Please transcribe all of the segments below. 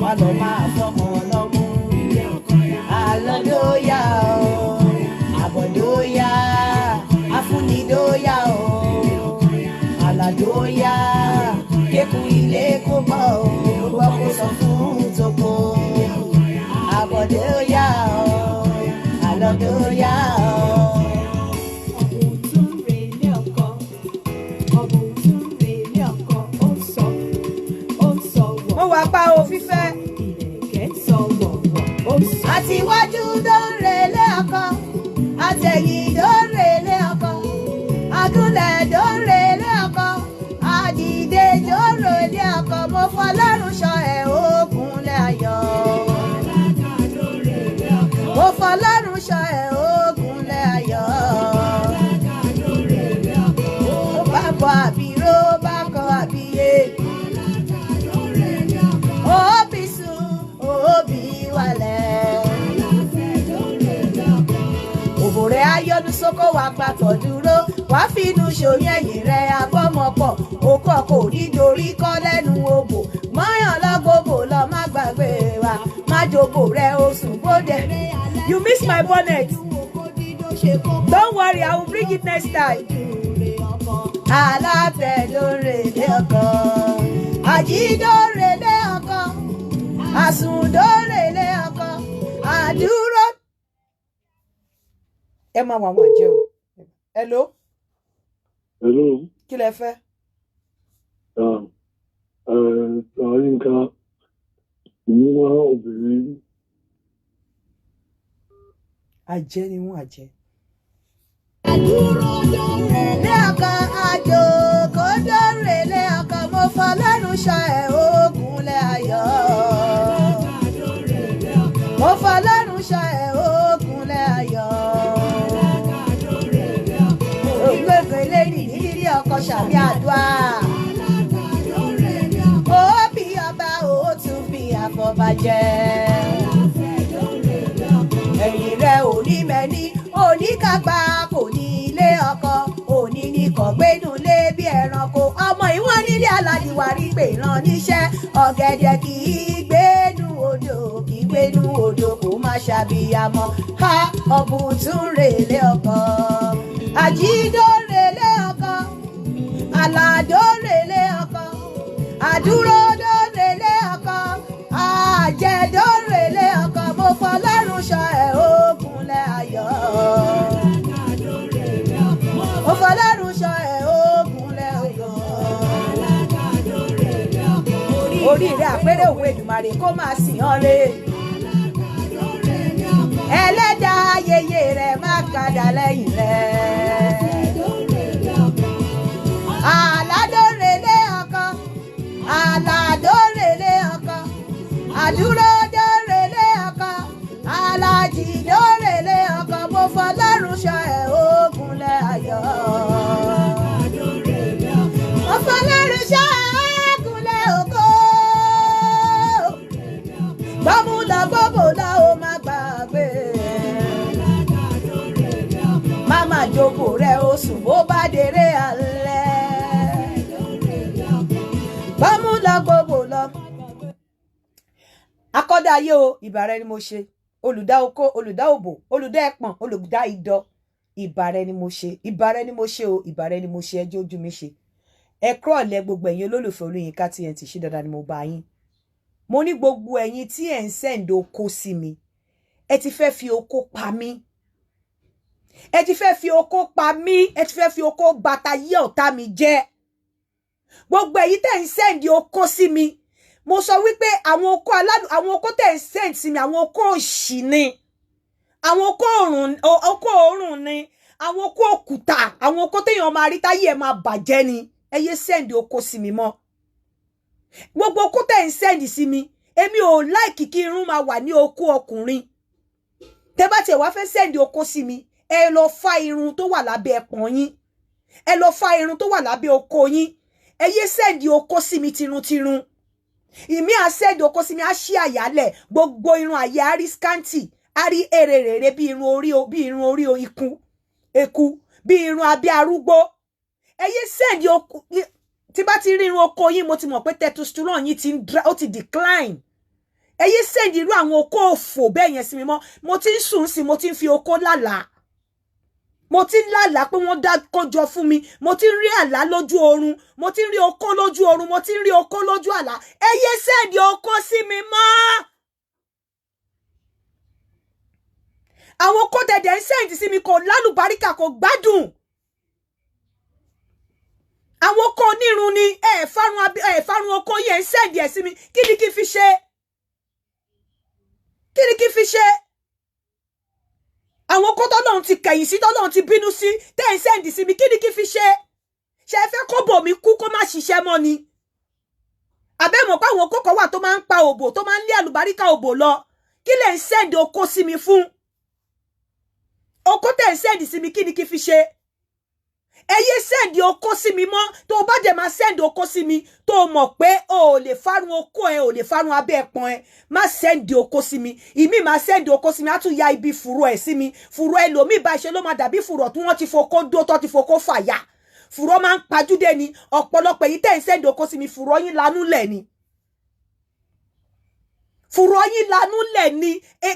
Wá lọ máa fọmọ lọ́mú. Àlọ́dóyà o, àbọ̀dóyà, afúnidóyà o, àlàdóyà, kékun ilé kó bọ̀ o, gbọ́ kó sọ fún toko. Àbọ̀dóyà o, àlọ́dóyà o. Ọ̀bùn tún relé ọkọ, ọ̀bùn tún relé ọkọ, ó ń sọ, ó ń sọ wọ̀. Mo wà pa o fífẹ́. Ìlẹ̀kẹ̀ ń sọ wọ̀wọ̀, ó ń sọ. Àtiwájú tó ń relé ọkọ, àtẹ̀yìn tó ń relé ọkọ, àgúnlẹ̀ tó ń relé ọkọ, àdìdè tó ń relé ọkọ, mo fọlọ́run ṣọ́ ẹ̀ ògúnlẹ̀ ayọ̀. Mo fọlọ́run ṣọ́ ẹ̀ ògúnlẹ̀ ayọ̀. Ó bá bọ àbíró bá kọ àbíyé. Òbí sùn, òbí wálẹ̀. Òbò rẹ̀ ayọ́nu sókó wà papọ̀ dúró, wàá finú ṣòyún ẹ̀yìn rẹ̀ abọ́mọpọ̀, òkò kò ní dorí kọ́ lẹ́nu òbò, mọ́yàn lọ́gbọ̀bò lọ má gbàgbé wa, má jòbò rẹ̀ oṣù bóde. You miss my bonnet. Don't worry, I will bring it next time. Alátẹ̀dórèlé ọkọ, àjídórèlé ọkọ, àsùndórèlé ọkọ, àdúró. Ẹ máa wà àwọn àjẹ́ o. Hello. Hello. Kí lẹ fẹ́? Yínká, mo wá obìnrin. Àjẹ́ ni wọ́n, àjẹ́. Lé ọkọ àjò kò dórèlé ọkọ, mo fọlọ́run ṣọ́ ẹ̀ ògúnlẹ̀ ayọ̀. Mo fọlọ́run ṣọ́ ẹ̀ ògúnlẹ̀ ayọ̀. Ògbógbò lẹ́yìn nílí ọkọ ṣàbí àdúrà. Ó bí ọba, ó tún fi àfọ̀bàjẹ́. Ẹ̀yìn rẹ̀ ò ní mẹ́ni, oníkàgbà kò ní ilé ọkọ, òní ní kọ̀gbénú lé bí ẹranko. Ọmọ ìwọ́n nílé aládìwárí pé ìran níṣẹ́. Ọ̀gẹ̀dẹ̀ kì í gbénú odò, kì í gbénú odò kó má ṣàbíyamọ. Ha, ọ̀bùn tún rèlé ọkọ. Àjídó rèlé ọkọ. Àlàdó rèlé ọkọ. Àdúró dórèlé ọkọ. Àjẹdó rèlé ọkọ. Mo fọlọ́run ṣọ́ ẹ̀ ògúnlẹ̀ ayọ̀. Mo fọlọ́run ṣọ́ ẹ̀ ògúnlẹ̀ ayọ̀. Orí rẹ̀ àpérè òun Èdùmàrè kó máa sìn ọ́ re. Ẹlẹ́dàá ayẹyẹ rẹ̀ má kadà lẹ́yìn rẹ̀. Àládórèlé ọkọ, àládórèlé ọkọ, àdúródórèlé ọkọ, alájìdórèlé ọkọ, mo fọlọ́run ṣọ́ ẹ̀ ògúnlẹ̀ ayọ̀. Mo fọlọ́run ṣọ́ ẹ̀ ògúnlẹ̀ ògo. Gbọ́múlọ gbọ́bọ̀lá ó má gbàgbé. Máma jókòó rẹ̀ oṣù bó bá déré alẹ́. Gbọ́múlọ gbọ́bọ̀lá. Akọ́dá ayé o, ìbà rẹ ni mo ṣe. Olùdá okó, olùdá òbò, olùdá ẹpọ̀n, olùdá idọ. Ìbà rẹ ni mo ṣe, ìbà rẹ ni mo ṣe o, ìbà rẹ ni mo ṣe, ẹjọ́ ojú mi ṣe. Ẹ kúrọ̀lẹ́ gbogbo ẹ̀yin olólùfẹ́ Olóyinka TNT, ṣé dáadáa ni mo bá yín? Mo ní gbogbo ẹ̀yin tí ẹ̀ ń send okó sí mi, ẹ ti fẹ́ fi okó pa mí, ẹ ti fẹ́ fi okó pa mí, ẹ ti fẹ́ fi okó bàtà yí ọ̀tá mi jẹ́. Gbogbo ẹ̀yin tẹ̀ ń send okó sí mi, mo sọ wípé àwọn okó aládùn, àwọn okó tẹ̀ ń send sí mi, àwọn okó òṣì ni, àwọn okó òrùn, okó òórùn ni, àwọn okó òkúta, àwọn okó téèyàn máa rí táyé ẹ̀ máa bàjẹ́ ni. Ẹ yé send okó sí mi mọ́. Gbogbo okó tẹ̀ ń send sí mi, èmi ò like kí irun máa wà ní okó ọkùnrin. Tẹ́ bá tiẹ̀ wá fẹ́ send okó sí mi, ẹ lọ fá irun tó wà lábẹ́ ẹpọ̀n yín, ẹ lọ fá irun tó wà lábẹ́ okó yín. Ẹ yé send okó sí mi tiruntirun. Ìmí à send okó sí mi, á ṣí àyálẹ̀, gbogbo irun àyà á rí scanty, á rí èrè rèrè bí irun orí, bí irun orí ikun eku, bí irun abẹ́ arúgbó. Ẹ yé send okó. Tí bá ti rí irun oko yín, mo ti mọ̀ pé testosterone yín ti ń ó ti decline. Ẹ yé send irú àwọn okó òfò bẹ́ẹ̀ yẹn sí mi mọ́. Mo ti ń sùn sí, mo ti ń fi okó lálàá, mo ti ń lálàá pé wọ́n dá kójọ fún mi. Mo ti ń rí àlá lójú oorun, mo ti ń rí okó lójú oorun, mo ti ń rí okó lójú àlá. Ẹ yé send okó sí mi mọ́. Àwọn okó dẹ̀dẹ̀ ń send sí mi kò lálùbáríkà, kò gbádùn. Àwọn okó onírun ni ẹ farun okó yẹn ń send ẹ̀ sí mi. Kí ni kí n fi ṣe? Kí ni kí n fi ṣe? Àwọn okó tọ́lọ́run ti kẹ̀yìn sí, tọ́lọ́run ti bínú sí, tẹ́ ń send sí mi, kí ni kí n fi ṣe? Ṣe fẹ́ kó bò mí kú kó má ṣiṣẹ́ mọ́ ni? Àbẹ́mọ̀ pé àwọn okó kan wà tó máa ń pa òbò, tó máa ń lé àlùbáríkà òbò lọ. Kí lẹ̀ ń send okó sí mi fún? Okó tẹ́ ń send sí mi, kí ni kí n fi ṣe? Ẹ yé send okó sí mi mọ́. Tó o bá dẹ̀ máa send okó sí mi, tó o mọ̀ pé o ò lè fárun okó ẹ, ò lè fárun abẹ́ ẹpọ̀n ẹ, má send okó sí mi. Ìmí máa send okó sí mi, á tún ya ibi fùrọ̀ ẹ̀ sí mi. Fùrọ̀ ẹlòmíì bá ṣe ló máa dàbí fùrọ̀ tí wọ́n ti fokó dó, tó ti fokó fàyà. Fùrọ̀ máa ń pajúdé ni. Ọ̀pọ̀lọpọ̀ èyí tẹ́ ń send okó sí mi, fùrọ̀ yín lanú lẹ̀ ni. Fùrọ̀ yín lanú lẹ̀ ni.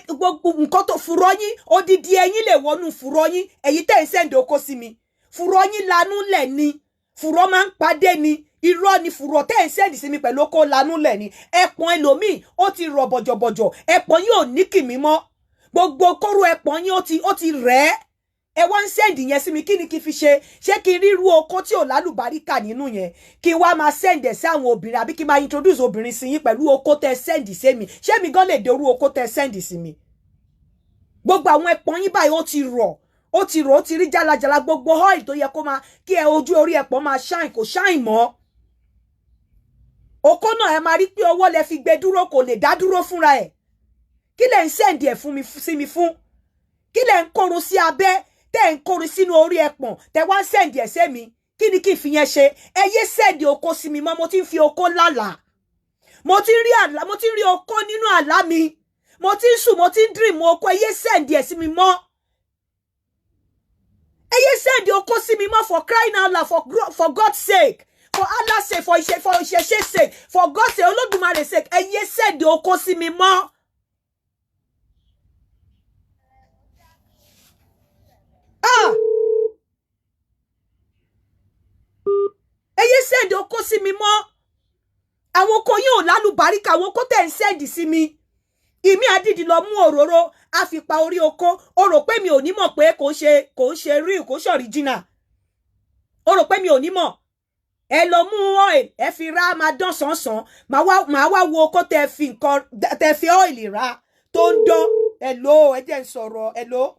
Gbogbo nǹkan tó fùrọ̀ yín, odidi ẹyin lè wọnú fùrọ̀ yín. Èyí tẹ́ ń send okó sí mi, fùrọ̀ yín lanú lẹ̀ ni. Fùrọ̀ máa ń padé ni. Irọ́ ni fùrọ̀ tẹ́ ń send sí mi pẹ̀lú okó lanú lẹ̀ ni. Ẹpọ̀n ẹlòmíì ó ti rọ̀ bọ̀jọ̀bọ̀jọ̀, ẹpọ̀n yín ò ní kìmí mọ́. Gbogbo kóró ẹpọ̀n yín ó ti rẹ̀ ẹ́. Ẹ wá ń send yẹn sí mi, kí ni kí fi ṣe? Ṣé kí n ríru okó tí ò lálùbáríkà nínú yẹn kí wá máa send ẹ̀ sí àwọn obìnrin, àbí kí n máa introduce obìnrin sí yín pẹ̀lú okó tẹ́ send sí mi? Ṣé mi gan lè dorú okó tẹ́ send sí mi? Gbogbo àwọn ẹpọ̀n yín báyìí ó ti rọ̀, ó ti rò, ó ti rí jálajàla. Gbogbo oil tó yẹ kó máa kí ẹ ojú orí ẹpọ̀n máa shine, kò shine mọ́. Okó náà ẹ máa rí pé ọwọ́ lẹ fi gbé dúró, kò lè dá dúró fúnra ẹ̀. Kí lẹ̀ ń send ẹ̀ fún mi sí mi fún? Kí lẹ̀ ń kórun sí abẹ́, tẹ́ ń kórun sínú orí ẹpọ̀n, tẹ́ wá ń send ẹ̀ sí mi? Kí ni kí n fi yẹn ṣe? Ẹ yé send okó sí mi mọ́. Mo ti ń fi okó lálàá, mo ti ń rí àlá, mo ti ń rí okó nínú àlá mi, mo ti ń sùn, mo ti ń dream okó. Ẹ yé send ẹ̀ sí mi mọ́. Ẹ yé send okó sí mi mọ́, for crying out loud, for God's sake, for Allah's sake, for ìṣẹ̀ṣe sake, for God's sake, Olódùmarè sake, ẹ yé send okó sí mi mọ́. Ah! Ẹ yé send okó sí mi mọ́. Àwọn okó yín ò lálùbáríkà, àwọn okó tẹ̀ ń send sí mi. Ìmí àdìdì lọ mú òróró, a fi pa orí okó. O rò pé mi ò ní mọ̀ pé kò ń ṣe real, kò ń ṣe original. O rò pé mi ò ní mọ̀. Ẹ lọ mú oil, ẹ fi ra, máa dán sánsan. Màá wá wo okó tẹ fi nǹkan, tẹ fi oil ra tó ń dán. Ẹ lò ó, ẹ jẹ́ ń sọ̀rọ̀, ẹ lò ó.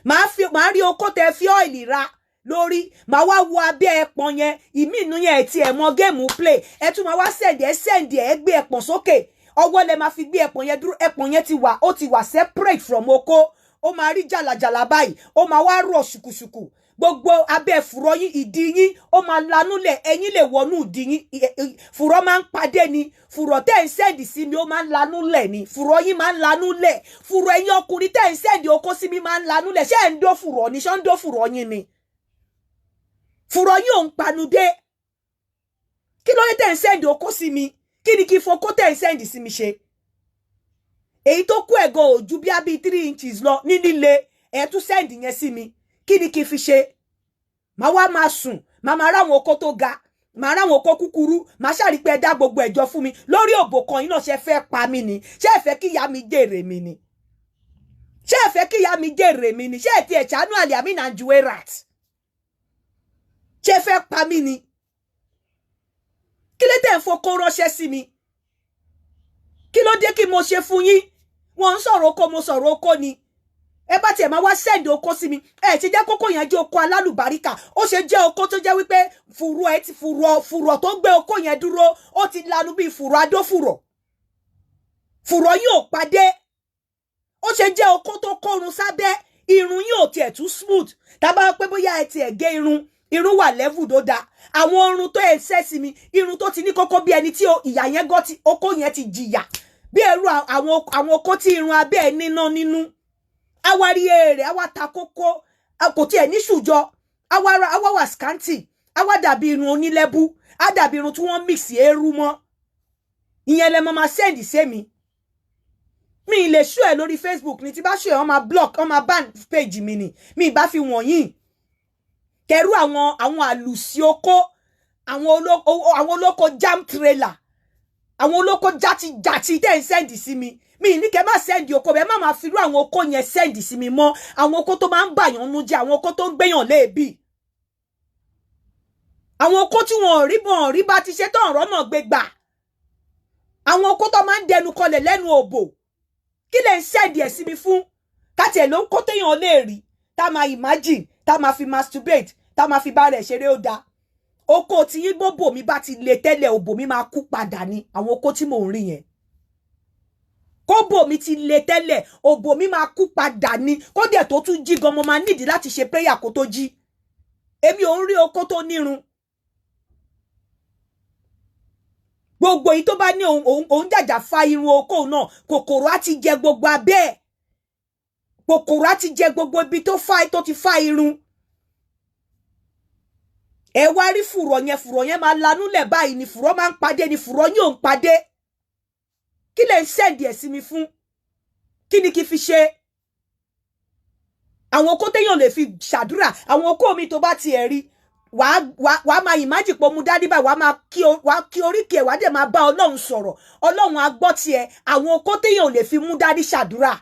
Màá rí okó tẹ fi oil ra lórí, màá wá wo abẹ́ ẹpọ̀n yẹn. Ìmí inú yẹn ẹ̀ tí ẹ̀ mọ géèmù play, ẹ tún máa wá send ẹ send ẹ gbé ẹpọ̀n sókè. Ọwọ́ lẹ máa fi gbé ẹpọ̀n yẹn dúró. Ẹpọ̀n yẹn ti wà, ó ti wà separate from okó. Ó máa rí jàlàjàlà báyìí, ó máa wá rọ̀ ṣùkùṣùkù. Gbogbo abẹ́ fùrọ̀ yín, ìdí yín, ó máa lanúlẹ̀, ẹ̀yin lè wọnú ìdí yín. Fùrọ̀ máa ń padé ni. Fùrọ̀ tẹ́ ń send sí mi, ó máa ń lanúlẹ̀ ni. Fùrọ̀ yín máa ń lanúlẹ̀. Fùrọ̀ ẹ̀yin ọkùnrin tẹ́ ń send okó sí mi máa ń lanúlẹ̀. Ṣé ẹ̀ ń dó fùrọ̀ ni? Ṣé ń dó fùrọ̀ yín ni? Fùrọ̀ yín ò ń panudé. Kí ló dé tẹ́ ń send okó sí mi? Kí ni kí fokó tẹ́ ń send sí mi ṣe? Èyí tó kú ẹ̀gọ́ ò ju bí i 3 inches lọ ní líle, ẹ̀ tún send yẹn sí mi. Kí ni kí fi ṣe? Màá wá máa sùn, màá máa ráwọn okó tó ga, màá ráwọn okó kúkúrú, màá ṣàrí pé ẹ dá gbogbo ẹjọ́ fún mi lórí òbò kan yín náà. Ṣe fẹ́ pa mí ni? Ṣé ẹ fẹ́ kí ìyá mi jèrè mi ni? Ṣé ẹ fẹ́ kí ìyá mi jèrè mi ni? Ṣé ẹ ti ẹ̀ ṣàánú àlè àmì nàìjíríà rat? Ṣé ẹ fẹ́ pa mí ni? Kí ló tẹ̀ ń fokó ránṣẹ́ sí mi? Kí ló dé? Kí mo ṣe fún yín? Wọ́n ń sọ̀rọ̀ okó, mo sọ̀rọ̀ okó ni. Ẹ bá tiẹ̀ máa wá send okó sí mi, ẹ ṣe jẹ́ kókó yẹn jẹ́ okó alálùbáríkà. Ó ṣe jẹ́ okó tó jẹ́ wípé fùrọ̀ ẹ ti fùrọ̀ tó gbé okó yẹn dúró, ó ti lanu bíi fùrọ̀ adófùrọ̀. Fùrọ̀ yìí ò padé. Ó ṣe jẹ́ okó tó kórun sábẹ́, irun yìí ò tiẹ̀ tún smooth. Tá bá pé bóyá ẹ tiẹ̀ gé irun, irun wà level tó dáa. Àwọn irun tó ẹ ṣẹ́ sí mi, irun tó ti ní kókó bí ẹni tí ìyà yẹn gọ́ ti okó yẹn ti jìyà bí ẹrú àwọn okó tí irun abẹ́ ẹ níná nínú. Awárí èrè, àwa ta kókó, kò tiẹ̀ ní ṣùjọ, àwa wà scanty, àwa dàbí irun onílẹ́bú, á dàbí irun tí wọ́n mix eérú mọ́. Ìyẹn lẹ máa send sí mi. Mi lè show ẹ lórí Facebook ní tí bá show ẹ, wọ́n máa block, wọ́n máa ban page mi ni. Mi bá fi wọ̀nyí kẹrú àwọn àlùsí oko, àwọn olóko jam trailer, àwọn olóko játijàti tẹ́ ń send sí mi. Mi ní kẹ́ má send oko bẹ́ẹ̀, má máa fi irú àwọn oko yẹn send sí mi mọ́. Àwọn oko tó máa ń bàyàn nú jẹ́, àwọn oko tó ń gbéyàn léèbì, àwọn oko tí wọn ò rí bọ̀n rí bá ti ṣe tán ọ̀rọ̀ náà gbé gbà, àwọn oko tó máa ń dẹnu kọlẹ̀ lẹ́nu òbò. Kí lè ń send ẹ̀ sí mi fún? Káti ẹ̀ ló ń kó téèyàn lè rí tá máa imagine, tá máa fi masturbate, tá máa fi bá rẹ̀ ṣeré, ó dáa. Oko tí yín gbóbò mi bá ti le tẹ́lẹ̀, òbò mi máa kú padà ní. Àwọn oko tí mò ń rí yẹn, kóbò mi ti le tẹ́lẹ̀, òbò mi máa kú padà ní. Kódẹ̀ tó tún jí gan, mo máa nídìí láti ṣe prayer kó tó jí. Èmi ò ń rí oko tó nírun. Gbogbo èyí tó bá ní òun jàjà fa irun oko náà, kòkòrò á ti jẹ gbogbo abẹ́ ẹ̀, kòkòrò á ti jẹ gbogbo ibi tó fa tó ti fa irun. Ẹ wá rí fùrọ̀ yẹn, fùrọ̀ yẹn máa lanúlẹ̀ báyìí ni. Fùrọ̀ máa ń padé ni, fùrọ̀ yóò ń padé. Kí lè ń send ẹ̀ sí mi fún? Kí ni kí fi ṣe? Àwọn okó téèyàn lè fi ṣàdúrà, àwọn okó mi tó bá tiẹ̀ rí, wàá máa ìmájì pé mu dání báyìí, wàá máa kí oríkì ẹ̀, wàá dẹ̀ máa bá Ọlọ́run sọ̀rọ̀, Ọlọ́run á gbọ́ tiẹ̀. Àwọn okó téèyàn lè fi mú dání ṣàdúrà,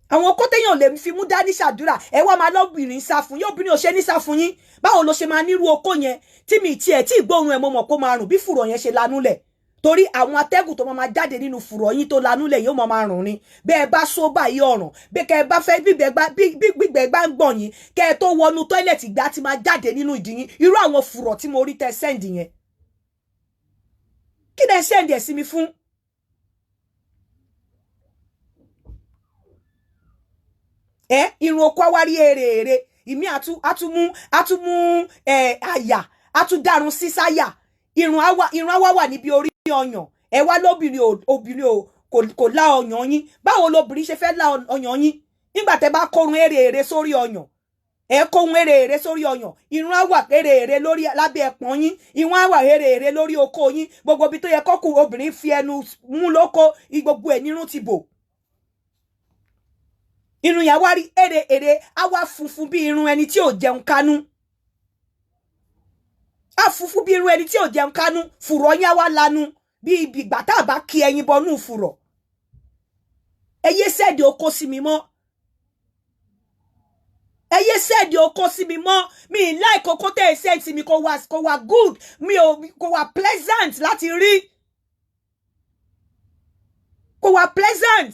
àwọn okó téèyàn lè fi mú dání ṣàdúrà. Ẹ wá máa lọ́bìnrin sá fún yín. Obìnrin ò ṣe ní sá fún yín. Báwo ló ṣe máa nírú okó yẹn tí mi tiẹ̀ tí ìgbóhùn ẹ̀ mo mọ̀ kó máa rùn bí fùrọ̀ yẹn ṣe lanúlẹ̀? Torí àwọn atẹ́gùn tó máa jáde nínú fùrọ̀ yín tó lanúlẹ̀ yóò máa rùn ni. Bẹ́ẹ̀ bá só báyìí ọ̀ràn, bí kẹ́ ẹ bá fẹ́ gbígbẹ́ gbá ń gbọ̀n yín, kẹ́ ẹ tó wọnú tọ́ílẹ̀tì gbá ti máa jáde nínú ìdí yín. Irú àwọn fùrọ̀ tí mo rí tẹ́ send yẹn, kí lẹ send ẹ̀ sí mi fún? Ẹ irun oko awárí èrè èrè ìmí àtúmú ẹ àyà àtúndàrún sísáyà. Irun àwa wà níbi orí ọyàn. Ẹ wá lóbìnrin obìnrin ò kò lá ọyàn yín. Báwo lobìnrin ṣe fẹ́ lá ọyàn yín nígbà tẹ́ bá kórun èrè èrè sórí ọyàn? Ẹ kóhun èrè èrè sórí ọyàn, irun á wà èrè èrè lórí lábẹ́ ẹpọ̀n yín, irun á wà èrè èrè lórí okó yín. Gbogbo ibi tó yẹ kọ́kù obìnrin fi ẹnu mú lóko, gbogbo ẹ̀ nírun ti bò. Irun yẹn wá rí èrè èrè, á wá funfun bí irun ẹni tí ò jẹun kánú, á funfun bí irun ẹni tí ò jẹun kánú. Fùrọ̀ yẹn á wá lanu bí ibi ìgbà tá a bá kí ẹyin bọnú fùrọ̀. Ẹ yé sẹ́ẹ̀dì oko sí mi mọ́, ẹ yé sẹ́ẹ̀dì oko sí mi mọ́. Mi ì láì kókó tẹ́ ẹ sẹ́ẹ̀dì mi, kò wá good, mi ò kò wá pleasant láti rí, kò wá pleasant.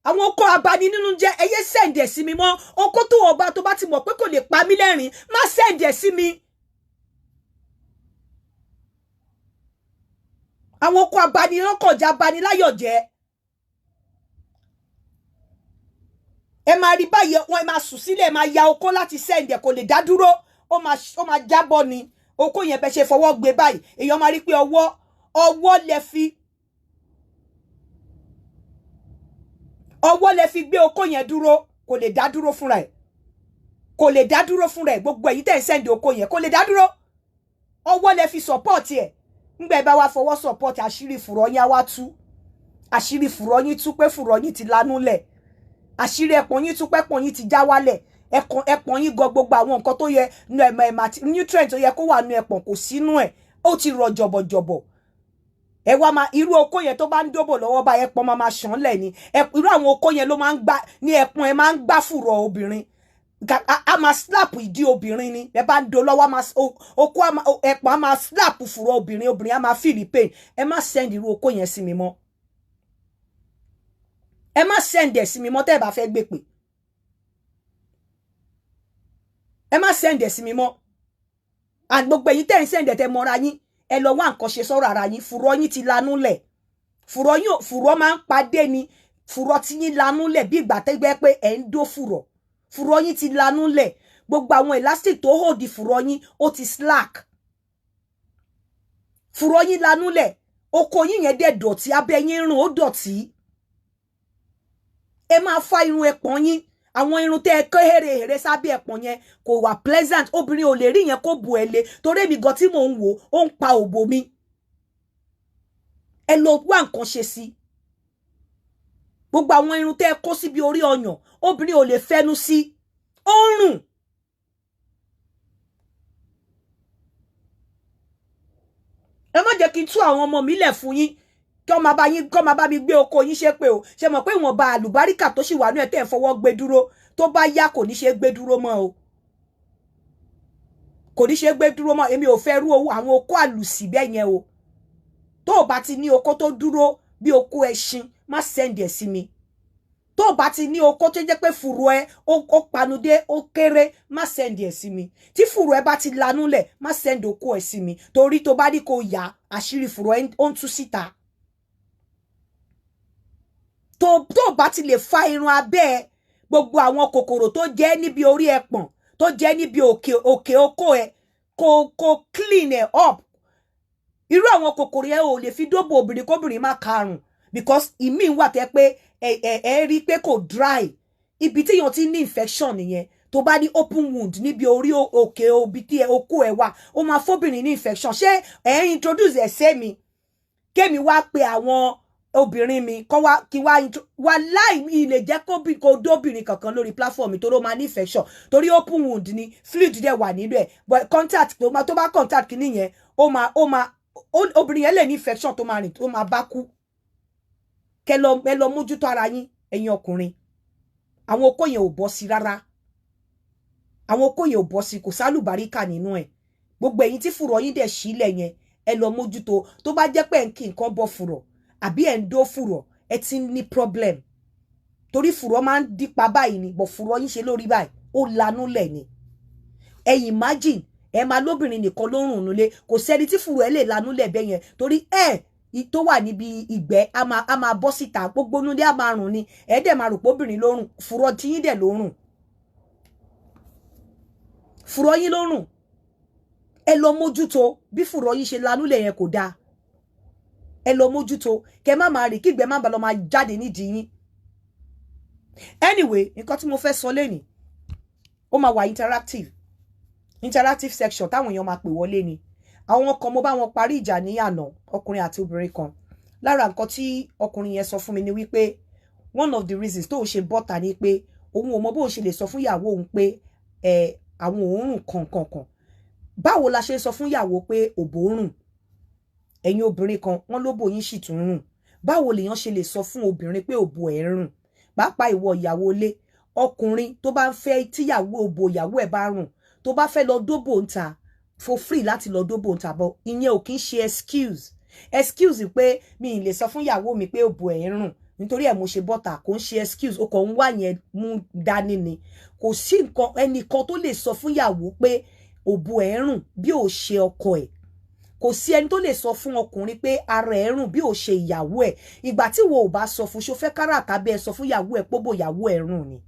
Àwọn oko abani nínú jẹ́, ẹ yé sẹ́ẹ̀dì ẹ̀ sí mi mọ́. Oko tó ọba tó bá ti mọ̀ pé kò lè pa mí lẹ́rìn, má sẹ́ẹ̀dì ẹ̀ sí mi. Àwọn oko abani lọ́kànjá, abani láyọ̀ jẹ́. Ẹ máa rí báyìí, wọn ẹ máa sùn sílẹ̀, ẹ máa ya oko láti sẹ́ǹdì ẹ̀, kò lè dá dúró, ó máa jábọ́ ni. Oko yẹn bẹ ṣe fọwọ́ gbé báyìí, èèyàn máa rí pé ọwọ́ lẹ fi ọwọ́ lẹ fi gbé oko yẹn dúró, kò lè dá dúró fúnra ẹ̀, kò lè dá dúró fúnra ẹ̀. Gbogbo èyí tẹ̀ ń sẹ́ǹdì oko yẹn kò lè dá dúró, ọwọ́ lẹ fi support ẹ̀. Ńgbà ẹ bá wá fọwọ́ support, àṣírí fùrọ̀ yín á wá tú. Àṣírí fùrọ̀ yín tú pé fùrọ̀ yín ti lanú lẹ̀, àṣírí ẹpọ̀n yín tún pẹ́pọ̀n yín ti já wálẹ̀, ẹpọ̀n yín gan gbogbo àwọn nǹkan tó yẹ nu nutrient tó yẹ kó wà nu ẹpọ̀n kò sínú ẹ̀, ó ti rọ̀ jọ̀bọ̀jọ̀bọ̀. Ẹ wá máa irú okó yẹn tó bá ń dóbò lọ́wọ́ bá ẹpọ̀n máa máa ṣàn lẹ̀ ni. Irú àwọn okó yẹn ló máa ń gbá ní ẹpọ̀n, ẹ máa ń gbá fùrọ̀ obìnrin, a máa slap ìdí obìnrin ni. Ẹ bá ń do lọ́wọ́, okó ẹpọ̀n a máa slap fùrọ̀ obìnrin, obìnrin a máa feel pain. Ẹ má send irú okó yẹn sí mi mọ́, ẹ má send ẹ̀ sí mi mọ́. Tẹ́ ẹ bá fẹ́ gbé pè, ẹ má send ẹ̀ sí mi mọ́. And gbogbo ẹ̀yin tẹ́ ń send ẹ̀, tẹ́ mọ́ra yín, ẹ lọ wá nǹkan ṣe sọ́rọ̀ ara yín. Fùrọ̀ yín ti lanú lẹ̀, fùrọ̀ yín fùrọ̀ máa ń padé ni. Fùrọ̀ tí yín lanú lẹ̀ bí ìgbà tẹ́gbẹ́ pé ẹ̀ ń dó fùrọ̀. Fùrọ̀ yín ti lanú lẹ̀, gbogbo àwọn elastic tó hold fùrọ̀ yín ó ti slack. Fùrọ̀ yín lanú lẹ̀, oko yín yẹn dẹ̀ dọ̀tí, abẹ́ yín rùn, ó dọ̀tí. Ẹ máa fa irun ẹpọ̀n yín. Àwọn irun tẹ́ ẹ kó hérehère sábẹ́ ẹ̀pọ̀n yẹn kò wà pleasant. Obìnrin ò lè rí yẹn kó bu ẹ lé, torí èmi gan tí mò ń wò ó ń pa òbò mi. Ẹ lọ wá nǹkan ṣe sí. Gbogbo àwọn irun tẹ́ ẹ kó síbi orí ọyàn, obìnrin ò lè fẹnu sí, ó ń rùn. Ẹ má jẹ́ kí n tú àwọn ọmọ mi lẹ̀ fún yín kí ọmọ bá yín, kọ́ máa bá mi gbé oko yín ṣe pé o ṣe mọ̀ pé ìwọ̀nba àlùbáríkà tó sì wà ní ẹ̀ tẹ́ ẹ̀ fọwọ́ gbé dúró, tó bá yá kò ní ṣe gbé dúró mọ́ o, kò ní ṣe gbé dúró mọ́. Èmi ò fẹ́ rú owó àwọn okó àlùsì bẹ́ẹ̀ yẹn o. Tó o bá ti ní okó tó dúró bí okó ẹṣin, má send ẹ̀ sí mi. Tó o bá ti ní okó tó jẹ́ pé fùrọ̀ ẹ ó panudé ó kéré, má send ẹ̀ sí mi. Tí fùrọ̀ ẹ bá ti lanú lẹ̀, má send okó ẹ̀ sí mi, torí tó bá ní kó yá, àṣírí fùrọ̀ ẹ ó ń tú síta. Tó o bá ti lè fa irun abẹ́ ẹ, gbogbo àwọn kòkòrò tó jẹ́ níbi orí ẹpọ̀n, tó jẹ́ níbi òkè òkè okó ẹ, kó clean ẹ up. Irú àwọn kòkòrò yẹn ò lè fi dóbò obìnrin kóbìnrin má karùn, because ìmíì wà tẹ́ pé ẹ ẹ ẹ rí pé kò dry, ibi tí èèyàn ti ní infection nìyẹn. Tó bá ní open wound níbi orí òkè obi tí okó ẹ wà, ó máa fóbìnrin ní infection. Ṣé ẹ ń introduce ẹ sẹ́mi kémi wá pe àwọn obìnrin mi kọ́ wá kí wá wá láì ilé jẹ́ kó dóbìnrin kankan lórí platform mi, torí ó máa ní infection, torí open wound ni, fluid dẹ̀ wà nínú ẹ̀. But contact tó máa tó bá contact kìíní yẹn, ó máa ó máa obìnrin yẹn lè ní infection tó máa rìn tó máa bá kú. Kẹ lọ, ẹ lọ mójútó ara yín, ẹ̀yin ọkùnrin. Àwọn okó yẹn ò bọ́ sí rárá, àwọn okó yẹn ò bọ́ sí, kò sálùbáríkà nínú ẹ̀. Gbogbo ẹ̀yin tí fùrọ̀ yín dẹ̀ sílẹ̀ yẹn, ẹ lọ mójútó. Tó bá jẹ́ pé ẹ̀ ń kí nǹkan bọ́ fùrọ̀ àbí ẹ̀ ń dó fùrọ̀, ẹ ti ń ní problem, torí fùrọ̀ máa ń dípa báyìí ni, bọ̀ fùrọ̀ yín ṣe lórí báyìí, ó lanú lẹ̀ ni. Ẹ imagine, ẹ máa lóbìnrin nìkan ló ń rùn nulẹ̀, kò sẹ́ni tí fùrọ̀ ẹ lè lanú lẹ̀ bẹ́ẹ̀ yẹn, torí ẹ tó wà níbi ìgbẹ́ á máa bọ́ síta, gbogbo nulẹ̀ á máa rùn ni. Ẹ dẹ̀ máa rò pé obìnrin ló rùn, fùrọ̀ tiyín dẹ̀ ló rùn, fùrọ̀ yín ló rùn. Ẹ lọ mójútó bí fùrọ̀ yín ṣe lanú lẹ̀ yẹn, kò dáa. Ẹ lọ mójútó, kẹ má máa rìn kígbẹ́ má ba lọ máa jáde nídìí yín. Anyway, nǹkan tí mo fẹ́ sọ lẹ́nìí, ó máa wà interactive, interactive section táwọn èèyàn máa pè wọlé ni. Àwọn kan, mo bá wọn parí ìjà ní àná, ọkùnrin àti obìnrin kan. Lára nǹkan tí ọkùnrin yẹn sọ fún mi ni wípé one of the reasons tó ṣe bọ́ta ni pé òun ò mọ bóun ṣe lè sọ fún ìyàwó òun pé ẹ àwọn òórùn kankankan. Báwo la ṣe ń sọ fún ìyàwó pé òbò ń rùn? Ẹ̀yin obìnrin kan, wọ́n lóbò yín sì tún rùn. Báwo lèèyàn ṣe lè sọ fún obìnrin pé òbò ẹ̀ ń rùn? Pàápàá ìwọ ìyàwó ilé, ọkùnrin tó bá ń fẹ́ tíyàwó, òbò ìyàwó ẹ̀ bá rùn, tó bá fẹ́ lọ dóbò ń ta, for free láti lọ dóbò ń ta bọ́, ìyẹn ò kí ń ṣe excuse. Excuse pé mi ì lè sọ fún ìyàwó mi pé òbò ẹ̀ ń rùn, nítorí ẹ̀ mo ṣe bọ́ta, kò ń ṣe excuse. O kò ń wá yẹn mú dání ni. Kò sí nǹkan ẹnìkan tó lè sọ fún ìyàwó pé òbò ẹ̀ ń rùn bí ò ṣe ọkọ ẹ̀. Kò sí ẹni tó lè sọ fún ọkùnrin pé ara ẹ̀ rùn bí ò ṣe ìyàwó ẹ̀. Ìgbà tí wo ò bá sọ fún, ṣó fẹ́ kára àtàbẹ́ ẹ sọ fún ìyàwó ẹ̀ pé òbò ìyàwó ẹ̀ rùn ni?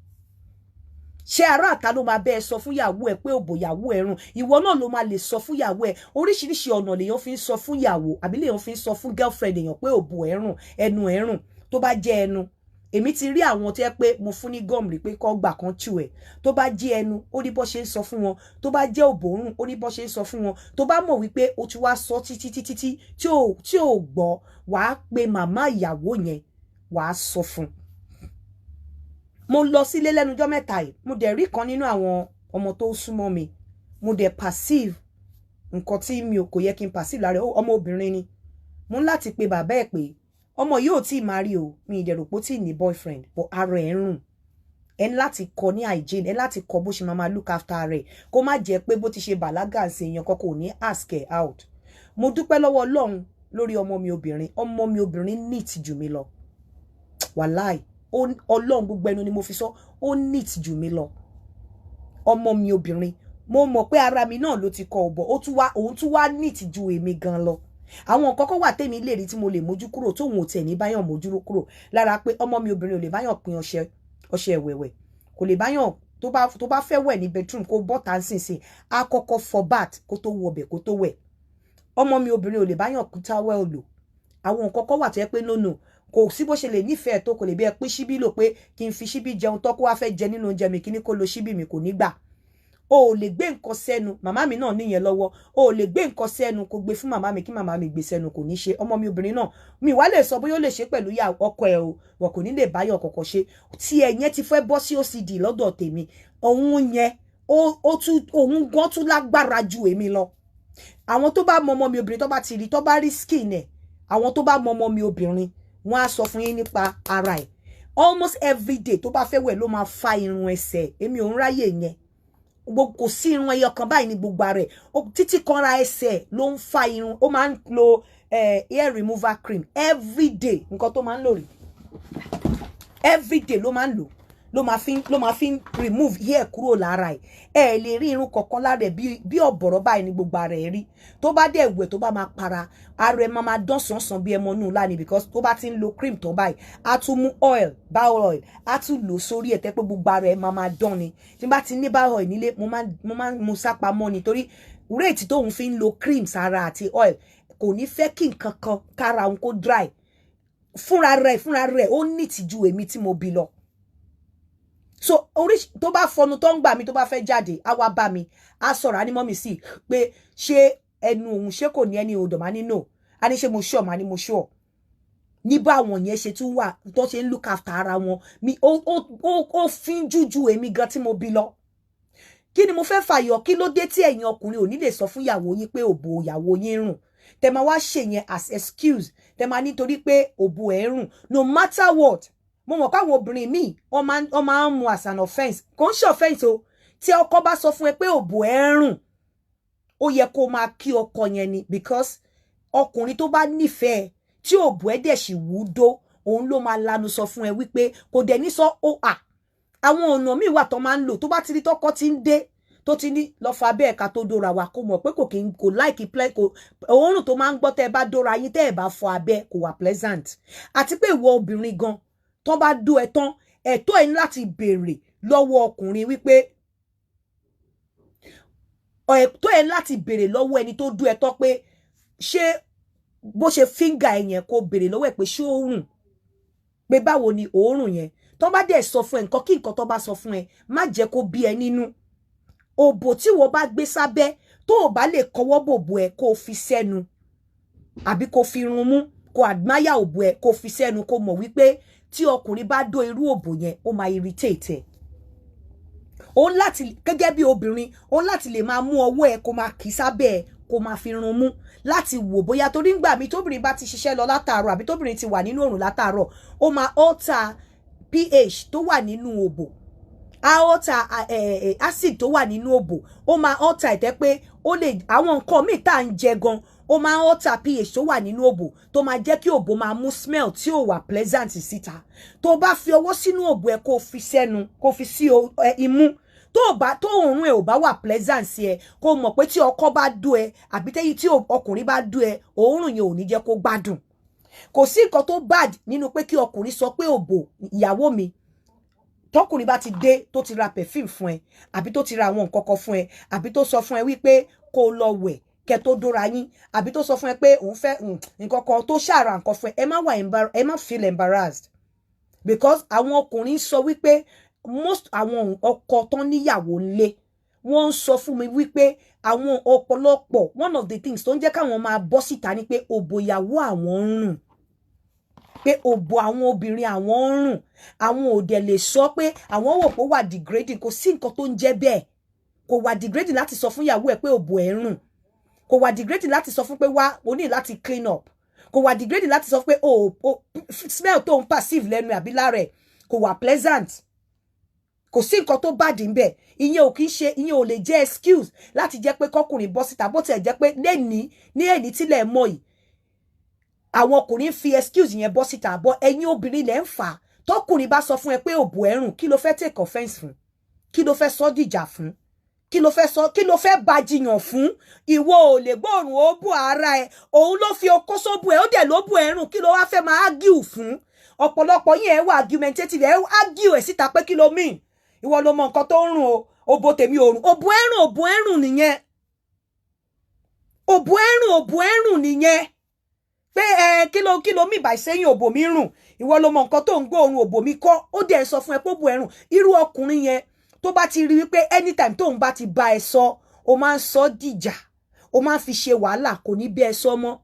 Ṣé ará àta ló máa bẹ́ ẹ sọ fún ìyàwó ẹ pé òbò ìyàwó ẹ rùn? Ìwọ náà ló máa lè sọ fún ìyàwó ẹ. Oríṣiríṣi ọ̀nà lèèyàn fi ń sọ fún ìyàwó àbí lèèyàn fi ń sọ fún girlfriend èèyàn pé òbò ẹ rùn, ẹnu ẹ rùn. Tó bá jẹ́ ẹnu, èmi ti rí àwọn tó yẹ pé mo fún ní gum rí pé kọ́ gbà kan tù ẹ̀. Tó bá jẹ́ ẹnu, ó ní bó ṣe ń sọ fún wọn. Tó bá jẹ́ òbò rùn, ó ní bó ṣe ń sọ fún wọn. Tó bá mọ̀ wípé o ti wá sọ títí títí tí ò gbọ́, wàá pe màmá ìyàwó yẹn, wàá sọ fún un. Mo lọ sílé lẹ́nujọ́ mẹ́ta yìí, mo dẹ̀ rí kan nínú àwọn ọmọ tó súnmọ́ mi, mo dẹ̀ perceive nǹkan tí mi ò kò yẹ kí n perceive lára ọmọ obìnrin ni. Mo ń láti pe bàbá ẹ̀ pé ọmọ yìí ò tí ì máa rí o, mi ì dẹ̀ rò pé ó tí ì ní boyfriend, but ara ẹ̀ ń rùn. Ẹ ní láti kọ́ ní hygiene, ẹ láti kọ́ bó ṣe máa máa look after rẹ̀, kó má jẹ́ pé bó ti ṣe bàlágà sí, èèyàn kan kò ní ask her out. Mo dúpẹ́ lọ́wọ́ Ọlọ́run lórí ọmọ mi obìnrin. Ọmọ mi obìnrin neat jù mí lọ. Wàláì, Ọlọ́run, gbogbo ẹnu ni mo fi sọ, ó neat jù mí lọ, ọmọ mi obìnrin. Mo mọ̀ pé ara mi náà ló ti kọ ọ̀bọ̀, ó tún wá, òun tún wá neat ju èmi gan lọ. Àwọn nǹkan kan wà tèmi lè rí tí mo lè mójú kúrò, tóun ò tẹ̀ ní báyọ̀ mójú kúrò lára, pé ọmọ mi obìnrin ò lè báyọ̀ pín ọṣẹ, ọṣẹ ìwẹ̀wẹ̀ kò lè báyọ̀. Tó bá fẹ́ wẹ̀ ní bedroom, kó bọ́ta nísinsìnyí, á kọ́kọ́ fọ bath kó tó wọbẹ̀, kó tó wẹ̀. Ọmọ mi obìnrin ò lè báyọ̀ pín towel lò. Àwọn nǹkan kan wà tó yẹ pé no, no, Kò sí bó ṣe lè nífẹ̀ẹ́ tó, kò lè bí ẹ pín síbí lò pé kí n fi síbí jẹun tó, kó wá fẹ́ jẹ nínú oúnjẹ mi, kí ní kó lo síbí mi, kò ní gbà. O ò lè gbé nǹkan sẹ́nu. Màmá mi náà níyẹn lọ́wọ́. O ò lè gbé nǹkan sẹ́nu, kó gbé fún màmá mi, kí màmá mi gbé sẹ́nu, kò ní ṣe. Ọmọ mi obìnrin náà, mi wá lè sọ bóyá ó lè ṣe pẹ̀lú ìyá ọkọ ẹ̀ o, wọn kò ní lè báyọ̀ kọ̀kọ̀ ṣe. Tí ẹ yẹn ti fẹ́ bọ́ sí OCD lọ́dọ̀ tèmi. Òun yẹn, ó tún, òun gan tún lágbára ju èmi lọ. Àwọn tó bá mọ ọmọ mi obìnrin, tó bá ti rí, tó bá rí skin ẹ̀, àwọn tó bá mọ ọmọ mi obìnrin, wọ́n á sọ fún yín nípa ara ẹ̀. Almost every day tó bá fẹ́ wẹ̀ ló máa fa irun ẹsẹ̀. Èmi ò ń ráyè yẹn. Kò sí irun ẹyọ kan báyìí ní gbogbo ara ẹ̀, títí kanra ẹsẹ̀ ló ń fa irun. Ó máa ń lo hair removal cream every day. Nǹkan tó máa ń lò rí, every day ló máa ń lò, ló máa fi remove hair kúrò lára ẹ̀. Ẹ lè rí irun kankan lára ẹ̀, bí ọ̀bọ̀rọ̀ báyìí ní gbogbo ara ẹ̀ rí. Tó bá dẹ̀ wẹ̀, tó bá máa para, ara ẹ̀ máa dán sánsan bí ẹmọ nù lánìí, because tó bá ti ń lo cream tó báyìí, á tún mú oil, bio oil, á tún lò sórí ẹ̀, tẹ́ pé gbogbo ara ẹ̀ máa dán ni. Tí n bá ti ní bio oil nílé, mo máa mu sápamọ́ ni, torí rate tóun fi ń lo cream sára àti oil, kò ní fẹ́ kí nǹkan kan kára òun kó dry. Fúnra rẹ̀ ó ní ìtìjú èmi tí mo bí lọ. So oríṣi tó bá fọnu tó ń gbà mí, tó bá fẹ́ jáde, á wá bá mi, á sọ̀rọ̀, á ní mummy sí pé ṣé ẹnu òun, ṣé kò ní ẹni odò? Máa ní no. Á ní ṣé mo sure? Máa ní mo sure. Ní báwọn yẹn ṣe tún wà tó ṣe ń look after ara wọn mi, ó fín jújú èmi gan tí mo bí lọ. Kí ni mo fẹ́ fàyọ? Kí ló dé tí ẹ̀yin ọkùnrin ò ní lè sọ fún ìyàwó yín pé òbò ìyàwó yín rùn, tẹ máa wá ṣe yẹn as excuse, tẹ máa nítorí pé òbò ẹ̀ rùn? No matter what, mo mọ̀ káwọn obìnrin míì, wọ́n máa ń mu as an offence. Kò ń ṣe offence o. Tí ọkọ bá sọ fún ẹ pé òbò ẹ̀ rùn, ó yẹ kó máa kí ọkọ yẹn ni, because ọkùnrin tó bá nífẹ̀ẹ́, tí òbò ẹ̀ dẹ̀ sì wú dó, òun ló máa lanu sọ fún ẹ wípé kò dẹ̀ ní sọ ó à. Àwọn ọ̀nà míì wà tó máa ń lò. Tó bá ti rí tọkọ ti ń dé, tó ti ní lọ fa bẹ́ẹ̀ ká tó dóra wa, kó mọ̀ pé kò kí n kò like play, kò òórùn tó máa ń gbọ́ tẹ́ ẹ bá dóra yín, tẹ́ ẹ bá fọ abẹ́, kò wà pleasant. Àti pé ìwọ obìnrin gan, tó bá dó ẹ tán, ẹ̀tọ́ ẹ ní láti béèrè lọ́wọ́ ọkùnrin wípé, ẹ̀tọ́ ẹ láti béèrè lọ́wọ́ ẹni tó dó ẹ tán pé ṣé bó ṣe finger ẹ yẹn, kó béèrè lọ́wọ́ ẹ pé ṣé ó rùn, pé báwo ni òórùn yẹn. Tó bá dẹ̀ sọ fún ẹ, nǹkan kí nǹkan tó bá sọ fún ẹ, má jẹ́ kó bí ẹ nínú. Òbò tí wọ́n bá gbé sábẹ́, tó o bá lè kọwọ́ bòbò ẹ, kó o fi sẹ́nu àbí kó fi irun mú, kó admire òbò ẹ, kó fi sẹ́nu, kó mọ̀ wípé tí ọkùnrin bá dó irú òbò yẹn, ó máa irritate ẹ. Òun láti, gẹ́gẹ́ bí obìnrin, òun láti lè máa mú ọwọ́ ẹ, kó máa kì í sábẹ́ ẹ, kó máa fi run mú láti wò bóyá, torí ńgbà mi tóbìnrin bá ti ṣiṣẹ́ lọ látàárọ̀, àbí tóbìnrin ti wà nínú òrùn látàárọ̀, ó máa alter pH tó wà nínú òbò, á alter acid tó wà nínú òbò, ó máa alter ìtẹ́ pé ó lè àwọn nǹkan míì tá à ń jẹ gan, ó máa alter pH tó wà nínú òbò, tó máa jẹ́ kí òbò máa mú smell tí ò wà pleasant síta. Tó bá fi ọwọ́ sínú òbò ẹ, kó fi sẹ́nu, kó fi sí imú, tó bá tó òórùn ẹ ò bá wà pleasant sí ẹ, kó mọ̀ pé tí ọkọ bá dó ẹ, àbí tẹ́yí tí ọkùnrin bá dó ẹ, òórùn yẹn ò ní jẹ́ kó gbádùn. Kò sí nǹkan tó bad nínú pé kí ọkùnrin sọ pé òbò ìyàwó mi. Tọkùnrin bá ti dé, tó ti ra perfume fún ẹ, àbí tó ti ra àwọn nǹkan kan fún ẹ, àbí tó sọ fún ẹ wípé kó lọ wẹ̀ kẹ́ tó dóra yín, àbí tó sọ fún ẹ pé òun fẹ́ nǹkan kan, tó ṣàrà nǹkan fún ẹ, ẹ má wà, ẹ má feel embarrassed, because àwọn ọkùnrin sọ wípé most àwọn ọkọ tó níyàwó lé, wọ́n ń sọ fún mi wípé àwọn ọ̀pọ̀lọpọ̀, one of the things tó ń jẹ́ káwọn máa bọ́ síta ni pé òbò ìyàwó àwọn ń rùn, pé òbò àwọn obìnrin àwọn ń rùn. Àwọn ò dẹ̀ lè sọ pé àwọn wò pé ó wà degrading. Kò sí nǹkan tó ń jẹ́ bẹ́ẹ̀. Kò wà degrading láti sọ fún ìyàwó ẹ̀ pé òbò ẹ̀ ń rùn. Kò wà degrading láti sọ fún pé wá, o ní láti clean up. Kò wà degrading láti sọ pé o smell tó ń perceive lẹ́nu àbí lára ẹ̀ kò wà pleasant. Kò sí nǹkan tó bad ń bẹ̀. Ìyẹn ò kì í ṣe, ìyẹn ò lè jẹ́ excuse láti jẹ́ pé kọkùnrin bọ́ síta. Bó tiẹ̀ jẹ́ pé lẹ́ni ní èní tílẹ̀ mọ́ yìí, àwọn ọkùnrin fi excuse yẹn bọ́ síta bọ́. Ẹ̀yin obìnrin lẹ́ ń fà á. Tọkùnrin bá sọ fún ẹ pé òbò ẹ̀ rùn, kí ló fẹ́ take offence fún? Kí ló fẹ́ sọ dìjà fún? Kí ló fẹ́ sọ? Kí ló fẹ́ bá jiyàn fún? Ìwọ ò lè gbóòrùn ó bù ara ẹ, òun ló fi okó sóbù ẹ, ó dẹ̀ ló bù ẹ rùn. Kí ló wá fẹ́ máa argue fún? Ọ̀pọ̀lọpọ̀ yín, ẹ wà argumentative, ẹ argue ẹ síta pé kí ló mean? Ìwọ ló mọ nǹkan tó ń rùn o. Òbò tèmi ò rùn. Òbò ẹ rùn, òbò ẹ rùn nìyẹn. Òbò ẹ rùn, òbò ẹ rùn nìyẹn. Pé ẹ kí ló mì báyìí sẹ́yìn òbò mi rùn? Ìwọ ló mọ nǹkan tó ń gbóòórùn, òbò mi kọ́. Ó dẹ̀ sọ fún ẹ pé ó bu ẹ̀rùn. Irú ọkùnrin yẹn, tó bá ti rí wípé anytime tóun bá ti bá ẹ sọ, o máa ń sọ dìjà, o máa ń fi ṣe wàhálà, kò ní bí ẹ sọ mọ́.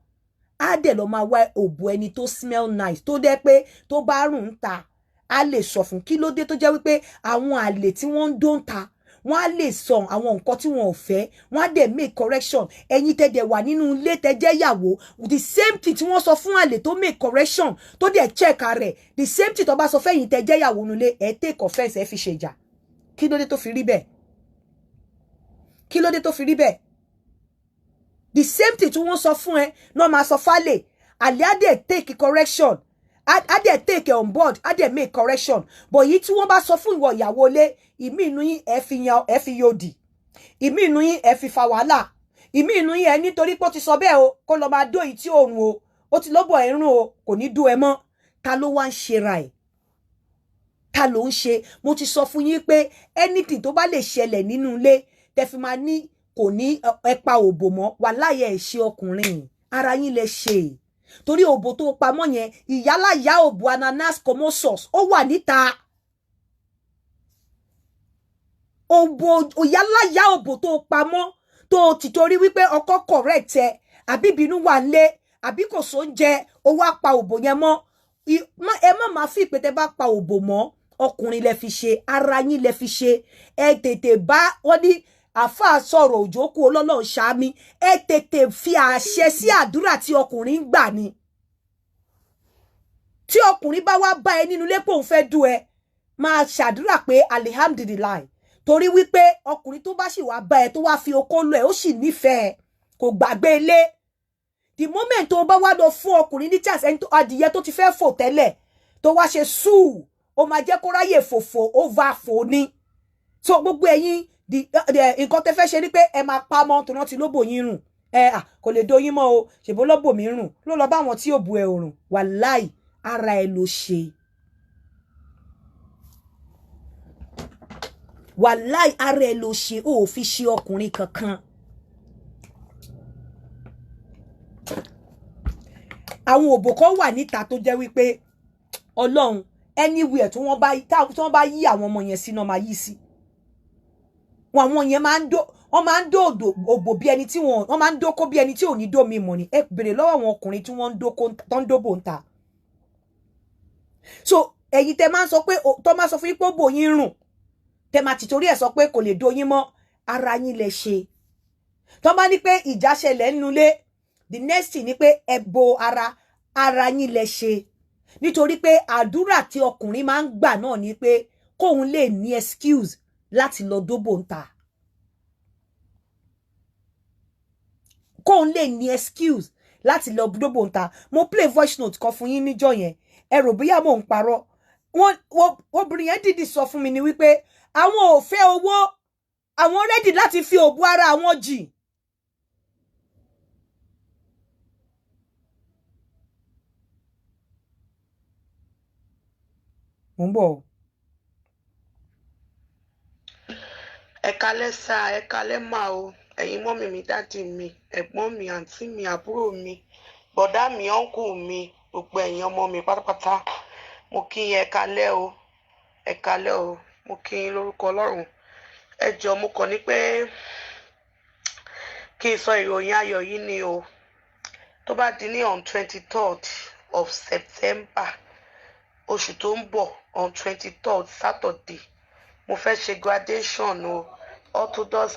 Á dẹ̀ lọ máa wá òbò ẹni tó smell nice, tó dẹ́ pé tó bá rùn ń ta, á lè sọ fún. Kí ló dé tó jẹ́ wípé àwọn àlè tí wọ́n ń dó ń ta, wọ́n á lè sọ àwọn nǹkan tí wọn ò fẹ́, wọ́n á dẹ̀ make correction? Ẹ̀yin tẹ́ dẹ̀ wà nínú ilé, tẹ́ jẹ́ ìyàwó, the same thing tí wọ́n sọ fún àlè tó make correction, tó dẹ̀ check rẹ̀, the same thing tó bá sọ fẹ́yìn tẹ́ jẹ́ ìyàwó nulẹ̀, ẹ̀ take offence, ẹ̀ fi ṣèjà. Kí ló dé tó fi rí bẹ́ẹ̀? Kí ló dé tó fi rí bẹ́ẹ̀? The same thing tí wọ́n sọ fún ẹ náà máa sọ fálè. Àlè á dẹ̀ take correction, á dẹ̀ take on board, á dẹ̀ make correction. But yìí tí wọ́n bá sọ fún ìwọ ìyàwó ilé, ìmí inú yín, ẹ fi yan, ẹ fi yòdì, ìmí inú yín, ẹ fi fa wàhálà, ìmí inú yín, ẹ nítorí pé ó ti sọ bẹ́ẹ̀ o, kó lọ máa dó èyí tí òòrùn o, ó ti lọ́bọ̀ ẹ̀rùn o, kò ní dó ẹ mọ́. Ta ló wá ń ṣera ẹ̀? Ta ló ń ṣe? Mo ti sọ fún yín pé anything tó bá lè ṣẹlẹ̀ nínú ilé tẹ fi máa ní kò ní ẹ pa òbò mọ́, wàláyé, ẹ ṣe ọkùnrin, ara yín lẹ ṣe. Torí òbò tó pamọ́ yẹn, ìyálàyà òbò ananas comosus, ó wà níta. Òbò ìyálàyà òbò tó pamọ́, tó ti torí wípé ọkọ correct ẹ, àbí ìbínú wà lé, àbí kò sóúnjẹ, ó wá pa òbò yẹn mọ́. Ẹ má máa fi ìpè tẹ bá pa òbò mọ́, ọkùnrin lẹ fi ṣe, ara yín lẹ fi ṣe. Ẹ tètè bá wọn ní àáfàá sọ̀rọ̀ òjò kú, ọlọ́lọ́run ṣáámi. Ẹ tètè fi àṣẹ sí àdúrà tí ọkùnrin ń gbà ni. Tí ọkùnrin bá wá bá ẹ nínú ilé pé òun fẹ́ dú ẹ, máa ṣàdúrà pé alihamdulilayi, torí wípé ọkùnrin tó bá sì wá bá ẹ, tó wá fi okó lọ ẹ, ó sì nífẹ̀ẹ́, kò gbàgbé ilé. The moment tó bá wá lọ fún ọkùnrin ní chance, ẹni tó adìyẹ tó ti fẹ́ fò tẹ́lẹ̀ tó wá ṣe sùúrù, ó máa jẹ́ kó ráyè fòfò over fò ni. So gbogbo ẹ̀yin, nǹkan tẹ́ fẹ́ ṣe ni pé ẹ máa pa mọ́ tó rántí lóbò yín rùn. Ẹ à kò lè do yín mọ́ o, ṣèbó lóbò mi rùn ló lọ bá àwọn tí ò bu ẹ òrùn. Wàláì, ara ẹ ló ṣe. Wàláì, ara ẹ ló ṣe, ó ò fi ṣe ọkùnrin kankan. Àwọn òbò kan wà níta tó jẹ́ wípé ọlọ́run, anywhere tí wọ́n bá yí àwọn ọmọ yẹn sí náà máa yí sí wọn. Àwọn yẹn máa ń dó, wọ́n máa ń dó òbò bí ẹni tí wọ́n máa ń dókó bí ẹni tí ò ní dómi mọ̀ ni. Ẹ bèrè lọ́wọ́ àwọn ọkùnrin tí wọ́n ń dókó, tó ń dóbò ń ta. So ẹ̀yin tẹ máa ń sọ pé, tó máa sọ fún yín pé òbò yín rùn, tẹ máa tìtorí ẹ̀ sọ pé kò lè do yín mọ́, ara yín lẹ ṣe. Tó bá ní pé ìjà ṣẹlẹ̀ nínú ilé, the next thing ni pé ẹ bo ara, ara yín lẹ ṣe. Nítorí pé àdúrà tí ọkùnrin máa ń gbà náà ni pé kóun lè ní excuse láti lọ dóbò ń ta, kóun lè ní excuse láti lọ dóbò ń ta. Mo play voice note kan fún yín níjọ́ yẹn, ẹ rò bóyá mò ń parọ́. Wọ́n obìnrin yẹn dìdì sọ fún mi ni wípé àwọn ò fẹ́ owó, àwọn ready láti fi òbú ara àwọn jì. Mo ń bọ̀ o. Ẹ kalẹ́ sá, ẹ kalẹ́ mà o. Ẹ̀yin mummy mi, daddy mi, ẹ̀gbọ́n mi, àǹtí mi, àbúrò mi, bọ̀dá mi, uncle mi, gbogbo ẹ̀yin ọmọ mi pátápátá, mo kí yín. Ẹ kalẹ́ o, ẹ kalẹ́ o. Mo kí yín lórúkọ Ọlọ́run. Ẹ jọ̀ọ́, mo kàn ní pé kí n sọ ìròyìn ayọ̀ yìí ni o. Tó bá di ní on 23rd of September, oṣù tó ń bọ̀, on 23rd, Saturday, mo fẹ́ ṣe graduation o, Orthodox.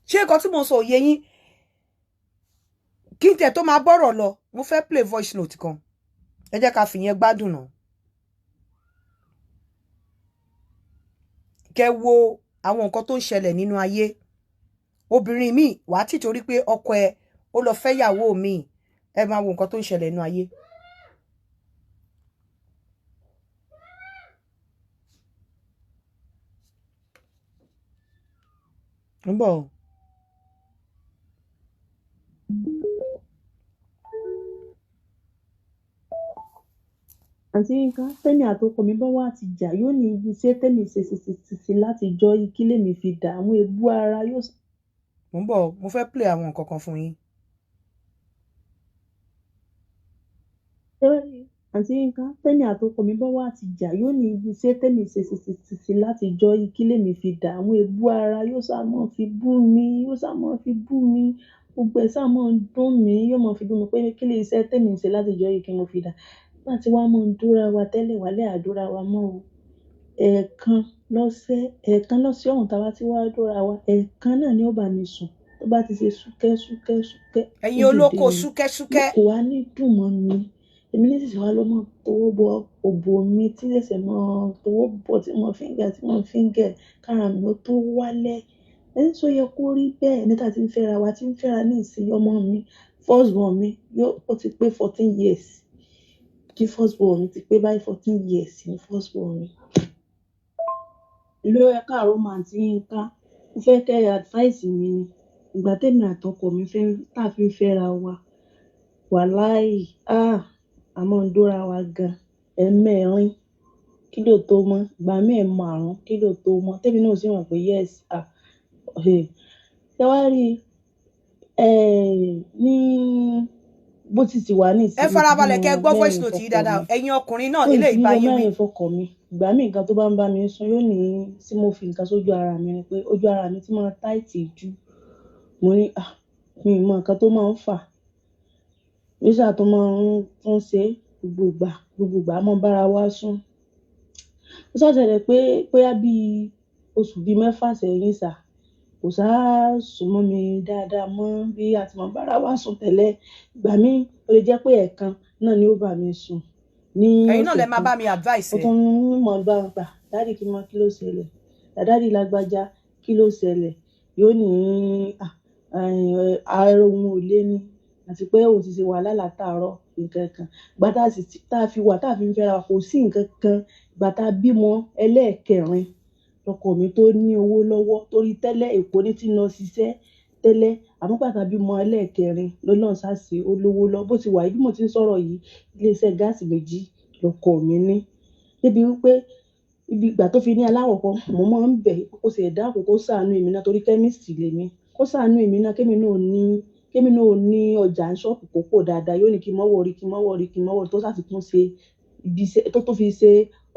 Ṣé nǹkan tí mo sọ òye yín? Kí n tẹ̀ tó máa bọ́rọ̀ lọ, mo fẹ́ play voice note kan. Ẹ jẹ́ ká fìyẹn gbádùn náà, kẹ́ wo àwọn nǹkan tó ń ṣẹlẹ̀ nínú ayé. Obìnrin mi wàá tì torí pé ọkọ ẹ ó lọ fẹ́ yàwó mi. Ẹ máa wo nǹkan tó ń ṣẹlẹ̀ nínú ayé. Ń bọ̀ o. Àǹtí Yinka, tẹ́mi àtọkọ mi bá wà ti jà, yóò ní iṣẹ́ tẹ́mi ṣe ṣe ṣe ṣe ṣe láti jọ kí lèmi fi dà àwọn èébú ara yóò Mo ń bọ̀ o, mo fẹ́ play àwọn nǹkan kan fún yín. Àǹtí Yínká, tẹ́mi àtọkọ mi bá wá ti jà, yóò ní iṣẹ́ tẹ́mi ṣe ṣe ṣe ṣe ṣe láti jọ́ yìí kí lèmi fi dà àwọn èébú ara, yóò sá mọ́ fi bú mi, yóò sá mọ́ fi bú mi, gbogbo ẹ̀ sá mọ́ ń dùn mí, yóò mọ́ fi bú mi pé kí lè iṣẹ́ tẹ́mi ṣe láti jọ́ yìí kí mo fi dà. Nígbà tí wàá mọ́ ń dúra wa tẹ́lẹ̀ wálé àdúrà wa mọ́ o. Ẹ̀ẹ̀kan lọ́sẹ̀, ẹ̀ẹ̀kan lọ́sẹ̀ ọ̀hún tá a bá ti wá dúra wa, ẹ̀ẹ̀kan náà ni ó bá mi sùn. Tó bá ti ṣe súkẹ́ súkẹ́ súkẹ́, ó Ẹ̀yin dìde olóko ni. súkẹ́súkẹ́. Kò wá ní dùn mọ́ mi. Èmi ní ṣẹ̀ṣẹ̀ wá ló mọ́ tọwọ́ bọ òbò mi tí ṣẹ̀ṣẹ̀ mọ́ tọwọ́ bọ̀ tí mo fi ń gẹ̀ tí mo fi ń gẹ̀ kára mi ó tó wálẹ̀. Ẹ ń sọ yẹ kó rí bẹ́ẹ̀ ní tá tí ń fẹ́ra wa tí ń fẹ́ra ní ìsìn ọmọ mi, first born mi yóò ó ti pé 14 years. Kí first born mi ti pé báyìí, 14 years ni first born mi. Ló ẹ káàárọ̀ mà, Àǹtí Yínká. Mo fẹ́ kẹ́ ẹ advice mi ni. Ìgbà tèmi àtọkọ mi fẹ́ tá a fi ń fẹ́ra wa, wàláì, ah, a máa ń dóra wa gan. Ẹ̀ẹ̀mẹrin kí ló tó mọ́, ìgbà míì ẹ̀ẹ̀márùn kí ló tó mọ́. Tèmi náà sì mọ̀ pé yes, ah, hey. Ṣé wàá rí ní bó ti ti wà ní Ẹ ìsinmi tí farabalẹ̀ bímọ kẹ́ gbọ́ voice mẹ́rin note yìí fọ́kọ dáadáa. mi. Ẹ̀yin ọkùnrin náà, Tó eléyìí ìbímọ bá yín wí. mẹ́rin fọ́kọ mi. Ìgbà míì nǹkan tó bá ń bá mi sùn yóò ní tí mo fi nǹkan sójú ara mi ni pé ojú ara mi ti máa tight jù. Mo ní, ah, mi ò mọ nǹkan tó máa ń fà. Yóò ṣáà tó máa ń tún ṣe gbogbo ìgbà, gbogbo ìgbà a máa ń bára wa sùn. Ó ṣáà ṣẹlẹ̀ pé bóyá bí oṣù bí 6 sẹ́yìn sà, kò sáà sùn mọ́ mi dáadáa mọ́ bí a ti máa ń bára wa sùn tẹ́lẹ̀. Ìgbà míì ó lè jẹ́ pé ẹ̀ẹ̀kan náà ni ó bá mi sùn ní Ẹ̀yin náà ọ̀sẹ̀ lẹ máa kan. bá mi advice Ó ẹ. tún ń mọ̀ bá gbà, "Daddy, kí mọ kí ló ṣẹlẹ̀? Daddy lágbájá, kí ló ṣẹlẹ̀?" Yóò ní, ah, ara òun ò lé ní àti pé òun ti ṣe wàhálà látàárọ̀ nǹkan kan. Ìgbà tá a sì ti, tá a fi wà, tá a fi ń fẹ́ra wa, kò sí nǹkan kan. Ìgbà tá a bímọ ẹlẹ́ẹ̀kẹrin, lọkọ mi tó ní owó lọ́wọ́ torí tẹ́lẹ̀ Èkó ní tí ń lọ ṣiṣẹ́ tẹ́lẹ̀. Àmọ́ ìgbà tá a bímọ ẹlẹ́ẹ̀kẹrin lọ́lọ́run ṣá ṣe ó lówó lọ. Bó ti wà yìí bí mo ti ń sọ̀rọ̀ yìí, ilé iṣẹ́ gáàsì méjì lọkọ mi ní. Débi wípé ibi ìgbà tó fi ní alákọ̀ọ́kọ́, mo máa ń bẹ̀ kó ṣe ẹ̀dá kó kó ṣàánú èmi náà torí chemist lèmi. Kó ṣàánú èmi náà kémi náà ó ní ọjà ní ṣọ́ọ̀bù kó pọ̀ dáadáa. Yóò ní kí n má worry, kí n má worry, kí n má worry tó ṣá ti tún ṣe ibi iṣẹ́ tó fi ṣe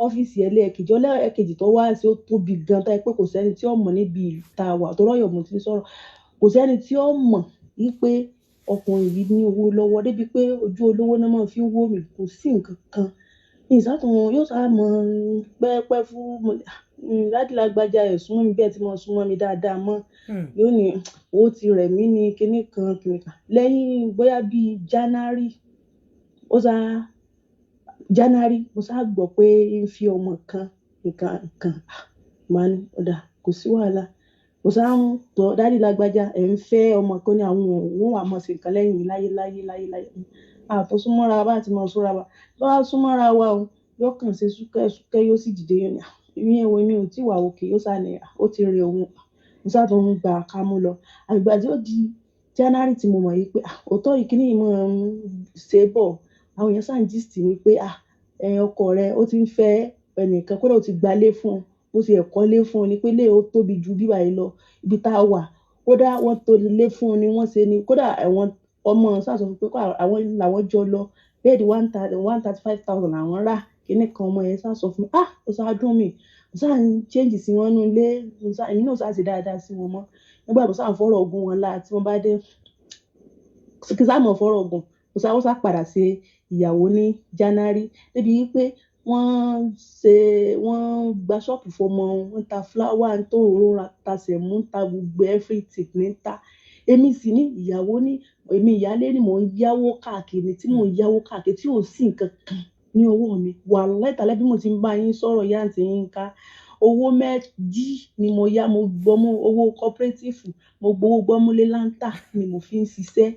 ọ́fíìsì ẹlẹ́ẹ̀kejì. Ẹlẹ́ẹ̀kejì tó wá ṣe ó tóbi gan tó jẹ́ pé kò sí ẹni tí ó mọ̀ níbi ìlú tá a wà. Torí Ọ̀yọ́ mo ti ń sọ̀rọ̀. Kò sí ẹni tí ó mọ̀ wípé ọkùnrin yìí ní owó lọ́wọ́ débi pé ojú olówó náà máa ń fi wò mí. Kò sí nǹkan kan. Ìsátún yóò sá mọ̀ pẹ́pẹ́ fún mo ní, "Ah, daddy lágbájá ẹ̀ súnmọ́ mi bí ẹ ti máa súnmọ́ mi dáadáa mọ́." Yóò ní ó ti rẹ̀ mí ní kíní kan kíní kan. Lẹ́yìn bóyá bí January, ó sá January, mo sá gbọ́ pé ń fi ọmọ kan nǹkan kan. Ah, màá ní, ó dáa, kò sí wàhálà. Mo sá ń tọ́ daddy lágbájá ẹ̀ ń fẹ́ ọmọ kan ní àwọn òun wà mọ̀ sí nǹkan lẹ́yìn mi láyé láyé láyé láyé. A tó súnmọ́ra bá ti mọ̀ súnra wa. Bá súnmọ́ra wa o, yóò kàn ṣe súkẹ́ súkẹ́ yóò sì dìde yóò ní, ah, ìyẹn wo mi ò tí wà okay. Yóò sá ní, ah, ó ti rẹ òun. Mo sá tún ń gba kámú lọ. Àti ìgbà tí ó di January tí mo mọ̀ wípé, ah, òótọ́ yìí kíní yìí máa ń ṣe bọ̀. Àwọn èèyàn sá ń gist mi pé, ah, ẹ ọkọ rẹ ó ti ń fẹ́ ẹnìkan kódà ó ti gba ilé fún un. Bó ṣe ẹ̀ kọ́lé fún un ni pé ilé ó tóbi ju bíbà yìí lọ. Ibi tá a wà, kódà wọ́n tó lé fún un ni wọ́n ṣe ni. Kódà àwọn ọmọ sá sọ fún pé kó àwọn làwọn jọ lọ. Bẹ́ẹ̀dì 135,000 làwọn rà. Kíní kan ọmọ yẹn sá sọ fún mi, ah, ó sá dùn mí. Mo sá ń change sí wọn nínú ilé. Mo sá, èmi náà sá ṣe dáadáa sí wọn mọ́. Nígbà mo sá ń fọ̀rọ̀ ogun wọn lá tí wọ́n bá dé, kí sá mọ̀ fọ̀rọ̀ ogun. Mo sá, ó sá padà ṣe ìyàwó ní January. Débi wípé wọ́n ṣe, wọ́n gba ṣọ́ọ̀bù fún ọmọ wọn, wọ́n ta flower, ń tó òróró, ta sẹ̀mó, ń ta gbogbo everything ní ń ta. Èmi sì ní ìyàwó ní, èmi ìyálé ni mò ń yáwó káàkiri, tí mò ń yáwó káàkiri tí ò sí nǹkan kan ní ọwọ́ mi. Wàláì tàláì bí mo ti ń bá yín sọ̀rọ̀ yìí, Àǹtí Yínká. Owó méjì ni mo yá, mo gbọ́mú owó cooperative, mo gbowó gbọ́múlé láńtà ni mo fi ń ṣiṣẹ́.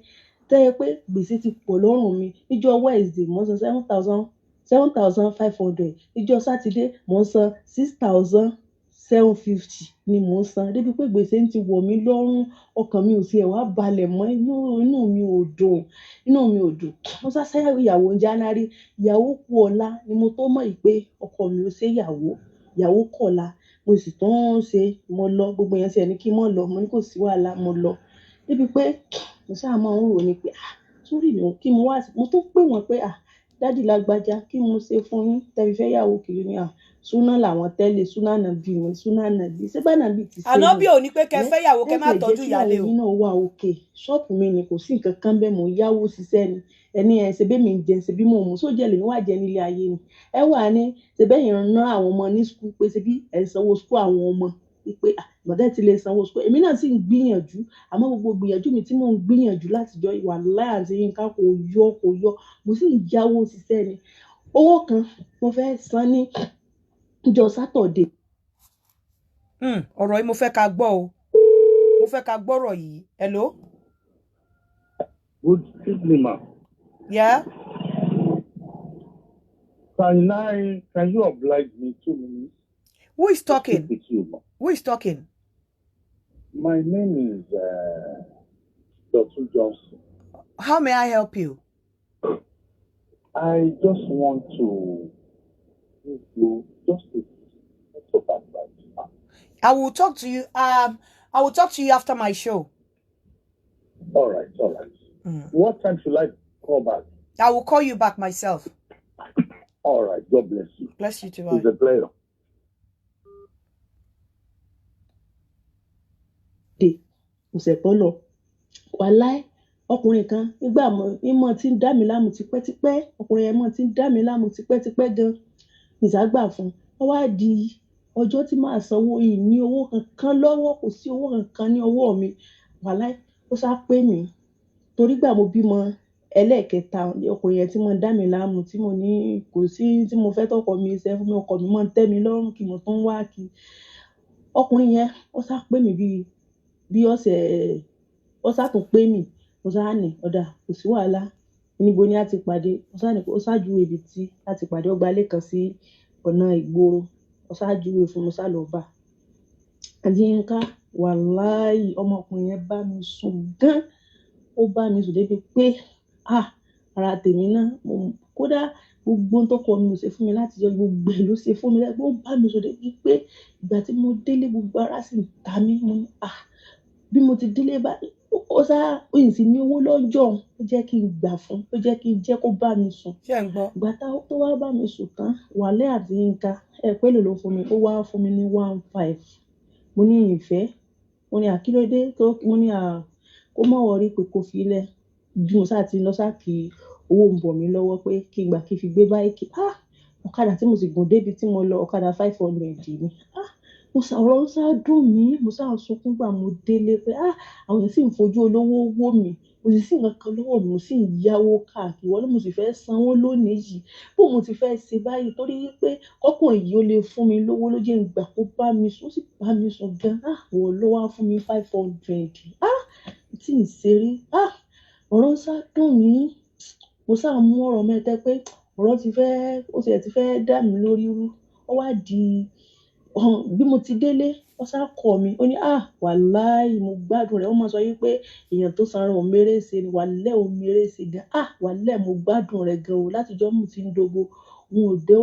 Tó jẹ́ pé gbèsè ti pọ̀ lọ́rùn mi. Níjọ́ Wednesday, mò ń san 7,000, 7,500. Níjọ́ Saturday, mò ń san 6,750 ni mò ń san. Débi pé gbèsè ń ti wọ̀ mí lọ́rùn, ọkàn mi ò sì ẹ̀ wá balẹ̀ mọ́, inú mi ò dùn, inú mi ò dùn. Mo sá ṣe ìyàwó ní January, ìyàwó kú ọ̀la ni mo tó mọ̀ pé ọkọ mi ò ṣe ìyàwó, ìyàwó kọ̀la. Mo sì tún ń ṣe, mo lọ, gbogbo èèyàn sì ẹni kí n má lọ, mo ní kò sí wàhálà, mo lọ. Débi pé mo sáà máa ń rò ní pé, ah, sórí mi ò kí mo wá, mo tún pè wọ́n pé, ah, Daddy lágbájá, kí mo ṣe fún yín tẹ́ fi fẹ́ yàwó kiri? Ní à súná làwọn tẹ́lẹ̀, súná nàbí wọn, súná nàbí ṣé bá nàbí ti ṣe Ànábì nù ò ní pé kẹ́ ẹ́ fẹ́yàwó ẹ kẹ́ má tiẹ̀ jẹ́ tọ́jú kí ìyálé ìyàwó o. yín náà wà òkè. Ṣọ́ọ̀bù mi ni kò sí nǹkan kan bẹ́ẹ̀, mò ń yáwó ṣiṣẹ́ ni. Ẹni ẹ̀ ṣe bẹ́ẹ̀ mi ń jẹun, ṣe bí mò ń mú sójẹ́ lèmi wà jẹ nílé ayé ni. Ẹ wà ní ṣe bẹ́ẹ̀ yẹn rán àwọn ọmọ ní school, pé ṣe bí ẹ̀ ń sanwó school àwọn ọmọ, pé bọ̀dẹ́ ti lè sanwó school. Èmi náà sì ń gbìyànjú, àmọ́ gbogbo gbìyànjú mi tí mò ń gbìyànjú látijọ́ ìwà láì àti Yínká kò yọ, kò yọ. Mo sì ń yáwó ṣiṣẹ́ ni. Owó kan mo fẹ́ san ní ìjọ Saturday. Ọ̀rọ̀ yìí mo fẹ́ ká gbọ́ o, mo fẹ́ ká gbọ́rọ̀ yìí. Hello. Good evening, ma. Yeah. Can you oblige me 2 minutes Who is to speak talking? with you, ma? Who is talking? My name is Dr. Johnson. How may I help you? I just want to give you just a bit of advice, ma. I will talk to you after my show. All right, all right. What time should I call back? I will call you back myself. All right, God bless you. Bless you too. It's Bye. a pleasure. Ọ̀sẹ̀ tó lọ, wàláì, ọkùnrin kan nígbà mọ̀ tí ń dá mi láàmú tipẹ́tipẹ́. Ọkùnrin yẹn mọ̀ tí ń dá mi láàmú tipẹ́tipẹ́ gan, ìságbà fún un. Ó wá di ọjọ́ tí màá sanwó yìí ní owó kankan lọ́wọ́, kò sí owó kankan ní ọwọ́ mi. Wàláì, ó sá pè mí torí gbà mo bímọ ẹlẹ́ẹ̀kẹta, ọkùnrin yẹn tí mo ń dá mi láàmú, tí mo ní kò sí tí mo fẹ́ tọkọ mi ṣe fún mi, ọkọ mi máa ń tẹ́ mi lọ́rùn kí mo tún wá kí. Ọkùnrin yẹn ó sá pè mí bí ọ̀sẹ̀, ó sá tún pè mí. Mo sá ní ọ̀dà, kò sí wàhálà, níbo ni a ti pàdé? Ó sá ní ó sá júwe ibi tí a ti pàdé, ó gba ilé kan sí ọ̀nà ìgboro, ó sá júwe fún mi, mo sá lọ bá. Àǹtí Yínká, wàláì, ọmọkùnrin yẹn bá mi sùn gan. Ó bá mi sùn débi pé ara tèmi náà, kódà gbogbo ohun tó kọ mi ò ṣe fún mi láti jẹ, gbogbo ẹ̀ ló ṣe fún mi. Ó bá mi sùn débi pé ìgbà tí mo délé gbogbo ara sì ń ta mí. Mo ní bí mo ti délé bá ó sá, ó sì ní owó lọ́jọ́, ó jẹ́ kí n gbà fún, ó jẹ́ kí n jẹ́ kó bá mi sùn. Ṣé ń gbọ́? Ìgbà tó wá bá mi sùn tán, wàlẹ́ àti Yínká, ẹ pé ló fún mi, ó wá fún mi ní 1.5. Mo ní ìfẹ́, mo ní àkílódé tó, mo ní kó má wọrí pé kó fi lẹ̀. Bí mo sá ti lọ sá kí owó ń bọ̀ mí lọ́wọ́ pé kí n gbà kí n fi gbé báìkì. Ọ̀kadà tí mo sì gùn débi tí mo lọ, ọ̀kadà 500 ni. Mo sá, ọ̀rọ̀ sá dùn mí, mo sá sunkún gbà mo délé pé àwọn èèyàn sì ń fojú olówó wò mí, mo sì sí nǹkan kan lọ́wọ́ mi, mo sì ń yáwó káàkiri, wọ́n ló mo sì fẹ́ sanwó lónìí yìí. Bó mo ti fẹ́ ṣe báyìí torí pé kọ́kùnrin yìí ó lè fún mi lówó ló jẹ́ ń gbà kó bá mi sùn, ó sì bá mi sùn gan. Wọ́n ló wá fún mi 500. Tí ń ṣeré. Ọ̀rọ̀ sá dùn mí. Mo sá mú ọ̀rọ̀ mẹ́tẹ́ pé ọ̀rọ̀ ti fẹ́, ó ti ẹ̀ ti fẹ́ dà mí lórí rú. Ó wá di bí mo ti délé, ó sá kọ̀ mí. Ó ní wàláì, mo gbádùn rẹ̀. Ó máa sọ yí pé èèyàn tó sanra ò méré ṣe ni, wàlẹ́ ò méré ṣe gan. Wàlẹ́ mo gbádùn rẹ̀ gan o. Látijọ́ mo ti ń dogo, n ò dé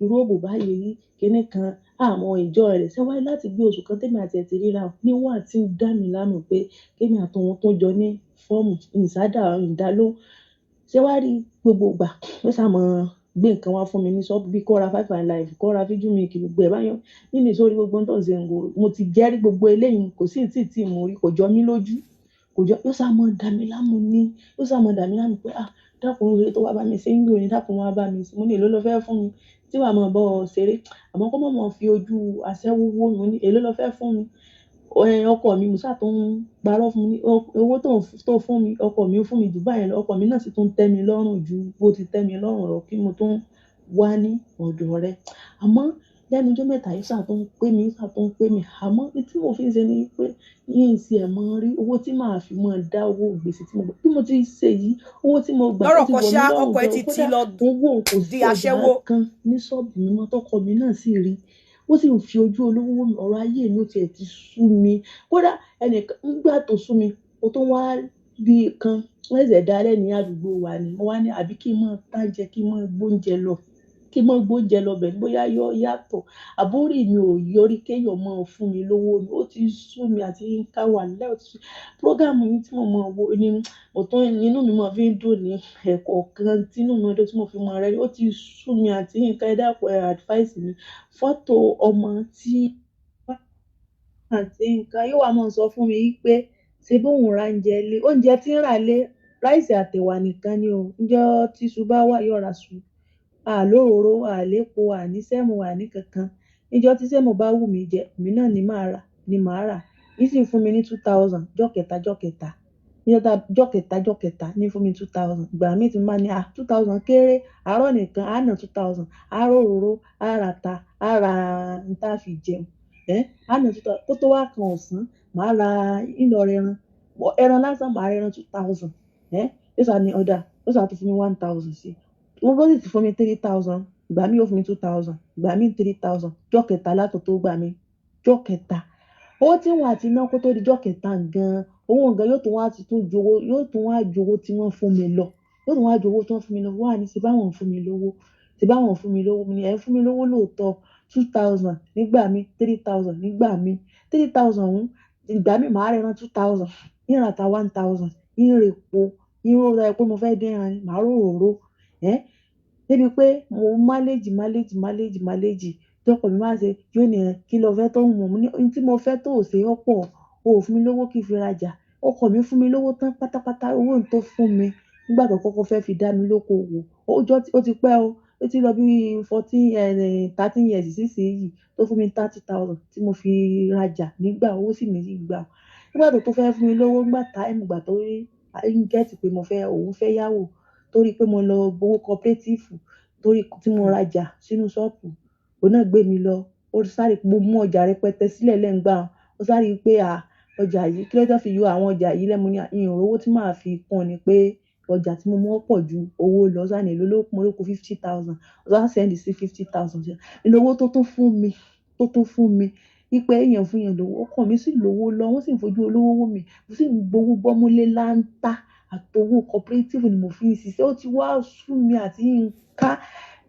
irú òbò báyìí rí, kíní kan. Àwọn ìjọ rẹ̀ ṣé wáyé láti gbé oṣù kan tèmi àti ẹ̀ ti ríra o. Ní wọ́n àti ń dá mi láàmú pé kémi àtọ̀hún tó jọ ní fọ́ọ̀mù ìsádà ìdálóhùn. Ṣé wá rí gbogbo ìgbà ó sá mọ́ gbé nǹkan wá fún mi ní ṣọ́ọ̀bù bí kó ra Five Alive, kó ra fíjú mi kì gbogbo ẹ̀ báyọ̀. Nínú ìsọ̀rí gbogbo ohun tó ń ṣe ń go, mo ti jẹ́rí gbogbo eléyìí, kò sí tí mo rí, kò jọ mí lójú, kò jọ. Ó sá mọ́ dá mi láàmú ní, ó sá mọ́ dá mi láàmú pé dákun oore tó wá bá mi ṣe ń gbé ni, dákun wá bá mi ṣe. Mo ní èló ló fẹ́ fún mi tí wàá máa bọ́ ọ ṣeré, àmọ́ kó má mọ̀ fi ojú aṣẹ́wó wò mí. Mo ní èló ló fẹ́ fún mi? Ọkọ mi Musa tó ń parọ́ fún mi ní owó tó fún mi, ọkọ mi ó fún mi jù báyìí lọ, ọkọ mi náà sì tún tẹ́ mi lọ́rùn ju bó ti tẹ́ mi lọ́rùn lọ kí mo tún wá ní ọ̀dọ̀ rẹ̀. Àmọ́ lẹ́nu ọjọ́ mẹ́ta yìí sá tó ń pè mí, sá tó ń pè mí. Àmọ́ ní tí mo fi ń ṣe ni pé yín sì ẹ̀ mọ́ rí owó tí màá fi máa dá owó gbèsè tí mo gbà. Bí mo ti ṣe yìí, owó tí mo gbà ó Lọ́rọ̀ ti kan wọ̀ mí ṣá, lọ́rùn ọkọ ẹ gan. ti ti Kódà lọ owó kò di sí ọjà aṣẹ́wó. kan ní ṣọ́ọ̀bù mi mọ́, tọkọ mi náà sì rí. Ó sì ń fi ojú olówó wò mí, ọ̀rọ̀ ayé mi ó tiẹ̀ ti sú mi. Kódà ẹnìkan nígbà tó sú mi, ó tún wá bí kan, wọ́n ṣẹ̀ṣẹ̀ dálẹ̀ ní àdúgbò wa ni. Mo wá ní àbí kí n máa tá jẹ, kí n máa gbóúnjẹ lọ. Kí n mọ́ gbóúnjẹ lọ bẹ̀ ní bóyá yọ yàtọ̀. Àbórí mi ò yọrí kéèyàn máa fún mi lówó ni. Ó ti sú mi àti Yínká, wàláì ó ti sú. Program yín tí mo máa wo ni ọ̀tún inú mi máa fi ń dùn ní ẹ̀kọ̀ọ̀kan tí inú mi dùn tí mo fi máa rẹ́rìn. Ó ti sú mi àti Yínká, ẹ dákun ẹ advice mi. Fọ́tò ọmọ tí àti Yínká yóò wá máa sọ fún mi pé ṣe bóun ra oúnjẹ lé, oúnjẹ tí ń rà lé rice àtẹ̀wà nìkan ni o. Ńjọ́ tíṣu bá wà yóò ra ṣu. A lóróró, a lépo, a ní semo, a ní kankan. Níjọ́ tí semo bá wù mí jẹ, èmi náà ni màá rà, ni màá rà. Yìí sì fún mi ní 2,000 jọ́ kẹta jọ́ kẹta. Níjọ́ tá jọ́ kẹta jọ́ kẹta ní fún mi 2,000. Ìgbà míì tí mo bá ní à 2,000 kéré, àárọ̀ nìkan á ná 2,000. Á rò òróró, á ra ata, á ra n tá fi jẹun. Á ná 2,000 kó tó wá kan ọ̀sán, màá ra ń lọ ra ẹran. Ẹran lásán màá ra ẹran 2,000. Yóò sá ní ọ̀dà, yóò sá tún fún mi 1,000 sí. Wọ́n bó sì ti fún mi 3,000, ìgbà míì ó fún mi 2,000, ìgbà míì 3,000. Jọ́ kẹta látò tó gbà mí. Jọ́ kẹta. Owó tí wọ́n àti ná kó tó di jọ́ kẹta gan-an, owó gan yóò tún wá ti tún ju owó, yóò tún wá ju owó tí wọ́n fún mi lọ. Yóò tún wá ju owó tí wọ́n fún mi lọ. Wọ́n á ní ṣe báwọn fún mi lówó. Ṣe báwọn fún mi lówó. Mo ní ẹ ń fún mi lówó lóòótọ́. 2,000 nígbà míì, 3,000 nígbà míì. 3,000 òun, ìgbà míì màá ra ẹran 2,000, ń ra ata 1,000, ń ra epo, ń rò ó pé mo fẹ́ dín ẹran ni, màá rò òróró. Débi pé mo manage, manage, manage, manage. Tí ọkọ mi bá ṣe, yóò ní ẹ kí ló fẹ́ tó wù mí. Mo ní ohun tí mo fẹ́ tó ò ṣe ó pọ̀. O ò fún mi lówó kí n fi rajà. Ọkọ mi fún mi lówó tán pátápátá. Owó tó fún mi nígbà tó kọ́kọ́ fẹ́ fi dá mi lóko òwò. Ọjọ́ tí ó ti pẹ́ o. Ó ti lọ bí 14, 13 years sísinyìí tó fún mi 30,000 tí mo fi rajà nígbà owó sì ní ìgbà. Nígbà tó tún fẹ́ fún mi lówó nígbà time ìgbà tó rí, ń get pé mo fẹ́, òun fẹ́ yáwó torí pé mo lọ gbowó cooperative torí tí mo rajà sínú ṣọ́ọ̀bù. Òun náà gbé mi lọ. Ó sáré mo mú ọjà rẹpẹtẹ sílẹ̀ lẹ́ǹgbà. Ó sáré pé à ọjà yìí kí ló dé tó fi yọ àwọn ọjà yìí lẹ́mu ní ìyẹn owó tí màá fi kún ni pé ọjà tí mo mú pọ̀ ju owó lọ. Ó sá ní èló ló kù, mo ló kù 50,000. Ó sá send sí 50,000 sí. Ní owó tó tún fún mi, tó tún fún mi wípé èèyàn fún èèyàn lówó. Ọkọ mi sì lówó lọ, wọ́n sì ń fojú olówó wò mí. Mo sì ń gbowó gbọ́múlé láńtà àtowó cooperative ni mo fi ń ṣiṣẹ́. Ó ti wá sú mi àti Yínká.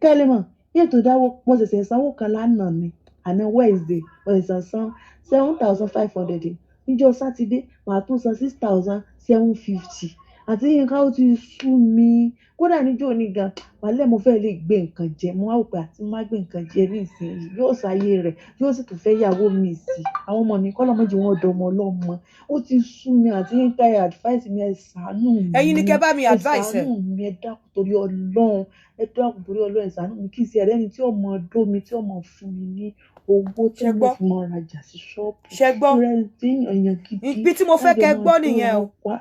Kẹ́ lè mọ̀, ní ètò ìdáwó, mo ṣẹ̀ṣẹ̀ sanwó kan lánàá ni. Àná Wednesday, mo ṣẹ̀ṣẹ̀ san 7,500. Níjọ́ Saturday, màá tún san 6,750. Àti Yínká ó ti sú mi. Kódà níjọ́ òní gan, wàláì mo fẹ́ lè gbé nǹkan jẹ. Mo wá wò pé àti má gbé nǹkan jẹ nísinsìnyí, yóò ṣayé rẹ̀, yóò sì tún fẹ́ ìyàwó mi sí. Àwọn ọmọ mi kọ́ lọ́mọ jí wọn dọmọ ọlọ́mọ. Ó ti sú mi àti Yínká ẹ advice mi, ẹ ṣàánú Ẹ̀yin ni mi. kẹ́ bá mi Ẹ advice ẹ̀. ṣàánú mi, ẹ dákun torí Ọlọ́run. Ẹ dákun torí Ọlọ́run, ẹ ṣàánú mi kí n ṣe ẹ̀rẹ́ni tí ó mọ dó mi, tí ó mọ fún mi ní owó tí Ṣẹ mo gbọ́? fi mọ rajà sí ṣọ́ọ̀bù. Ṣẹ gbọ́? Kí rẹ́ni tí èèyàn gidi Ibi tí mo fẹ́ tájọ kẹ́ máa gbọ́ dóra nìyẹn o. wá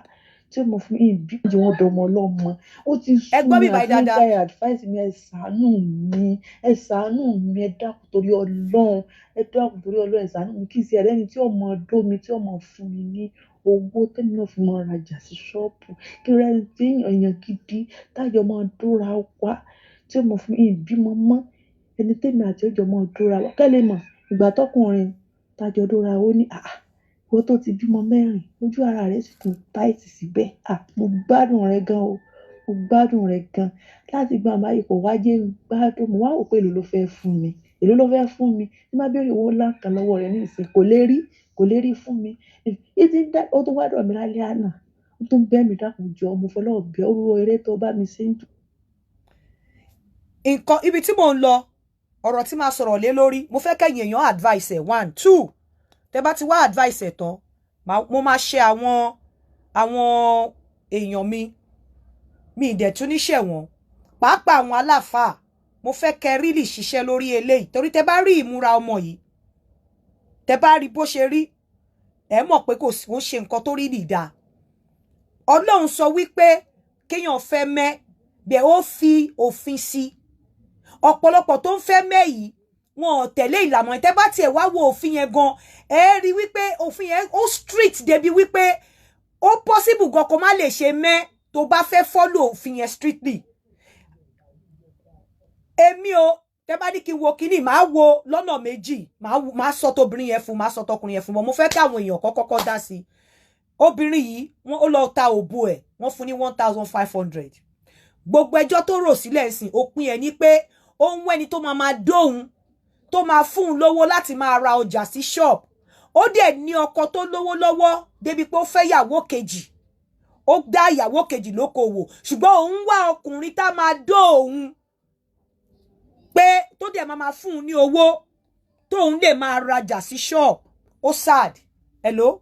tí ó mọ fún mi ìbí jí wọn dọmọ ọlọ́mọ. Ó ti Ẹ sú gbọ́ mi bíbá àti yìí dáadáa. Yínká ẹ advice mi, ẹ ṣàánú mi. Ẹ ṣàánú mi, ẹ dákun torí Ọlọ́run. Ẹ dákun torí Ọlọ́run, ẹ ṣàánú mi kí n ṣe ẹ̀rẹ́ni tí ó mọ dó mi, tí ó mọ fún mi ní owó tí mo fi mọ rajà sí ṣọ́ọ̀bù. Kí rẹ́ni tí èèyàn gidi tájọ máa dóra wá tí ó mọ fún mi ìbímọ mọ́. Ẹni tèmi àti ọjọ́ máa dóra wá. Kẹ́ lè mọ̀, ìgbà tọkùnrin tájọ dóra ó ní àá, ìwọ tó ti bímọ mẹ́rin, ojú ara rẹ sì tún tight síbẹ̀. À, mo gbádùn rẹ gan o. Mo gbádùn rẹ gan. Láti ìgbà báyìí kò wá jẹ́ ń gbádùn. Mo wá wò pé èló ló fẹ́ fún mi. Èló ló fẹ́ fún mi. Tí n bá béèrè owó ńlá kan lọ́wọ́ rẹ̀ ní ìsìn, kò lè rí, kò lè rí fún mi. Í ti ń dá, ó tún wá dọ̀ mí lálẹ́ àná. Ó tún bẹ́ mi dákun jọ, mo fọlọ́run bẹ̀ ọ́, irú eré tó bá mi ṣe ń Nǹkan ibi tí mò ń lọ, ọ̀rọ̀ tí màá sọ̀rọ̀ lé lórí, mo fẹ́ kẹ́yìn èèyàn advice ẹ̀. One, two, tẹ́ bá ti wá advice ẹ̀ tán, mo máa ṣe àwọn èèyàn mi, mi ì dẹ̀ tún níṣẹ̀ wọ́n, pàápàá àwọn aláfàá. Mo fẹ́ kẹ́ really ṣiṣẹ́ lórí eléyìí, torí tẹ́ bá rí ìmúra ọmọ yìí, tẹ́ bá rí bó ṣe rí, ẹ mọ̀ pé kò sí, ó ṣe nǹkan tó rí nìdá. Ọlọ́run sọ wípé kéèyàn fẹ́ mẹ́ bẹ́ẹ̀, ó fi òfin sí. Ọ̀pọ̀lọpọ̀ tó ń fẹ́ mẹ́ yìí, wọn ò tẹ̀lé ìlànà. Tẹ́ bá tiẹ̀ wá wo òfin yẹn gan, ẹ rí wípé òfin yẹn ó strict débi wípé ó possible gan kó má lè ṣe mẹ́ tó bá fẹ́ follow òfin yẹn strictly. Èmi o, tẹ́ bá ní kí n wo kíní, màá wo lọ́nà méjì. Màá sọ tóbìnrin yẹn fún, màá sọ tọkùnrin yẹn fún. Bọ́ mo fẹ́ kí àwọn èèyàn kọ́kọ́ dá sí i. Obìnrin yìí, wọ́n ó lọ ta òbò ẹ̀, wọ́n fún ní 1,500. Gbogbo ẹjọ́ tó rò sílẹ̀ sìn, òpin ẹ̀ ní pé Ó ń wẹ́ni tó máa máa dóhun, tó máa fún un lówó láti máa ra ọjà sí shop. Ó dẹ̀ ní ọkọ tó lówó lọ́wọ́ débi pé ó fẹ́ yàwó kejì, ó dá ìyàwó kejì lókòwò, ṣùgbọ́n òun wá ọkùnrin tá máa dó òun, pé tó dẹ̀ máa máa fún un ní owó tóun lè máa rajà sí shop. Ó sad. Hello?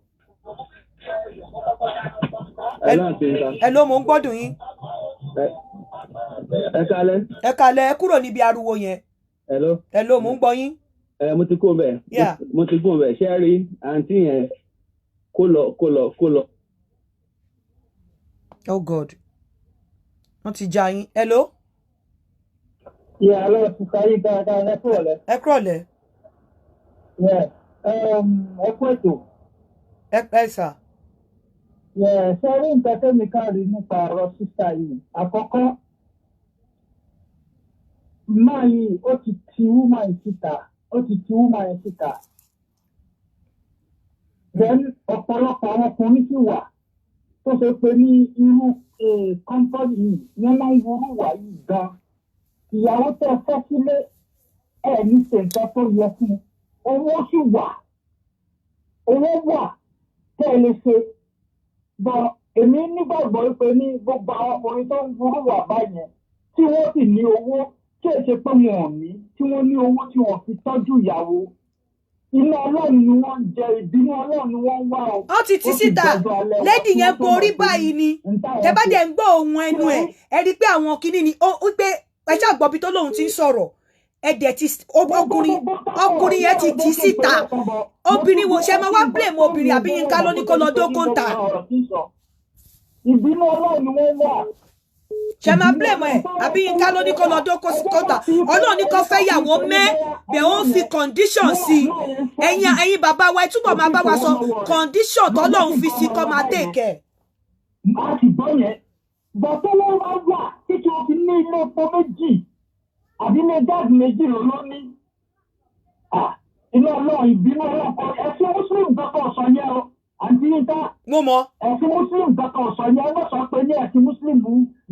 Hello, Aunty Yinka. Hello, mo ń gbọ́dùn yín. Ẹ kálẹ́. Ẹ kalẹ̀. Ẹ kúrò níbi ariwo yẹn. Hello. Hello, mo ń gbọ́ yín. Ẹ mo ti kó bẹ̀. Mo ti kó bẹ̀. Ṣé ẹ rí àǹtí yẹn, kó lọ, kó lọ, kó lọ. Oh God, wọ́n ti já yín. Hello? Yeah, hello, Sister Yinka, ẹ kúrọ̀lẹ́. Ẹ kúrọ̀lẹ́. Yeah, ẹ kú ètò. Ẹ sà. Yeah, ṣé rí nǹkan tẹ́mi ká rí nípa ọ̀rọ̀ sister yìí? Àkọ́kọ́, máa yìí ó ti ti woman yìí síta, ó ti ti woman yìí síta. Then ọ̀pọ̀lọpọ̀ àwọn ọkùnrin sì wà tó ṣe pé ní irú company yìí, wọ́n máa ń wúrú wà yìí gan. Ìyàwó tẹ́ ẹ fẹ́ sílé, ẹ̀ ní ṣe nǹkan tó yẹ fún un. Owó sì wà, owó wà tẹ́ ẹ lè ṣe bọ́. Èmi nígbàgbọ́ pé ní gbogbo àwọn ọkùnrin tó ń burú wà báyẹn, tí wọ́n sì ní owó, tí è ṣe pé wọn ò ní, tí wọ́n ní owó tí wọ́n fi tọ́jú ìyàwó, iná Ọlọ́run ni wọ́n ń jẹ, ìbínú Ọlọ́run ni wọ́n ń wá o. Wọ́n ti tì Ó sì síta. dọjọ́ alẹ́ wọn Lady kí yẹn wọ́n tó borí mọ̀ pé báyìí ni. n táwọn Tẹ bá ṣe. dẹ̀ ń gbọ́ ohun ẹnu ẹ̀, ẹ rí i pé àwọn kinní ni ó pé ẹ ṣáà gbọ́ bí tó lóun ti ń sọ̀rọ̀. Ẹ dẹ̀ ti ọkùnrin yẹn ti tì síta. Obìnrin wo ṣe máa wá blame obìnrin, àbí Yínká ló ní kó lọ dókòǹtà? Ìbínú Ọlọ́run ni wọ́n wà. Ṣe máa blame ẹ, àbí Yínká ló ní kó lọ dókòǹtà? Ọlọ́run ní kó fẹ́ yàwó mẹ́ bẹ̀, ó ń fi condition sí i. Ẹ̀yin bàbá wa, ẹ túbọ̀ máa bá wa sọ condition tọ́lọ́run fi sí kọ́ máa take ẹ̀. A sì gbọ́ yẹn bọ̀ tó wọ́n wá wà títí wọ́n fi ní ilé epo méjì àbí ilé gáàsì méjì ló ní. Ah, iná Ọlọ́run, ìbínú Ọlọ́run kọ́. Ẹ̀sìn Muslim kankan sọ yẹn o, Àǹtí Yínká. Mo mọ. Ẹ̀sìn Muslim kankan sọ yẹn. Wọ́n sọ pé ní ẹ̀sìn Muslim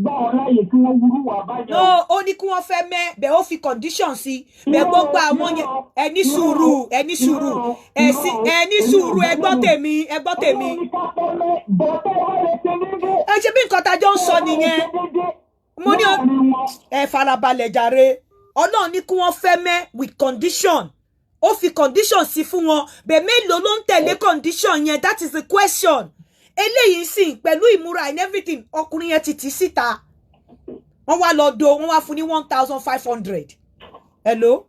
gbà wọ́n láàyè kí wọ́n wúrú wà báyẹn No, o. ó ní kí wọ́n fẹ́ mẹ́ bẹ̀, ó fi condition sí bẹ̀. Gbogbo àwọn yẹn, ẹ ní sùúrù, ẹ ní sùúrù, ẹ sí, ẹ ní sùúrù, ẹ gbọ́ tèmi, ẹ gbọ́ tèmi. Ọlọ́run ní ká fẹ́ mẹ́ bọ̀ tẹ́ ẹ bá lè ṣe déédéé. Ẹ ṣe bí nǹkan tá a jọ ń sọ nìyẹn. Mo ní ẹ farabalẹ̀ jàre. Ọlọ́run ní kí wọ́n fẹ́ mẹ́ with condition. Ó fi condition sí fún wọn bẹ́ẹ̀. Mélòó ló ń tẹ̀lé condition yẹn? That is the question. Eléyìí sì pẹ̀lú ìmúra and everything, ọkùnrin yẹn ti tì síta. Wọ́n wá lọ do, wọ́n wá fún ní 1,500. Hello?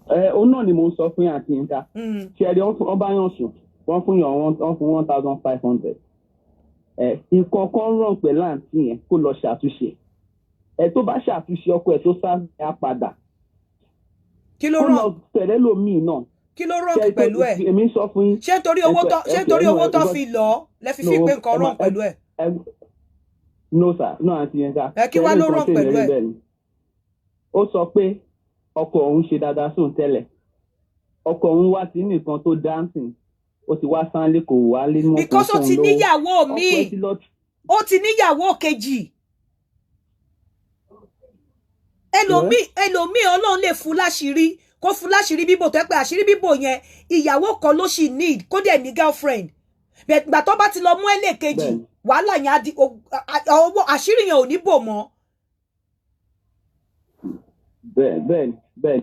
Ẹ òun náà ni mò ń sọ fún yín, Àǹtí Yinka. Ṣe ẹ rí, wọ́n bá yàn sùn, wọ́n fún yàn, wọ́n fún 1,500. Ẹ nǹkan kan ràn pẹ̀lú àǹtí yẹn, kó lọ ṣàtúnṣe. Ẹ tó bá ṣàtúnṣe, ọkọ ẹ tó sá á padà. Kí ló Kó ràn? lọ tẹ̀lé lómìn náà. Kí ló ràn pẹ̀lú ẹ̀? Èmi ń sọ fún yín. Ṣé nítorí owó tó, ṣé nítorí owó tó fi lọ lẹ fi pé nǹkan ràn pẹ̀lú ẹ̀? No sir, no, Àǹtí Yinka. Ẹ kí wá ló ràn pẹ̀lú ẹ̀? Ó sọ pé ọkọ òun ṣe dáadáa sóun tẹ́lẹ̀, ọkọ òun wá sí nìkan tó dancing, ó ti wá sánlé, kò wá lé mọ́. Because ó ti níyàwó míì, ó ti níyàwó kejì. Ẹlòmíì, Ọlọ́run lè fún láṣìírí, kó fún láṣìírí bíbò tó yẹ pé àṣírí bíbò yẹn, ìyàwó kan ló sì need, kó dẹ̀ ní girlfriend. Gbà tó bá ti lọ mú ẹlẹ́ẹ̀kejì, wàhálà yẹn á di ọwọ́, àṣírí yẹn ò ní bò mọ́. Bẹ́ẹ̀ bẹ́ẹ̀ bẹ́ẹ̀.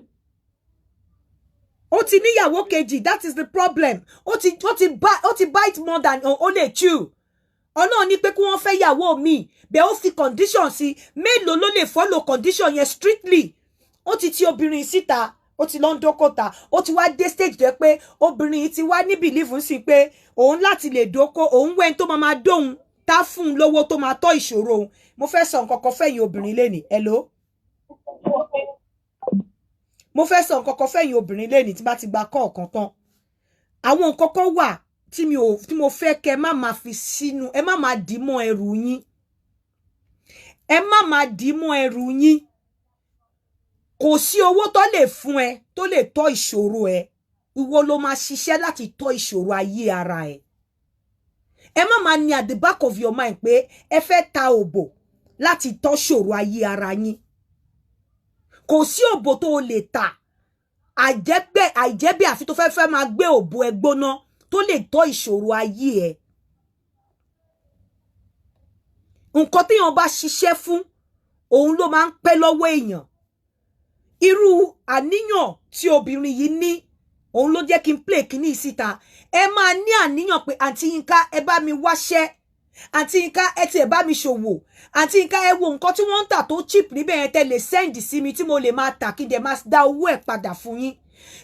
Ó ti níyàwó kejì, that is the problem. Ó ti bite more than ó lè chew. Ọlọ́run ní pé kí wọ́n fẹ́ yàwó mi bẹ́ẹ̀, ó fi condition sí. Mélòó ló lè follow condition yẹn strictly? Ó ti ti obìnrin síta, ó ti lọ ń dókòtà, ó ti wá dé stage tó yẹ pé obìnrin yìí ti wá ní belief ń sìn pé òun láti lè dóko, òun wẹ́n tó máa máa dóhun, tá fún un lówó tó máa tọ́ ìṣòro òun. Mo fẹ́ sọ nǹkan kan fẹ́yìn obìnrin lénìí. Hello? Mo fẹ́ sọ nǹkan kan fẹ́yìn obìnrin lénìí. Tí bá ti gba kọ́ọ̀kan tán, àwọn nǹkan kan wà tí mi ò tí mo fẹ́ kẹ́ má máa fi sínú, ẹ má máa dì mọ́ ẹrù yín, ẹ má máa dì mọ́ ẹrù yín. Kò sí owó tó lè fún ẹ tó lè tọ́ ìṣòro ẹ. Ìwọ ló máa ṣiṣẹ́ láti tọ́ ìṣòro ayé ara ẹ. Ẹ má máa ní at the back of your mind pé ẹ fẹ́ ta òbò láti tọ́ ṣòro ayé ara yín. Kò sí òbò tó o lè tà àìjẹ́bẹ́ àfi tó fẹ́ fẹ́ máa gbé òbò ẹ gbóná tó lè tọ́ ìṣòro ayé ẹ. Nǹkan téèyàn bá ṣiṣẹ́ fún òun ló máa ń pẹ́ lọ́wọ́ èèyàn. Irú àníyàn tí obìnrin yìí ní òun ló jẹ́ kí n play kíní síta. Ẹ máa ní àníyàn pé àǹtí Yínká, ẹ bá mi wáṣẹ́, àǹtí Yínká, ẹ tiẹ̀ bá mi ṣòwò, àǹtí Yínká, ẹ wo nǹkan tí wọ́n ń tà tó cheap níbẹ̀ yẹn tẹ́ lè send sí mi tí mo lè máa tà kí n dẹ̀ máa dá owó ẹ̀ padà fún yín.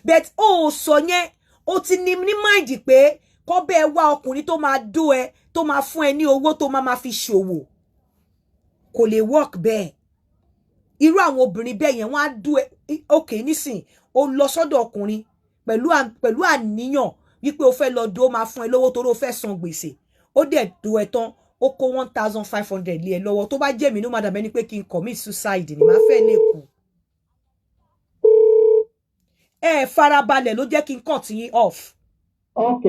But ó sọ yẹn, ó ti ní ní mind pé kọ́ bẹ́ẹ̀ wá ọkùnrin tó máa dó ẹ, tó máa fún ẹ ní owó tó máa fi ṣòwò. Kò lè work bẹ́ẹ̀. Irú àwọn obìnrin bẹ́ẹ̀ yẹn, wọ́n á dó ẹ. Ok, nísìn ó lọ sọ́dọ̀ ọkùnrin pẹ̀lú àníyàn wípé o fẹ́ lọ dó, ó máa fún ẹ lówó torí o fẹ́ san gbèsè. Ó dẹ̀ dó ẹ tán, ó kó 1,500 lé ẹ lọ́wọ́. Tó bá jẹ́ mi ló máa dàbẹ́ ni pé kí n commit suicide ni, màá fẹ́ lè kú. Ẹ farabalẹ̀ ló jẹ́ kí n cut yín off. Ok.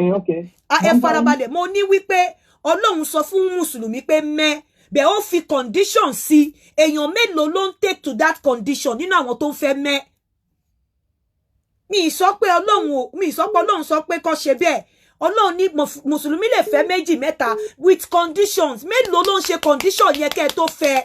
Ẹ farabalẹ̀. Mo ní wípé Ọlọ́run sọ fún mùsùlùmí pé mẹ́ bẹ́ẹ̀, ó fi condition sí. Èèyàn mélòó ló ń take to that condition nínú àwọn tó ń fẹ́ mẹ́? Mi sọ pé Ọlọ́run ò, mi sọ pé Ọlọ́run sọ pé kó ṣe bẹ́ẹ̀. Ọlọ́run ní mùsùlùmí lè fẹ́ méjì, mẹ́ta with conditions. Mélòó ló ń ṣe condition yẹn kẹ́ ẹ tó fẹ́?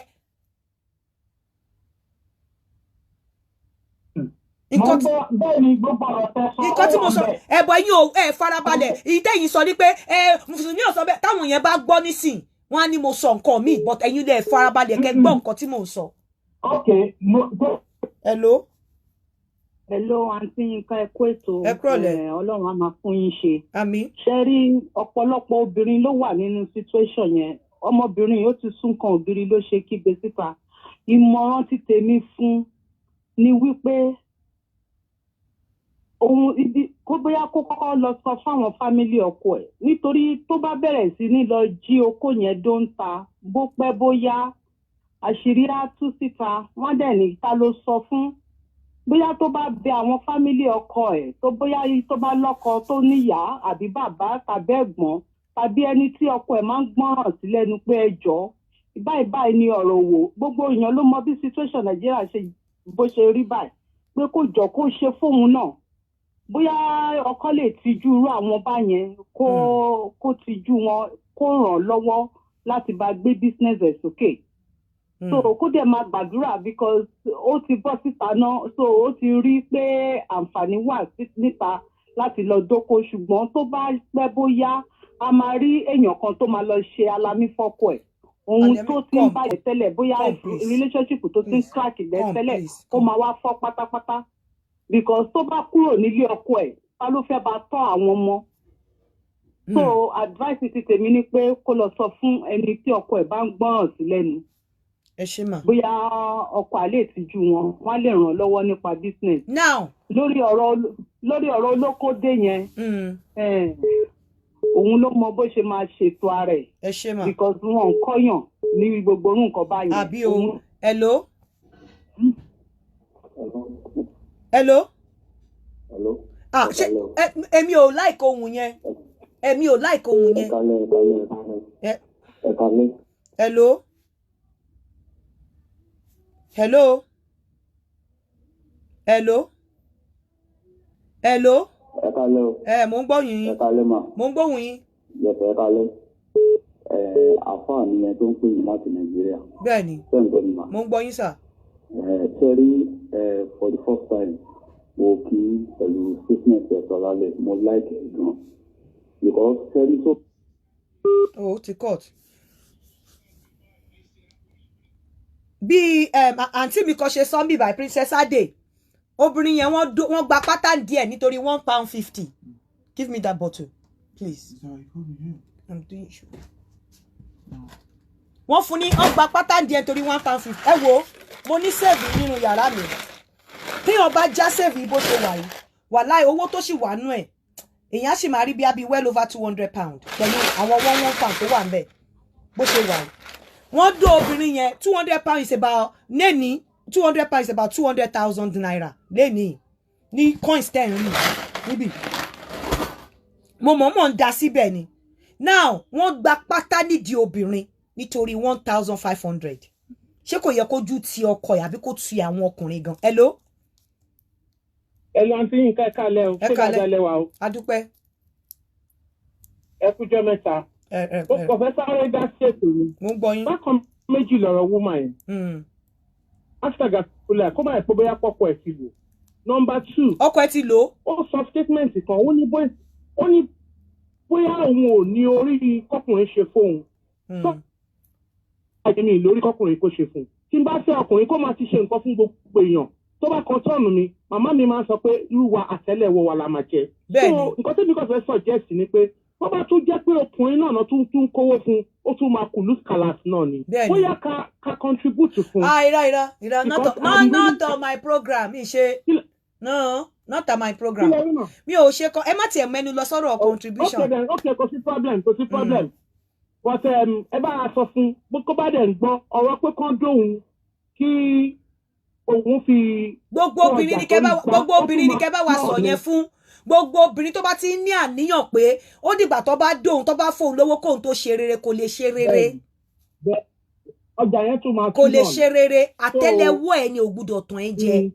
Mo ń gbọ́. Bẹ́ẹ̀ ni, gbogbo ọ̀rọ̀ tẹ́ sọ. Nǹkan tí mo ó wà sọ bẹ́ẹ̀. Ẹ̀bọ̀ yín o, ẹ farabalẹ̀. Èyí tẹ́yìn sọ ni pé ẹ mùsùlùmí ò sọ bẹ́ẹ̀. Táwọn yẹn bá gbọ́ nísìn, wọ́n á ní mo sọ nǹkan míì, but ẹ̀yin lè farabalẹ̀ kẹ́ gbọ́ nǹkan tí mò ń sọ. Ok, mo tó. Hello. Hello, àǹtí Yínká, ẹ kú ètò. Ẹ kúrọ̀lẹ́. Ọlọ́run á máa fún yín ṣe. Àmín. Ṣe rí, ọ̀pọ̀lọpọ̀ obìnrin ló wà nínú situation yẹn. Ọmọbìnrin yìí, ó ti sún kan ògiri ló ṣe kígbe síta. Ìmọ̀ràn ti tèmi fún ni wípé òun ibi kó bóyá kó kọ́kọ́ lọ sọ fáwọn family ọkọ ẹ̀, nítorí tó bá bẹ̀rẹ̀ sí ní lọ jí okó yẹn dó ń ta, bó pẹ́ bóyá àṣírí á tú síta. Wọ́n dẹ̀ ní ta ló sọ fún. Bóyá tó bá bẹ àwọn family ọkọ ẹ̀, tó bóyá tó bá lọ́kọ, tó níyàá àbí bàbá tàbí ẹ̀gbọ́n tàbí ẹni tí ọkọ ẹ̀ máa ń gbọ́ràn sí lẹ́nu pé ẹ jọ̀ọ́, báyìí báyìí ni ọ̀rọ̀ wò, gbogbo èèyàn ló mọ bí situation Nàìjíríà ṣe bó ṣe rí báyìí, pé kó jọ kó ṣe fóun náà. Bóyá ọkọ lè tijú irú àwọn báyẹn, kó tijú wọn, kó ràn án lọ́wọ́ láti bá gbé business ẹ̀ sókè. So kó dẹ̀ máa gbàdúrà, because ó ti bọ́ síta náà, so ó ti rí pé àǹfààní wà níta láti lọ dóko. Ṣùgbọ́n tó bá pẹ́ bóyá, a máa rí èèyàn kan tó máa lọ ṣe alamí fọ́kọ ẹ̀. Ohun tó ti ń bàjẹ́ tẹ́lẹ̀, bóyá relationship tó ti ń crack tẹ́lẹ̀, ó máa wá fọ́ pátápátá, because tó bá kúrò nílé ọkọ ẹ̀, ta ló fẹ́ bá tọ́ àwọn ọmọ? So advice ti tèmi ni pé kó lọ sọ fún ẹni tí ọkọ ẹ̀ bá ń gbọ́ràn sí lẹ́nu. Ẹ ṣé mà. Bóyá ọkọ àlè tìjú wọn, wọn lè ràn lọ́wọ́ nípa business. Now. Lórí ọ̀rọ̀ olókódé yẹn, òun ló mọ bó ṣe máa ṣètò ara ẹ̀. Ẹ ṣé mà. Because wọn ń kọ́yàn ní gbogbo orú nǹkan báyẹn. Àbí o. Hello. Hello. Hello. Ah, ṣe èmi ò like ohun yẹn, èmi ò like ohun yẹn. Ẹ kálẹ́, ẹ kálẹ́, ẹ kálẹ́. Hello. Hello. Hello. Hello. Ẹ kálẹ́ o. Ẹ mò ń gbọ́ yín. Ẹ kálẹ́ mà. Mò ń gbóhùn yín. Yẹ̀fẹ̀, ẹ kálẹ́. Ẹ àfáà nìyẹn tó ń pè yín láti Nàìjíríà. Bẹ́ẹ̀ni. Ṣé ń gbọ́ mi mà? Mò ń gbọ́ yín, sir. Ẹ ṣe rí ẹ, for the first time, mo kí pẹ̀lú statement ẹ̀ sọ lálẹ́, mo like ẹ̀ gan. Because ṣe rí tó. Oh, ti cut. Bí àǹtí mi kan ṣe sọ mí by Princess Ade, obìnrin yẹn, wọ́n gba pátá díẹ̀ nítorí £1.50. Give me that bottle, please. I'm doing show. Wọ́n fún ní, wọ́n gba pátá díẹ̀ nítorí £1.50. Ẹ wo, mo ní safe nínú yàrá mi. Téèyàn bá já safe bó ṣe wà yìí, wàláì, owó tó sì wà nú ẹ̀, èèyàn á sì máa rí bí abi well over £200 pẹ̀lú àwọn one one pound tó wà ń bẹ̀ bó ṣe wà yìí. Wọ́n dó obìnrin yẹn, £200 is about lẹ́ni, £200 is about ₦200,000 lẹ́ni ní coins ten rí níbí. Mo mọ̀ọ́mọ̀ ń da síbẹ̀ ni. Now, wọ́n gba pátá nídìí obìnrin nítorí 1,500. Ṣé kò yẹ kójú ti ọkọ ẹ̀ àbí kó ti àwọn ọkùnrin gan? Hello. Ẹ lọ, àǹtí Yínká, ẹ kálẹ́ o. Ẹ Ṣé kálẹ́. dáadáa lẹ́wà o? Adúpẹ́. Ẹ kújọ́ mẹ́ta. Ẹ ẹ Ó ẹ kàn fẹ́ sáré dá sí ètò ni. Mo ń gbọ́ yín. Bákan méjì lọ̀rọ̀ woman yẹn. Hashtag àtúnlẹ̀ kó má yẹ pé bóyá pọ́pọ́ ẹ̀ ti lò. Number two. Ọkọ ẹ ti lò ó. Ó sọ statement kan, ó ní bóyá òun ò ní orí kọkùnrin ṣe fóun. Tó àjẹmí lórí kọkùnrin kó ṣe fún un. Tí n bá fẹ́ ọkùnrin kó máa ti ṣe nǹkan fún gbogbo èèyàn. Tó bá kan tọ́ọ̀nù mi, màmá mi máa ń sọ pé irú wa àtẹ́lẹwọ́ wa la máa jẹ. Bẹ́ẹ̀ni. So nǹkan tí mi kàn fẹ́ suggest ni pé wọ́n bá tún jẹ́ pé ọkùnrin náà tún kówó fún, ó tún máa kùlù kàlàs náà ni. Bẹ́ẹ̀ni. Bóyá ká contribute fún. Ah, irọ́, irọ́, irọ́, not Because no, I'm not really on my program. Mi ṣe, no, not on my program. Kí lẹ rí náà? Mi ò ṣe kọ, ẹ má tiẹ̀ mẹ́nu lọ sọ́rọ̀ contribution. Okay then, okay, kò sí problem, kò sí problem. But ẹ bá a sọ fún bó kó bá dẹ̀ ń gbọ́ ọ̀rọ̀ pé kán dóhun kí òun fi Gbogbo kó obìnrin ọjà ni kẹ́ bá tó ń gbà, gbogbo ó tún obìnrin ni máa kẹ́ bá wa náà sọ ni. yẹn fún. Gbogbo obìnrin tó bá ti ń ní àníyàn pé ó dìgbà tó bá dóhun, tó bá fóun lówó kóun tó ṣe rere, kò lè ṣe rere. Bẹ́ẹ̀ni, bẹ́ẹ̀, ọjà yẹn tún máa Kò tú lè náà ni. ṣe rere. So Àtẹ́lẹwọ́ ẹ ni ò gbúdọ̀ tàn ẹ́ jẹ.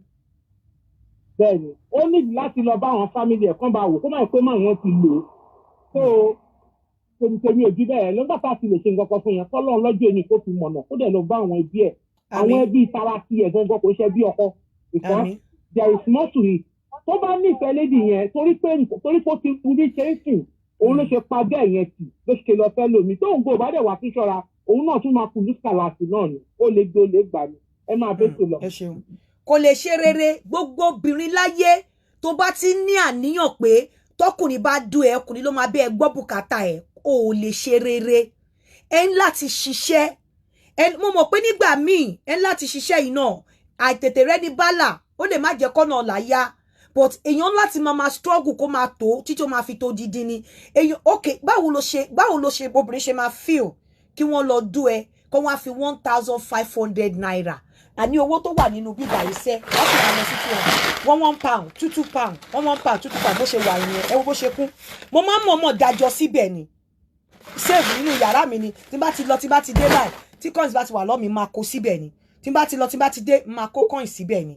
Bẹ́ẹ̀ni, ó ní láti lọ bá àwọn family ẹ̀ kán bá wò kó má pé máa wọ́n ti lò ó. So tèmi ò ju bẹ́ẹ̀ lọ́gbà tá a ti lè ṣe nǹkan kan fún yẹn, kọ́lọ́run lọ́jọ́ èmi kó fi mọ̀nà, kó dẹ̀ lọ bá àwọn ẹbí ẹ̀, àwọn ẹbí tara ti ẹ̀ gangan, kò ṣe bí ọkọ, because there is more to it. Tó bá nífẹ̀ẹ́ lady yẹn, torí pé ó ti rí ṣe ń sìn, òun ló ṣe pa bẹ́ẹ̀ yẹn tì, ló ṣe lọ fẹ́ lómi. Tóun kò bá dẹ̀ wá fún ṣọ́ra, òun náà tún máa kú lùsàlàsì náà ni. Ó lè gbé, ó lè gbà ní. Ẹ máa bẹ́ tó lọ. Ẹ ṣeun. Kò lè ṣe rere. Gbogbo obìnrin láyé tó bá ti ní àníyàn pé tọkùnrin bá dún ẹ, ọkùnrin ló máa bẹ ẹ gbọ́ bùkátà ẹ, ò lè ṣe rere. Ẹ ń láti ṣiṣẹ́ ẹ. Mo mọ̀ pé nígbà míì, ẹ ń láti ṣiṣẹ́ yìí náà, àìtètè rẹ ní bálà, ó lè má jẹ́ kọ́nà ọ̀la yá, but èèyàn láti máa struggle kó máa tó títí ó máa fi tó dídí ni èèyàn. Ok, báwo ló ṣe obìnrin ṣe máa feel kí wọ́n lọ dú ẹ, kó wọ́n á fi ₦1,500, àní owó tó wà nínú bíbá iṣẹ́, wọ́n sì máa lọ sí 200, £1 £1, £2 £2, £1 £1, £2 £2, bó ṣe wà yẹn. Ẹ wo bó ṣe kún. Mo máa ń mọ̀ọ́mọ̀ dájọ́ síbẹ̀ ni, save nínú yàrá mi ni. Tí n bá ti lọ, tí n bá ti dé báyìí, tí coins bá ti wà lọ́mìí, máa kó síbẹ̀ ni. Tí n bá ti lọ, tí n bá ti dé, máa kó coins síbẹ̀ ni.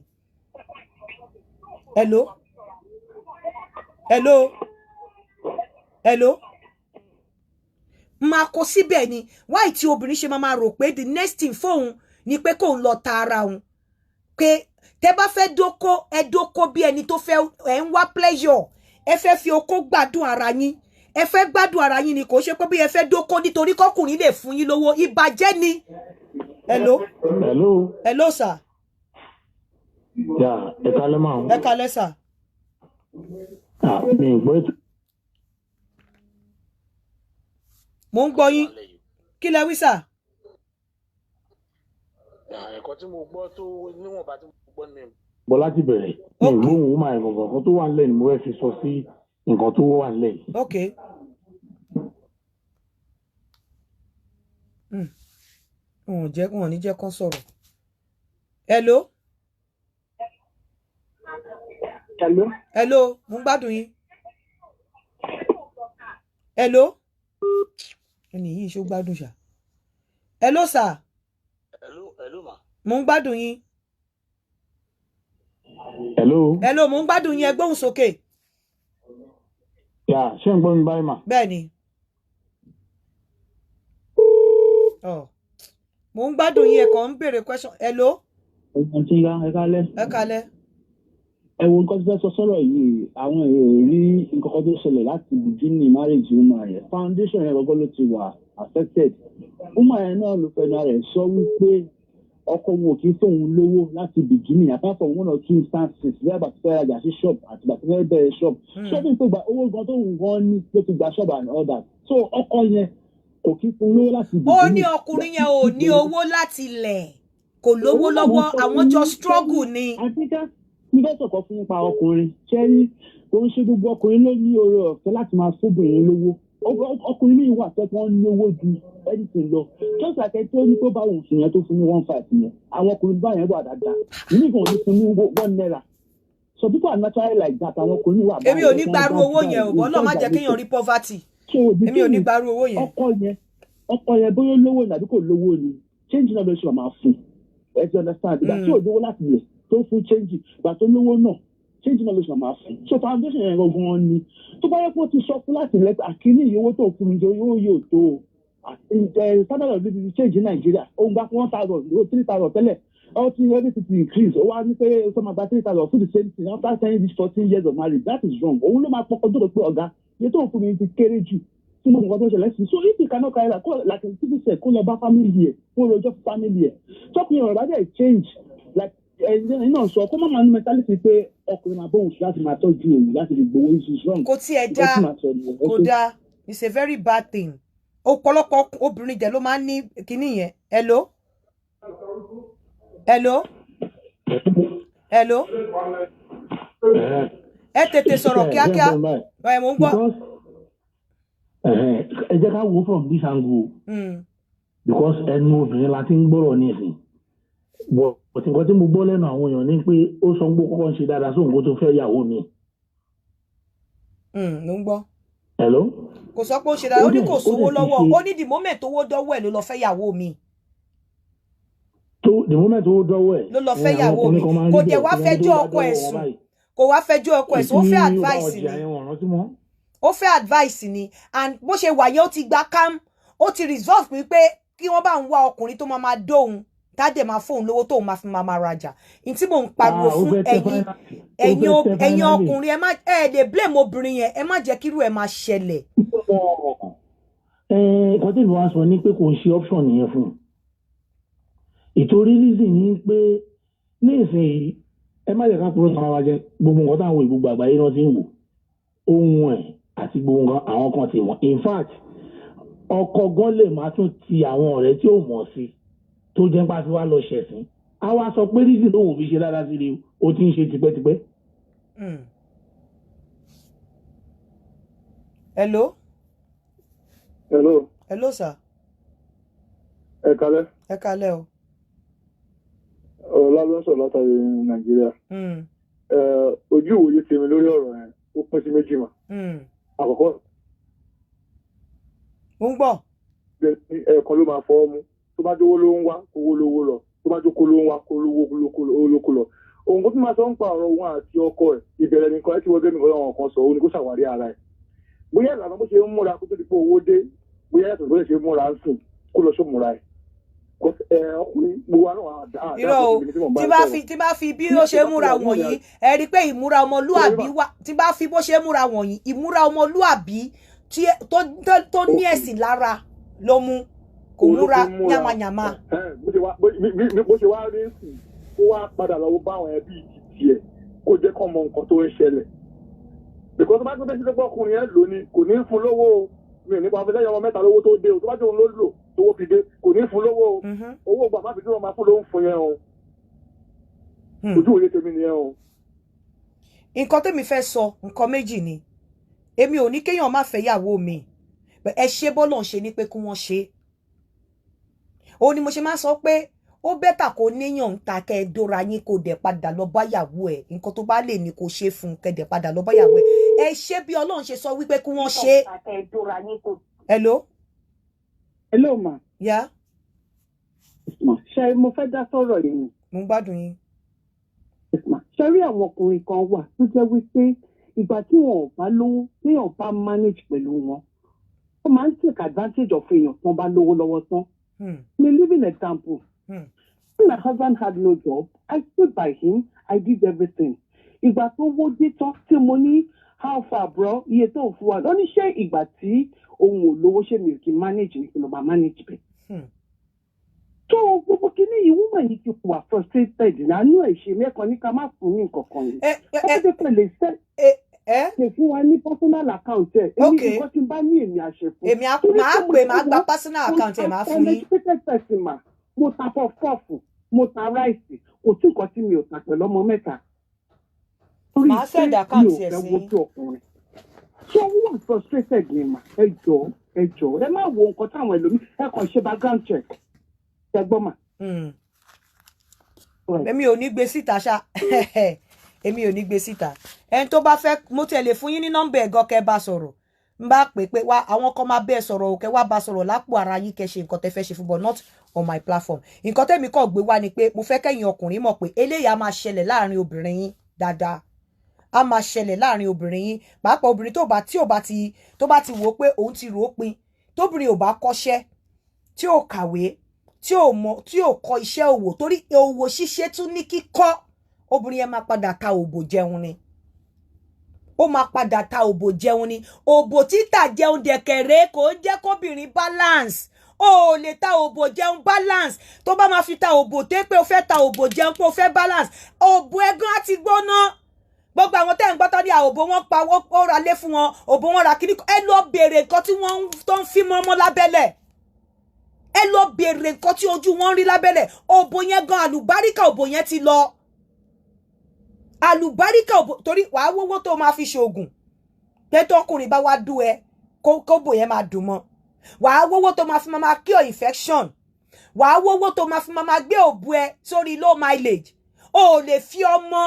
Hello, hello, hello. Máa kó síbẹ̀ ni. Wáyé tí obìnrin ṣe máa rò pé the next thing fóun ni pé kóun lọ ta ara òun, pé tẹ bá fẹ́ dóko, ẹ dóko bí ẹni tó fẹ́, ẹ ń wá pleasure, ẹ fẹ́ fi okó gbádùn ara yín, ẹ fẹ́ gbádùn ara yín ni. Kò ṣe pé bí ẹ fẹ́ dóko nítorí kọkùnrin lè fún yín lówó. Ìbàjẹ́ ni. Hello. Hello. Hello, sir. Ya, ẹ kálẹ́ máa. Ẹ kálẹ́, sir. Ah, mi ì gbọ́ ètò. Mò ń gbọ́ yín. Kí lẹ wí, sir? Ẹ̀kọ́ tí mo gbọ́ tó níwọ̀nba tí mo gbọ́ ni. Gbọ́ láti bẹ̀rẹ̀. Mi ì gbóhùn woman yẹn gangan. Nǹkan tó wà nílẹ̀ ni mo fẹ́ fi sọ sí nǹkan tó wà nílẹ̀ yìí. Ok. Wọn ò jẹ́, wọn ò ní jẹ́ kán sọ̀rọ̀. Hello. Hello. Hello, mo ń gbádùn yín. Hello. Ẹni yìí, ṣó gbádùn ṣá? Hello, sir. Hello, hello ma. Mo ń gbádùn yín. Hello. Hello, mo ń gbádùn yín. Ẹ gbóhùn sókè. Ya, ṣé ń gbọ́ mi báyìí mà? Bẹ́ẹ̀ ni. Ọ mo ń gbádùn yín. Ẹ kàn ń béèrè question. Hello. Ọmọ tí ń ra, ẹ kálẹ́. Ẹ kálẹ́. Ẹ wo nǹkan tó fẹ́ sọ sọ́rọ̀ yìí, àwọn èèyàn ò rí nǹkan kan tó ṣẹlẹ̀ láti beginning marriage woman yẹn. Foundation yẹn gbọ́gbọ́ ló ti wà affected. Woman yẹn náà ló fẹnu ara ẹ̀ sọ wípé ọkọ wọn ò kí fóun lówó láti beginning, apart from one or two instances bí àgbà tó fẹ́ rajà sí shop àti ìgbà tó fẹ́ bẹ̀rẹ̀ shop. Shopping tó gba owó gan tó wù gan ní ló fi gba shop and all that. So ọkọ yẹn kò kí fún lówó láti Ó beginning. ní ọkùnrin yẹn ò ní owó láti lẹ̀, kò lówó lọ́wọ́, àwọn jọ struggle ni. Àti ká nígbà tó kọ fún nípa ọkùnrin ṣẹ́rí, kò ń ṣe gbogbo ọkùnrin ló ní oore ọ̀fẹ́ láti máa fóbìnrin lówó. Ọkùnrin míì wà tó wọ́n ní owó ju anything lọ, just like ẹ tó ní tó bá òun sùn yẹn, tó fún ní 1.5 yẹn. Àwọn ọkùnrin báyẹn wà dáadáa, nígbà wọn ní fún ní ₦1. So people are naturally like that. Àwọn ọkùnrin wà. Èmi ò ní gbarú owó yẹn o. Bọ́ náà má jẹ́ kéèyàn rí poverty. Èmi ò ní gbarú owó yẹn. Ọkọ yẹn bóyá lówó ni àbí kò lówó ni, change náà ló ṣe máa fún. Ẹ ti understand? Ìgbà tí ò lówó láti lè tó fún change, ìgbà tó lówó náà, change náà ló ṣe máa fún. So foundation yẹn gangan ni tó bá yẹ kó ti sọ fún láti lẹ àkíní iye owó tó fún mi jẹ yóò yóò tó o. Standard of living change ní Nàìjíríà. Ó ń gba 1,000, ó 3,000 tẹ́lẹ̀, ó ti everything ti increase. Ó wá ní pé ó máa gba 3,000 fún the same thing after saying this 14 years of marriage. That is wrong. Òun ló máa pọkàn tó lọ pé ọ̀gá, iye tó ń fún mi ti kéré jù tí mo nǹkan tó ń ṣẹlẹ̀ sí. So if you cannot carry that, kó like people say, kó lọ bá family ẹ̀, kó rojọ́ fún family ẹ̀. Tọkùnrin ọ̀rọ̀ bá dẹ̀ change, like ẹ̀yin náà sọ, kó má máa ní mentality pé ọkùnrin máa bóun sí láti máa tọ́jú òun láti lè gbowó is wrong. Kò tiẹ̀ Nǹkan dáa. tí màá sọ nìyẹn. Kò dáa. It's a very bad thing. Ọ̀pọ̀lọpọ̀ obìnrin jẹ́ ló máa ń ní kinní yẹn. Hello, hello, hello. Ẹ tètè sọ̀rọ̀ kíákíá. Ẹ mò ń gbọ́. Because ẹ jẹ́ ká wo from this angle, because ẹnu obìnrin la ti ń gbọ́rọ̀ nísìn, but nǹkan tí mo gbọ́ lẹ́nu àwọn èèyàn ni pé ó sọ pé kọ́kọ́ ń ṣe dáadáa sóhun kó tó fẹ́ yàwó mi. Ló ń gbọ́. Hello? Kò sọ pé ó ṣe dáadáa. Ó ní kò Ó sówó dẹ̀ ti lọ́wọ́. ṣe Ó ní the moment owó dọ́wọ́ ẹ̀ ló lọ fẹ́ yàwó mi. Tó the moment owó dọ́wọ́ ẹ̀ Ló lọ fẹ́ ẹ, àwọn yàwó mi. ọkùnrin kan máa ń Kò rí dẹ̀ bẹ́ẹ̀ wá tí wọ́n tó fẹjọ́ bá ọkọ ẹ̀ dọ́wọ́ wọn sùn. báyìí. Kò wá fẹjọ́ ọkọ ẹ̀ sùn, ó Tí fẹ́ ó bá advice ọjà ni. yẹn wọ̀n rántí mọ́. Ó fẹ́ advice ni. And bó ṣe wà yẹn, ó ti gba cam, ó ti resolve pé kí wọ́n bá ń wá ọkùnrin tó máa máa dóhun, tádẹ̀ máa fóun lówó tóun máa fi máa máa rajà. N tí mò ń pariwo Ah, ó fún fẹ́ tẹ́ ẹ̀yin finally. Ó ẹ̀yin fẹ́ tẹ́ ẹ̀yin finally. ọkùnrin, ẹ má ẹ lè blame obìnrin yẹn. Ẹ má jẹ́ kírú ẹ̀ máa ṣẹlẹ̀. Ẹ, nǹkan tí èmi wá sọ ni pé kò ń ṣe option nìyẹn fún un. Ìtorí reason ni pé ní ìsinyìí, ẹ má jẹ́ ká kúrò sàn wá jẹ gbogbo nǹkan táwọn gbogbo àgbáyé náà ti ń wò ohun ẹ̀ àti gbogbo nǹkan àwọn kan ti mọ̀. In fact, ọkọ gan lè má tún ti àwọn ọ̀rẹ́ tí ò mọ̀ sí tó jẹ́ pé a fi wá lọ ṣẹ̀sín, á wá sọ pé reason tóun fi ṣe dáadáa sí ni ó ti ń ṣe tipẹ́tipẹ́. Hello? Hello. Hello sir. Ẹ kalẹ́. Ẹ kalẹ́ o. Ọlá ló ń sọ̀rọ̀ látàrí Nàìjíríà. Ẹ, ojú ìwòye tèmi lórí ọ̀rọ̀ yẹn, ó pín sí méjì mà. Àkọ́kọ́, Mo ń gbọ́. ẹ̀ẹ̀kan ló máa fọwọ́ mú. Tó bá jówó ló ń wá, owó lówó lọ. Tó bá jókòó ló ń wá, kó lówó lóko lọ. Ohun tó máa sọ ń pa ọ̀rọ̀ òun àti ọkọ ẹ̀, ìbẹ̀rẹ̀ nìkan ẹ ti wọ́n gẹ́gẹ́ nǹkan kan sọ, òun ni kó ṣàwárí ara ẹ̀. Bóyá ìlànà bó ṣe ń múra kó tó di pé owó dé, bóyá yàtọ̀ bó ṣe ń múra ń sìn, kó lọ sómúra ẹ̀. Ọkùnrin gbogbo wa náà àdá Irọ́ o. Tí bá fi bí ó ṣe múra wọ̀nyí, ẹ rí i pé ìmúra ọmọlúàbí wà. Tí bá fi bó ṣe múra wọ̀nyí, ìmúra ọmọlúàbí tí tó ní ẹ̀sìn lára ló mú. Kò múra yamayama. Bó ṣe wá rí sí, kó wá padà lọ bá àwọn ẹbí ti tiẹ̀, kó jẹ́ kó mọ nǹkan tó ń ṣẹlẹ̀, because tó bá gbé sí pé ọkùnrin yẹn lò ní, kò ní fún lówó o. Mi ò ní pa afẹ́lẹ́yìn ọmọ mẹ́ta lówó tó dé o. Tó bá jẹ́ òun ló lò tówó fi dé, kò ní fún lówó o. Owó gbà má fi dúró máa fún ló ń fún yẹn o. Ojú òye tèmi nìyẹn o. Nǹkan tèmi fẹ́ sọ, nǹkan méjì ni. Èmi ò ní kéèyàn má fẹ́ yàwó mi. Ẹ ṣe bọ́lọ̀ ń ṣe ni pé kí wọ́n ṣe. Òun ni mo ṣe máa ń sọ pé ó better kó níyàn ń ta, kẹ́ ẹ dóra yín, kó dẹ̀ padà lọ bá yàwó ẹ̀. Nǹkan tó bá lè ní kó ṣe fún un, kẹ́ dẹ̀ padà lọ bá yàwó ẹ̀. Ẹ ṣe bí Ọlọ́run ṣe sọ wípé kí wọ́n ṣe. Hello? Hello ma. Yeah. Ṣé mo fẹ́ dá sọ̀rọ̀ yìí ni? Mo ń gbádùn yín. Ṣe rí, àwọn ọkùnrin kan wà tó jẹ́ wípé ìgbà tí wọn ò bá lówó, téèyàn bá manage pẹ̀lú wọn, wọ́n máa ń take advantage of èèyàn tí wọ́n bá lówó lọ́wọ́ tán. I'm a living example. When my husband had no job, I stood by him, I did everything. Ìgbà tó wó dé tán tí mo ní, "How far, bro? Iye tó ń fún wa." Ó ní ṣé ìgbà tí òun ò lówó, ṣé mi ò kí manage ní kí ló máa manage bẹ́ẹ̀? Tó gbogbo kíní yìí, woman yìí ti wà frustrated nánú ẹ̀ ṣe mẹ́kan ní ká má fún ní nǹkan kan yìí. Ó ti pèlè sẹ́ lè fún wa ní personal account ẹ̀. Èmi nǹkan tí n bá ní, èmi àṣẹ fún. Èmi á máa pè, máa gba personal account ẹ̀, máa fún yín. Educated person mà. Mo ta puff, mo ta rice, kò sí nǹkan tí mi ò tà pẹ̀lú ọmọ mẹ́ta. Torí Màá send pé account mi ò ẹ̀ fẹ́ sí wojú ọkùnrin. So wọ́n frustrated ni mà. Ẹ jọ̀ọ́, ẹ jọ̀ọ́, ẹ má wo nǹkan táwọn ẹlòmíì, ẹ kàn ṣe background check. Ẹ gbọ́ mà. Èmi ò ní gbé síta ṣá, èmi ò ní gbé síta. Ẹni tó bá fẹ́, mo tẹ̀lé fún yín ní nọ́mbà ẹ̀gọ́ kẹ́ bá sọ̀rọ̀. N bá pè pé wá, àwọn kan máa bẹ́ẹ̀ sọ̀rọ̀ òkè, wá bá sọ̀rọ̀ lápò ara yín, kẹ́ ṣe nǹkan tẹ́ fẹ́ ṣe fún, but not on my platform. Nǹkan tẹ́mi kàn gbé wá ni pé mo fẹ́ kẹ́yìn ọkùnrin mọ̀ pé eléyìí á máa ṣẹlẹ̀ láàrin obìnrin yín dáadáa, á máa ṣẹlẹ̀ láàrin obìnrin yín, pàápàá obìnrin tó bá tí ò bá ti tó bá ti wò ó pé òun ti rò ó pin. Tóbìnrin ò bá kọ́ṣẹ́, tí ò kàwé, tí ò mọ, tí ò kọ́ iṣẹ́ òwò, torí òwò ṣíṣe tún ní kíkọ́, obìnrin yẹn máa padà ta òbò jẹun ni. Ó máa padà ta òbò jẹun ni. Òbò títà jẹun dẹ̀kẹ̀rẹ́ kò ń jẹ́ kóbìnrin balance. O ò lè ta òbò jẹun balance. Tó bá máa fi ta òbò tó pé o fẹ́ ta òbò jẹun, pé o fẹ́ balance, òbò ẹ̀gán á ti gbóná. Gbogbo àwọn tẹ́ ń gbọ́ tán ní òbò wọn pa, ó ra lé fún wọn, òbò wọn ra kíní, ẹ lọ béèrè nǹkan tí wọ́n tó ń fi mọ́mọ́ lábẹ́lẹ̀. Ẹ lọ béèrè nǹkan tí ojú wọn ń rí lábẹ́lẹ̀. Òbò yẹn gan, àlùbáríkà òbò yẹn ti lọ, àlùbáríkà òbò, torí wàá wówó tó máa fi ṣoògùn pé tọkùnrin bá wá dú ẹ, kóbò yẹn máa dùn mọ́. Wàá wówó tó máa fi máa cure infection. Wàá wówó tó máa fi máa gbé òbò ẹ sórí low mileage. O ò lè fi ọmọ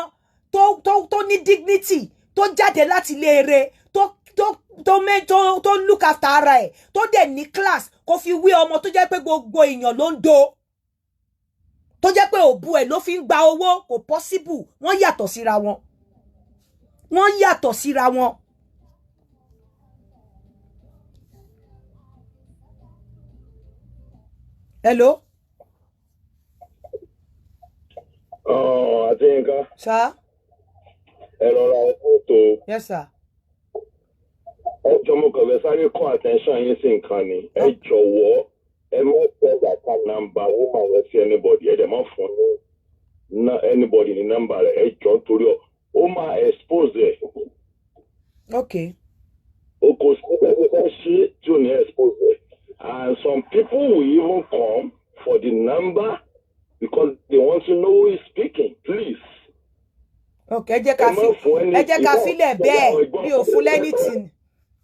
tó ní dignity, tó jáde láti ilé eré, tó look after ara ẹ̀, tó dẹ̀ ní class, kó fi wé ọmọ tó jẹ́ pé gbogbo èèyàn ló ń do, tó jẹ́ pé òbú ẹ̀ ló fi ń gba owó. Kò possible. Wọ́n yàtọ̀ síra wọn, wọ́n yàtọ̀ síra wọn. Hello. Àti nǹkan. Sir. Ẹ rọra tó. Yes, sir. Ẹ jọ, mo kàn fẹ́ sáré kọ́ attention yín sí nǹkan ni. Ẹ jọ̀wọ́, ẹ má send account number woman yẹn sí anybody. Ẹ dẹ̀ má fún ní anybody ní nọ́mbà rẹ̀. Ẹ jọ, torí ọ ó máa expose ẹ̀. O kò sí bẹ́ẹ̀ fẹ́ ṣe tí ò ní expose ẹ̀, and some people will even come for the number because they want to know who is speaking, please. Ok, ẹ jẹ́ ká filẹ̀ bẹ́ẹ̀, mi ò fún lẹ́nìtì.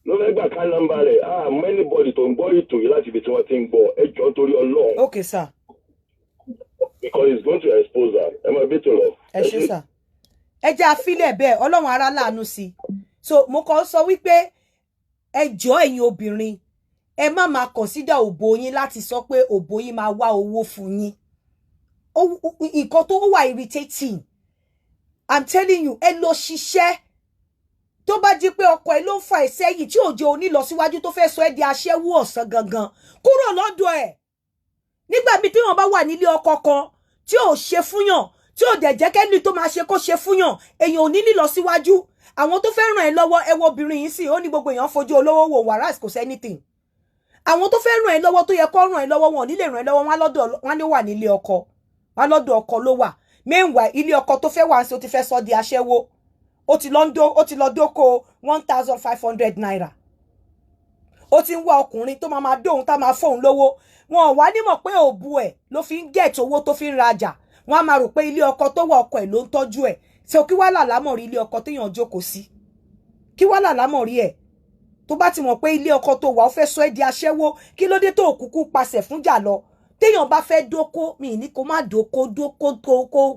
Ló fẹ́ gbà ká nọ́mbà rẹ̀. Ah, anybody tó ń gbọ́ ètò yìí láti ibi tí wọ́n ti ń gbọ́, ẹ jọ̀ọ́, torí Ọlọ́run. Ok, sir. Because it's going to expose her. Ẹ máa bí tó lọ. Ẹ ṣé, sir. Ẹ jẹ́ àfilẹ̀ bẹ́ẹ̀, Ọlọ́run ara láàánú sí i. So mo kàn sọ wípé ẹ jọ̀ọ́, ẹ̀yin obìnrin, ẹ má máa consider òbò yín láti sọ pé òbò yín máa wá owó fún yín. Nǹkan tó wà irritating, I'm telling you. Ẹ lọ ṣiṣẹ́. Tó bá jí pé ọkọ ẹ ló ń fa ẹ sẹ́yìn, tí òjò onílọsíwájú, tó fẹ́ sọ ẹ́ di aṣẹ́wó ọ̀sán gangan, kúrò lọ́dọ̀ ẹ̀. Nígbà míì tí wọ́n bá wà nílé ọkọ kan tí ò ṣe fúnyàn, tí ò dẹ̀ jẹ́ kẹ́ni tó máa ṣe kó ṣe fúnyàn, èèyàn ò ní lílọ síwájú. Àwọn tó fẹ́ ràn ẹ́ lọ́wọ́, ẹ wo obìnrin yìí sì, ó ní gbogbo èèyàn fojú olówó wò, whereas kò sí anything. Àwọn tó fẹ́ ràn ẹ́ lọ́wọ́, tó yẹ kó ràn ẹ́ lọ́wọ́, wọn ò ní lè ràn ẹ́ lọ́wọ́. Wọn lọ́dọ̀ wọn ló wà nílé ọkọ, wọn lọ́dọ̀ ọkọ ló wà. Meanwhile, ilé ọkọ tó fẹ́ wà sí, ó ti fẹ́ sọ di aṣẹ́wó. Ó ti lọ dóko ₦1,500. Ó ti ń wá ọkùnrin tó máa máa dóhun, tá máa fóun lówó. Wọn ò wá nímọ̀ pé òbu ẹ̀ ló fi ń get owó tó fi ń rajà. Wọn á máa rò pé ilé ọkọ tó wà, ọkọ ẹ̀ ló ń tọ́jú ẹ̀. Ṣé kí wàá làlámọ̀ rí ilé ọkọ téèyàn jókòó sí? Kí wàá làlámọ̀ rí ẹ̀? Tó bá ti mọ̀ pé ilé ọkọ tó wà, ó fẹ́ sọ ẹ́ di aṣẹ́wó, kí ló dé tó òkúkú pasẹ̀ fúnjà lọ? Téèyàn bá fẹ́ dóko, mi ní kó má dóko. Dóko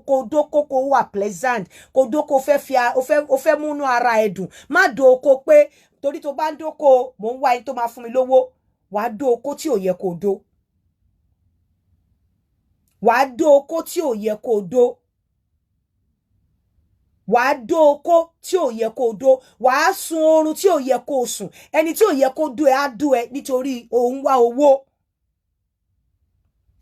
kó dóko kó wà pleasant, kó dóko fẹ́ fi ó fẹ́ múnú ara ẹ̀ dùn. Má dóko pé torí tó bá ń dóko, mò ń wá ẹni tó máa fún mi lówó. Wàá dóko tí ò yẹ kó dó, wàá dóko tí ò yẹ kó dó, wàá dóko tí ò yẹ kó dó, wàá sun oorun tí ò yẹ kó sùn. Ẹni tí ò yẹ kó dó ẹ á dó ẹ nítorí òun wá owó.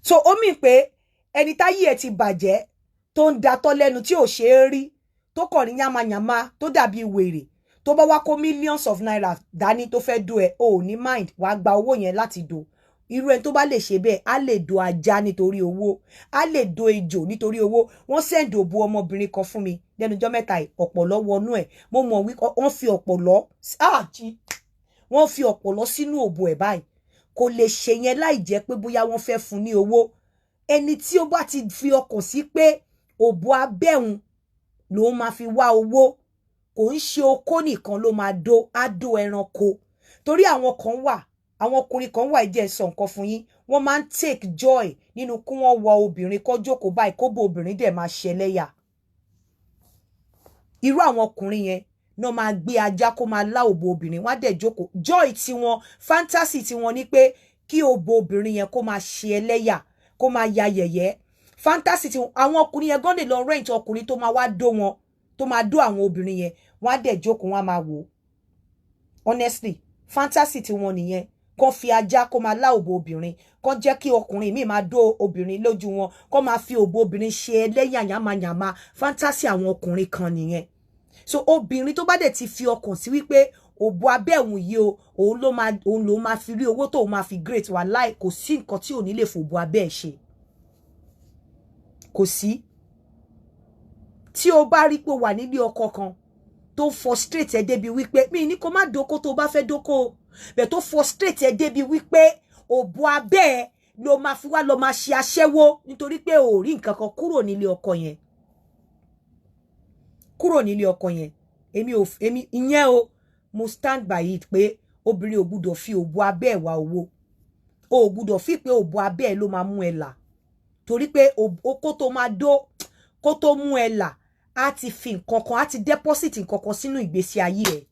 So ó mì pé ẹni táyé ẹ ti bàjẹ́, tó ń datọ́ lẹ́nu, tí ò ṣe é rí, tó kàn ní yánmayànmá, tó dàbí wèrè, tó bá wá kó millions of naira dání tó fẹ́ dó ẹ, o ò ní mind, wàá gba owó yẹn láti dó. Irú ẹni tó bá lè ṣe bẹ́ẹ̀, á lè do ajá nítorí owó, á lè do ejò nítorí owó. Wọ́n send òbò ọmọbìnrin kan fún mi lẹ́nu ọjọ́ mẹ́ta yìí, ọ̀pọ̀lọ́ wọnú ẹ̀. Mo mọ̀ wí wọ́n fi ọ̀pọ̀lọ́, wọ́n fi ọ̀pọ̀lọ́ sínú òbò ẹ̀ báyìí. Kò lè ṣe yẹn láì jẹ́ pé bóyá wọ́n fẹ́ fún ní owó. Ẹni tí ó bá ti fi ọkàn sí pé òbò abẹ́hùn ló máa fi wá owó, kò ń ṣe okó nìkan ló máa dó, á dó ẹranko. Torí àwọn kan wà, àwọn ọkùnrin kan wà, ìjẹ́ sọ nǹkan fún yín, wọ́n máa ń take joy nínú kí wọ́n wọ obìnrin kó jókòó báyìí, kó bó obìnrin dẹ̀ máa ṣẹlẹ́yà. Irú àwọn ọkùnrin yẹn Náà máa gbé ajá kó máa lá òbò obìnrin, wọ́n á dẹ̀ jókòó. Joy tiwọn, fantasy tiwọn ni pé kí òbò obìnrin yẹn kó máa ṣe ẹlẹ́yà, kó máa ya yẹ̀yẹ́. Fantasy tiwọn, àwọn ọkùnrin yẹn gan lè lọ rent ọkùnrin tó máa wá dó wọn, tó máa dó àwọn obìnrin yẹn. Wọ́n á dẹ̀ jókòó, wọ́n á máa wò ó. Honestly, fantasy tiwọn nìyẹn. Kàn fi ajá kó máa lá òbò obìnrin, kàn jẹ́ kí ọkùnrin míì máa dó obìnrin lójú wọn, kàn máa fi òbò obìnrin ṣe ẹlẹ́yà yàmàyàmà. Fantasy àwọn ọkùnrin kan nìyẹn. So obìnrin tó bá dẹ̀ ti fi ọkàn sí wípé òbò abẹ́ òun yìí o, òun ló máa fi rí owó tóun máa fi great wà láì, kò sí nǹkan tí ò ní lè fòbò abẹ́ ẹ̀ ṣe. Kò sí. Tí o bá rí pé o wà nílé ọkọ kan tó frustrate ẹ débi wípé, mi ní kó má dóko tó bá fẹ́ dóko o, bẹ̀ tó frustrate ẹ débi wípé òbò abẹ́ ẹ ló máa fi wá lọ máa ṣe aṣẹ́wó nítorí pé o ò rí nǹkan kan, kúrò nílé ọkọ yẹn, kúrò nílé ọkọ yẹn. Èmi ò, èmi ìyẹn o, mo stand by it pé obìnrin ò gbúdọ̀ fi òbò abẹ́ ẹ̀ wá owó. O ò gbúdọ̀ fi pé òbò abẹ́ ẹ̀ ló máa mú ẹ là, torí pé okó tó máa dó kó tó mú ẹ là, á ti fi nǹkan kan, á ti deposit nǹkan kan sínú ìgbésí ayé ẹ.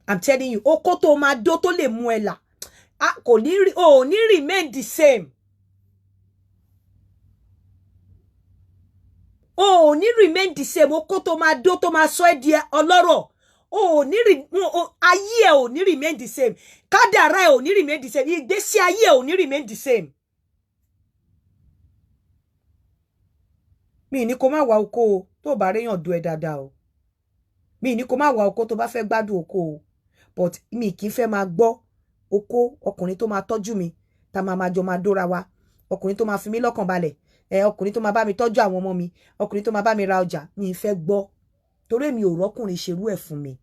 I'm telling you, okó tó máa dó tó lè mú ẹ là, kò ní rí, o ò ní remain the same. O ò ní remain the same. Okó tó máa dó tó máa sọ ẹ́ di ọlọ́rọ̀, o ò ní rí, ayé ẹ ò ní remain the same, kádàrá ẹ ò ní remain the same, ìgbésí ayé ẹ ò ní remain the same. Mi ní kó má wá oko o tó bá réyàn dó ẹ dáadáa o. Mi ní kó má wá oko tó bá fẹ́ gbádùn oko o, but mi kì í fẹ́ máa gbọ́ oko ọkùnrin tó máa tọ́jú mi, tá máa máa jọ máa dóra wa, ọkùnrin tó máa fi mí lọ́kàn balẹ̀ ẹ, ọkùnrin tó máa bá mi tọ́jú àwọn ọmọ mi, ọkùnrin tó máa bá mi ra ọjà. Mi fẹ́ gbọ́, torí mi ò rọ́kùnrin ṣerú ẹ̀ fún mi.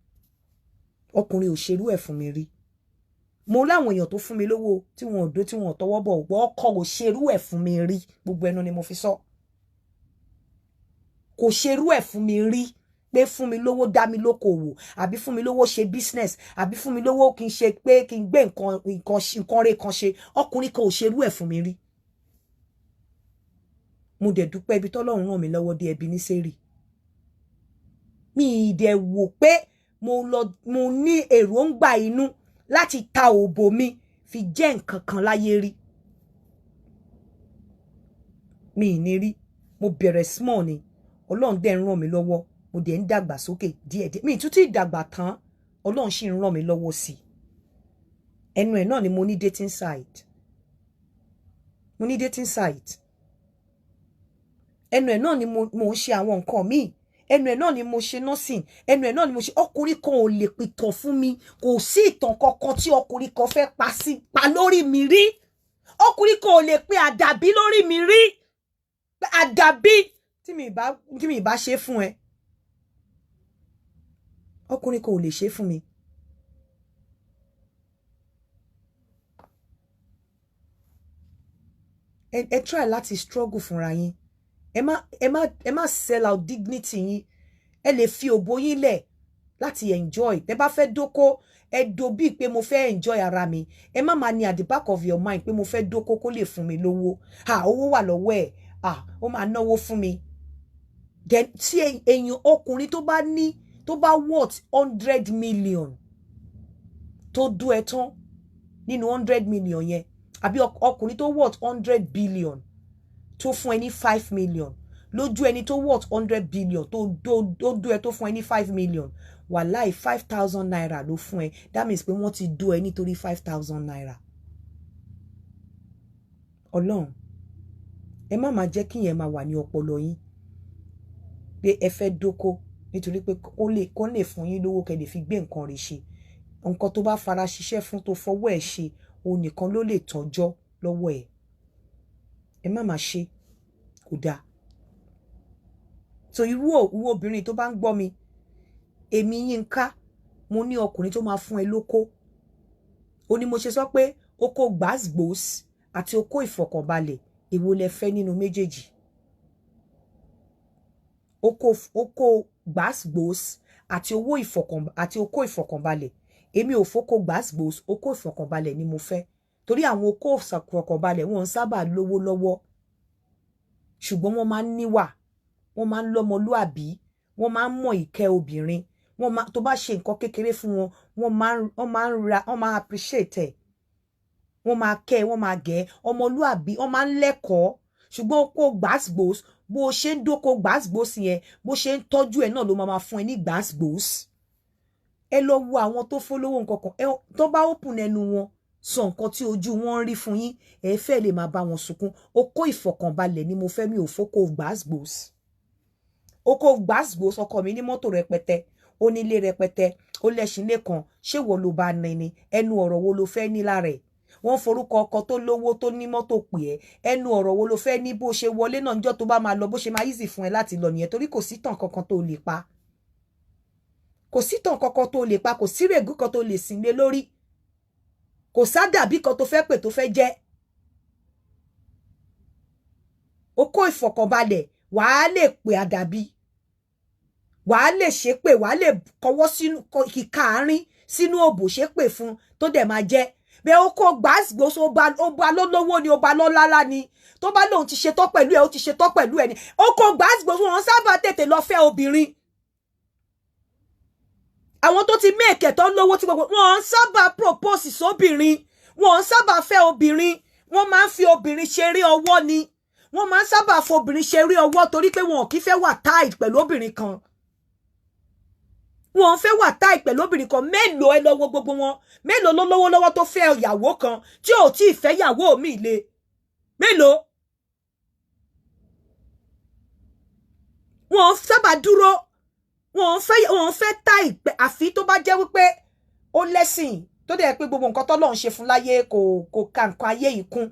Ọkùnrin ò ṣerú ẹ̀ fún mi rí. Mo láwọn èèyàn tó fún mi lówó tí wọn ò dó, tí wọn ò tọwọ́ bọ̀ gbọ́. Ọkọ ò ṣerú ẹ̀ fún mi rí. Gbogbo ẹnu ni mo fi sọ, kò ṣerú ẹ̀ fún mi rí pé fún mi lówó, dá mi lókòwò, àbí fún mi lówó ṣe business, àbí fún mi lówó kí n ṣe pé kí n gbé nǹkan nǹkan nǹkan rẹ̀ kan ṣe. Ọkùnrin kan ò ṣerú ẹ̀ fún mi rí. Mo dẹ̀ dúpẹ́ ibi tọ́lọ́run ràn mí lọ́wọ́ dé ẹbí ní sẹ́rì mi. Ì dẹ̀ wò pé mo lọ, mo ní èròǹgbà inú láti ta òbò mi fi jẹ́ nǹkan kan láyé rí. Mi ì ní rí. Mo bẹ̀rẹ̀ small ni, Ọlọ́run dẹ̀ ń ràn mí lọ́wọ́, mo dẹ̀ ń dàgbà sókè díẹ̀díẹ̀. Mi ì tún tí ì dàgbà tán, Ọlọ́run sì ń ràn mí lọ́wọ́ sí i. Ẹnu ẹ̀ náà ni mo ní dating site. Mo ní dating site. Ẹnu ẹ̀ náà ni mo ń ṣe àwọn nǹkan míì. Ẹnu ẹ̀ náà ni mo ṣe nursing. Ẹnu ẹ̀ náà ni mo ṣe. Ọkùnrin kan ò lè pìtàn fún mi. Kò sí ìtàn kankan tí ọkùnrin kan fẹ́ pa sí pa lórí mi rí. Ọkùnrin kan ò lè pe àdàbí lórí mi rí, àdàbí tí mi bá ṣe fún ẹ. Ọkùnrin kan ò lè ṣe fún mi. Ẹ try láti struggle fúnra yín. Ẹ má sell out dignity yín. Ẹ lè fi òbò yín lẹ̀ láti enjoy. Tẹ́ bá fẹ́ dóko, ẹ do bíi pé mo fẹ́ enjoy ara mi. Ẹ má máa ní at the back of your mind pé mo fẹ́ dóko kó lè fún mi lówó. Ah, owó wà lọ́wọ́ ẹ̀, ah, ó máa náwó fún mi. Then tí èèyàn ọkùnrin tó bá ní, tó bá worth 100 million, tó dú ẹ tán nínú 100 million yẹn, àbí ọkùnrin tó worth 100 billion tó fún ẹ ní 5 million, lójú ẹni tó worth 100 billion tó dú ẹ, tó fún ẹ ní 5 million, wàláì, ₦5,000 ló fún ẹ. That means pé wọ́n ti dú ẹ nítorí ₦5,000. Ọlọ́run, ẹ má máa jẹ́ kí yẹn máa wà ní ọpọlọ yín pé ẹ fẹ́ dóko nítorí pé kó lè fún yín lówó kẹ́ lè fi gbé nǹkan rẹ̀ ṣe. Nǹkan tó bá fara ṣiṣẹ́ fún, tó fọwọ́ ẹ̀ ṣe, òun nìkan ló lè tọ́jọ́ lọ́wọ́ ẹ̀. Ẹ má máa ṣe, kò dáa. So irú òwú obìnrin tó bá ń gbọ́ mi, èmi Yínká, mo ní ọkùnrin tó máa fún ẹ lóko. Ó ní mo ṣe sọ pé oko gbàsgbòs àti oko ìfọ̀kànbalẹ̀, èwo lẹ fẹ́ nínú méjèèjì? Oko gbàsgbòs àti oko ìfọ̀kànbalẹ̀. Èmi ò foko gbàsgbòs, oko ìfọ̀kànbalẹ̀ ni mo fẹ́, torí àwọn oko ìfọ̀kànbalẹ̀, wọn ń sábà lówó lọ́wọ́, ṣùgbọ́n wọ́n máa ń níwà, wọ́n máa ń lọ́mọlúàbí. Wọ́n máa ń mọ ìkẹ́ obìnrin. Wọ́n máa, tó bá ṣe nǹkan kékeré fún wọn, wọ́n máa ń ra, wọ́n máa appreciate ẹ̀, wọ́n máa kẹ́, wọ́n máa gẹ̀. Ọmọlúàbí, wọ́n máa ń lẹ́kọ̀ọ́. Ṣùgbọ́n okó gbàsgbòs, bó o ṣe ń dóko gbàsgbòs yẹn, bó ṣe ń tọ́jú ẹ̀ náà ló máa máa fún ẹ ní gbàsgbòs. Ẹ lọ wo àwọn tó fólówó nǹkan kan, ẹ tó bá open ẹnu wọn sọ nǹkan tí ojú wọn ń rí fún yín, ẹ fẹ́ lè máa bá wọn sunkún. Okó ìfọ̀kànbalẹ̀ ni mo fẹ́, mi ò fókó gbàsgbòs. Okó gbàsgbòs, ọkọ mi ní mọ́tò rẹpẹtẹ, ó nílé rẹpẹtẹ, ó lẹ́ṣin lẹ́kan, ṣé wo ló bá ní ni? Ẹnu ọ̀rọ̀ wo ló fẹ́ ní lára ẹ̀? Wọ́n forúkọ ọkọ tó lówó tó ní mọ́tò pè ẹ́, ẹnu ọ̀rọ̀ wo ló fẹ́ ní? Bó ṣe wọlé náà, níjọ́ tó bá máa lọ, bó ṣe máa easy fún ẹ láti lọ nìyẹn, torí kò sí tàn kankan tó lè pa, kò sí tàn kankan tó lè pa, kò sí règùn kan tó lè sìn lé lórí, kò sádàbí kan tó fẹ́ pè tó fẹ́ jẹ́. Okó ìfọ̀kànbalẹ̀, wàá lè pè àdàbí, wàá lè ṣépè, wàá lè kọwọ́ sínú kíkà àárín sínú òbò ṣépè fún tó dẹ̀ máa jẹ́ bẹ́ẹ̀. Okó gbàsgbòs, ó ba lólówó ni, ó ba lọ́lá ni, tó bá lóun ti ṣetán pẹ̀lú ẹ̀, ó ti ṣetán pẹ̀lú ẹ̀ ni. Okó gbàsgbòs, wọn sábà tètè lọ fẹ́ obìnrin. Àwọn tó ti make tó lówó tí gbogbo wọn sábà propose sóbìnrin, wọn sábà fẹ́ obìnrin. Wọ́n máa ń fi obìnrin ṣeré ọwọ́ ni. Wọ́n máa ń sábà fobìnrin ṣeré ọwọ́ torí pé wọn ò kí fẹ́ wà tied pẹ̀lú obìnrin kan. Wọn fẹ́ wà tied pẹ̀lú obìnrin kan. Mélòó, ẹ lọ wo gbogbo wọn, mélòó ló lówó lọ́wọ́ tó fẹ́ ìyàwó kan tí ò tí ì fẹ́ ìyàwó mi le? Mélòó? Wọn sábà dúró, wọn fẹ́ tied pẹ̀, àfi tó bá jẹ́ wípé ó lẹ́sìn, tó dẹ̀ pé gbogbo nǹkan tọ́lọ́run ṣe fún láyé kò ka nǹkan ayé yìí kún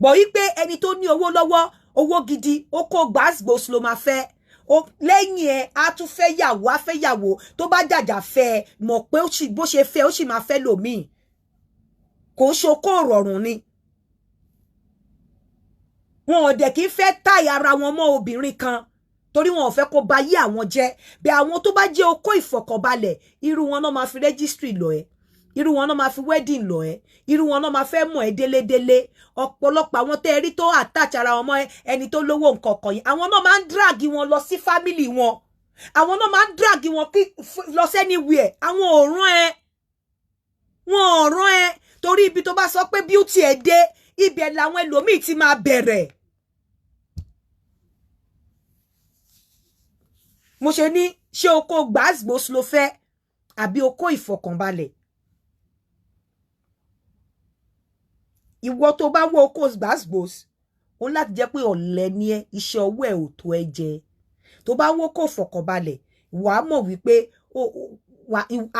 bọ̀, wípé ẹni tó ní owó lọ́wọ́, owó gidi, ó kó gbàsgbòs ló máa fẹ́. Lẹ́yìn ẹ̀, á tún fẹ́ yàwó, á fẹ́ yàwó. Tó bá jàjà fẹ́ ẹ, mọ̀ pé bó ṣe fẹ́, ó sì máa fẹ́ lòmíì. Kò ń ṣokó rọrùn ni. Wọn ò dẹ̀ kí ń fẹ́ tie ara wọn mọ́ obìnrin kan torí wọn ò fẹ́ kó ba yé àwọn jẹ́. Bí àwọn tó bá jẹ́ okó ìfọ̀kànbalẹ̀, irú wọn náà máa fi registry lọ ẹ́, irú wọn náà máa fi wedding lọ ẹ́, irú wọn náà máa fẹ́ mọ̀ ẹ́ délédélé. Ọ̀pọ̀lọpọ̀ àwọn tẹ́ ẹ rí tó attach ara wọn mọ́ ẹni tó lówó nǹkan kan yìí, àwọn náà máa ń drag wọn lọ sí family wọn, àwọn náà máa ń drag wọn kí lọ sí anywhere. Àwọn ò rán ẹ, wọn ò rán ẹ, torí ibi tó bá sọ pé beauty ẹ dé, ibẹ̀ làwọn ẹlòmíì ti máa bẹ̀rẹ̀. Mo ṣe ní, ṣé okó gbàsgbòs ló fẹ́ àbí okó ìfọ̀kànbalẹ̀? Ìwọ tó bá wọ okó gbàsgbòs, ó ní láti jẹ́ pé ọ̀lẹ ni ẹ́, iṣẹ́ ọwọ́ ẹ̀ ò tó ẹ jẹ. Tó bá wọ okó ìfọ̀kànbalẹ̀, wàá mọ̀ wípé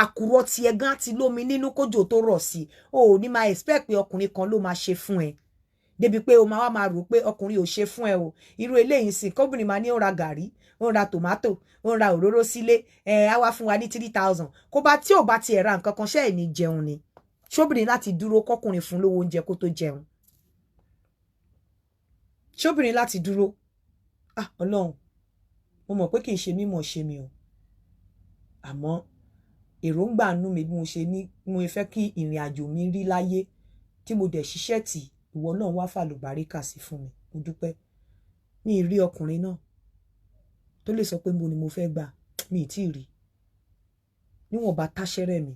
àkùrọ̀ tiẹ̀ gan ti lómi nínú kójò tó rọ̀ sí. O ò ní máa expect pé ọkùnrin kan ló máa ṣe fún ẹ, débi pé o máa wá máa rò pé ọkùnrin ò ṣe fún ẹ o. Irú eléyìí sìn, kóbìnrin máa ní ó ra gàrí, ó ń ra tòmátò, ó ń ra òróró sílé, ẹ á wá fún wa ní 3,000. Kó bá tí ò bá tiẹ̀ ra nǹkan kan, ṣẹ́ ẹ̀ ní jẹun ni? Ṣóbìnrin láti dúró kọkùnrin fún lówó oúnjẹ kó tó jẹun? Ṣóbìnrin láti dúró? Ah, Ọlọ́run, mo mọ̀ pé kì í ṣe mímọ̀ ṣe mi o, àmọ́ èròǹgbà inú mi, bí mo ṣe ní mo fẹ́ kí ìrìn àjò mi rí láyé tí mo dẹ̀ ṣiṣẹ́ tì, ìwọ náà wá fàlùbáríkà sí fún mi, mo dúpẹ́. Mi ì rí ọkùnrin náà tó lè sọ pé mo ni mo fẹ́ gbà. Mi ì tí ì rí. Níwọ̀nba táṣẹ́rẹ́ mi,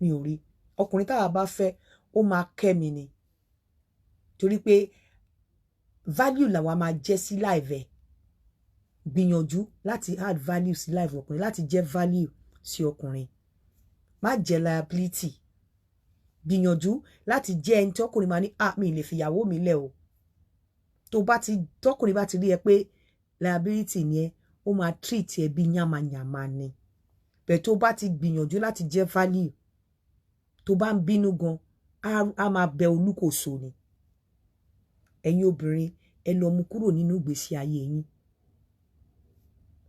mi ò rí ọkùnrin táwa bá fẹ́, ó máa kẹ́ mi ni, torí pé value làwa máa jẹ́ sí life ẹ̀. Gbìyànjú láti add value sí life ọkùnrin, láti jẹ́ value sí ọkùnrin, má jẹ́ liability. Gbìyànjú láti jẹ́ ẹni tí ọkùnrin máa ní, "Ah, mi ì lè fìyàwó mi lẹ̀ o." Tó bá ti tọkùnrin bá ti rí ẹ pé liability ni ẹ, ó máa treat ẹ bí yàmàyàmà ni. Bẹ́ẹ̀ tó bá ti gbìyànjú láti jẹ́ value, tó bá ń bínú gan, á máa bẹ olúkòso ni. Ẹ̀yin obìnrin, ẹ lọ mú kúrò nínú ìgbésí ayé yín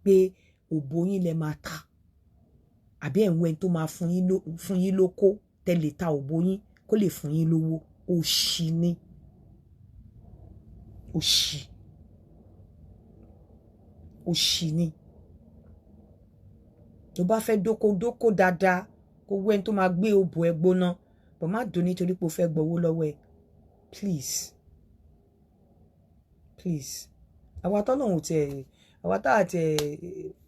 pé òbò yín lẹ máa ta, àbí ẹ̀ ń wẹ́n tó máa fún yín lóko tẹ́ lè ta òbò yín kó lè fún yín lówó. Òṣì ni, òṣì, òṣì ni. Tó bá fẹ́ dóko, dóko dáadáa, kó wẹ́n tó máa gbé òbò ẹ gbóná bọ̀, má dùn nítorí pé o fẹ́ gbowó lọ́wọ́ ẹ. Please, please, àwa tọ́lọ́hún tiẹ̀ Àwa tá àti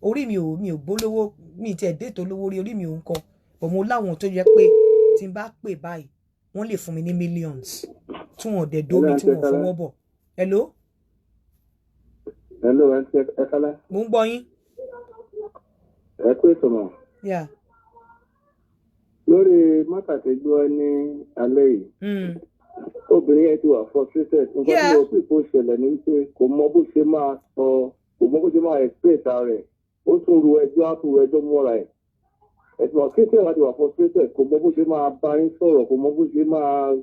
orí mi ò bólówó, mi tiẹ̀ dé tó lówó rí, orí mi ò ń kọ bọ̀. Mo láwọn tó yẹ pé tí n bá pè báyìí, wọ́n lè fún mi ní millions tí wọ́n dẹ̀ dómi, tí wọ́n fọwọ́ bọ̀. Hello. Hello, ẹ kálẹ́. Mo ń gbọ́ yín. Ẹ kú ètò mọ̀. Yeah. Lórí matter tẹ́ gbọ́ ní alẹ́ yìí, obìnrin yẹn ti wà frustrated. Nǹkan tí mo pè kó ṣẹlẹ̀ ni wípé kò mọ bó ṣe máa sọ, kò mọ bó ṣe máa express ara rẹ̀. Ó tún ru ẹjọ́, á tún ru ẹjọ́ mọ́ra ẹ̀. Ẹ̀sùn ọ̀kẹ́tẹ̀ láti wà frustrated, kò mọ bó ṣe máa bá yín sọ̀rọ̀, kò mọ bó ṣe máa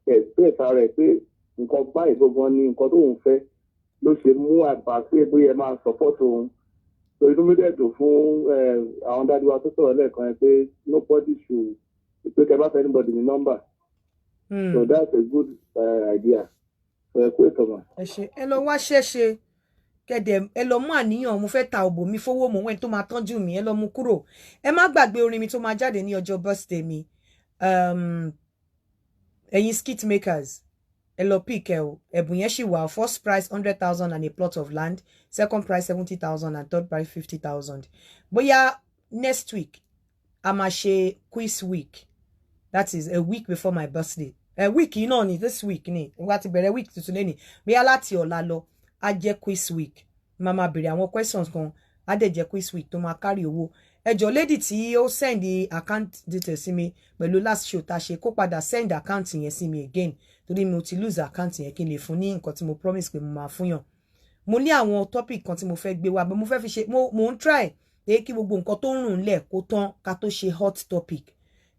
express ara rẹ̀ pé nǹkan báyìí gbogbo ni nǹkan tóun fẹ́, ló ṣe mú àbá pé bóyá ẹ máa support òun. So inú mi dẹ̀ dùn fún àwọn daddy wa tó sọ̀rọ̀ lẹ́ẹ̀kan yẹn pé nobody should pé kẹ́ bá fẹ́ anybody ní nọ́mbà. So that's a good idea. So ẹ kú ètò mọ̀. Ẹ ṣe. Ẹ lọ wá ṣẹ́ṣe kẹdẹ, ẹ lọ mú àníyàn mo fẹ́ ta òbò mi fowó mò wẹ́n tó máa tọ́jú mi, ẹ lọ mú kúrò. Ẹ má gbàgbé orin mi tó máa jáde ní ọjọ́ birthday mi. Ẹ̀yin skit makers, ẹ lọ pick ẹ o. Ẹ̀bùn yẹn ṣì wà. First prize, 100,000 and a plot of land, second prize, 70,000, and third prize, 50,000. Bóyá next week a máa ṣe quiz week, that is a week before my birthday. A week yìí náà ni, this week ni wọ́n ti bẹ̀rẹ̀ week tuntun lẹ́nìí. Bóyá láti ọ̀la lọ, á jẹ́ quiz week. Máa béèrè àwọn questions kan, á dẹ̀ jẹ́ quiz week tó máa carry owó. Ẹ jọ̀ọ́, lady tí ó send account details sí mi pẹ̀lú last show tá a ṣe, kó padà send account yẹn sí mi again, torí mo ti lose account yẹn, kí n lè fún ní nǹkan tí mo promise pé mo máa fún yàn. Mo ní àwọn topic kan tí mo fẹ́ gbé wá, but mo fẹ́ fi ṣe, mo ń try pé kí gbogbo nǹkan tó ń rùn lẹ̀ kó tán ká tó ṣe hot topic,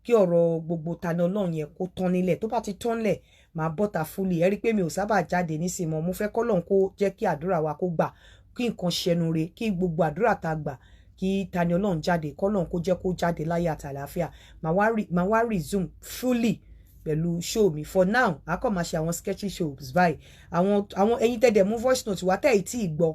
kí ọ̀rọ̀ gbogbo Tani Olohun yẹn kó tán nílẹ̀. Tó bá ti tán lẹ̀, màá bọ́ta fully. Ẹ rí i pé mi ò sábà jáde nísìnyí mọ́. Mo fẹ́ kọ́lọ́hun kó jẹ́ kí àdúrà wa kó gbà, kí nǹkan ṣẹnu re, kí gbogbo àdúrà tá a gbà kí Tani Olohun jáde, kọ́lọ́hun kó jẹ́ kó jáde láyé àtàlàáfíà. Màá wá resume fully pẹ̀lú show mi. For now, a kàn máa ṣe àwọn sketchy shows báyìí. Àwọn ẹ̀yin tẹ́dẹ̀ mú voice note wá, tẹ́ ẹ̀ tí ì gbọ́,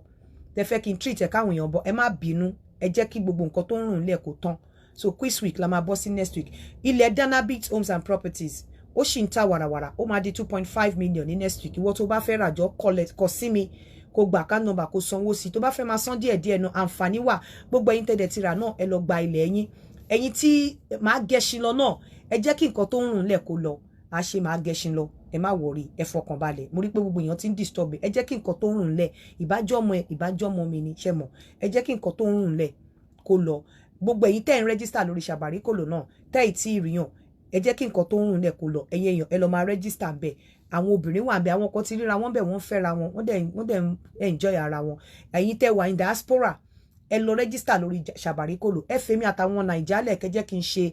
tẹ́ fẹ́ kí n treat ẹ̀ káwọn èèyàn bọ̀, ẹ má bínú. Ẹ jẹ́ kí gbogbo nǹkan tó ń rùn lẹ̀ kó tán. So quiz week la máa bọ́ sí next week. Ilẹ̀ Danabit Homes and Properties, ó sì ń ta wàràwàrà. Ó máa di 2.5 million ní next week. Ìwọ tó bá fẹ́ ràjọ, kọ sí mi, kó gba account number, kó sanwó sí. Tó bá fẹ́ máa san díẹ̀ díẹ̀ náà, àǹfààní wà. Gbogbo ẹ̀yin tẹ́dẹ̀ ti rà náà, ẹ lọ gba ilẹ̀ yín. Ẹ̀yin tí máa gẹṣin lọ náà, ẹ jẹ́ kí nǹkan tó ń rùn lẹ̀ kó lọ. A ṣe máa gẹṣin lọ, ẹ má worry, ẹ fọkàn balẹ̀. Mo rí pé gbogbo èèyàn ti ń disturb. Ẹ jẹ́ kí nǹkan tó ń rùn lẹ̀, ìbájọ́mọ ẹ, ìbájọ́mọ mi ni ṣe mọ̀. Ẹ jẹ́ kí nǹkan tó ń rùn lẹ̀ kó lọ. Gbogbo ẹ̀yin tẹ́ ń register lórí Ṣàbàríkòlò náà, tẹ́ ì tí ì ríyàn, ẹ jẹ́ kí nǹkan tó ń rùn lẹ̀ kó lọ. Ẹ̀yin èèyàn, ẹ lọ máa register bẹ́ẹ̀. Àwọn obìnrin wà bẹ́ẹ̀, àwọn kan ti ríra wọn bẹ́ẹ̀, wọ́n fẹ́ra wọn, wọ́n dẹ̀ ń enjoy ara wọn. Ẹ̀yin tẹ́ wà in diaspora, ẹ lọ register lórí Ṣàbàríkòlò. Ẹ fèmí àtàwọn Nàìjà lẹ̀, kẹjẹ́ kí n ṣe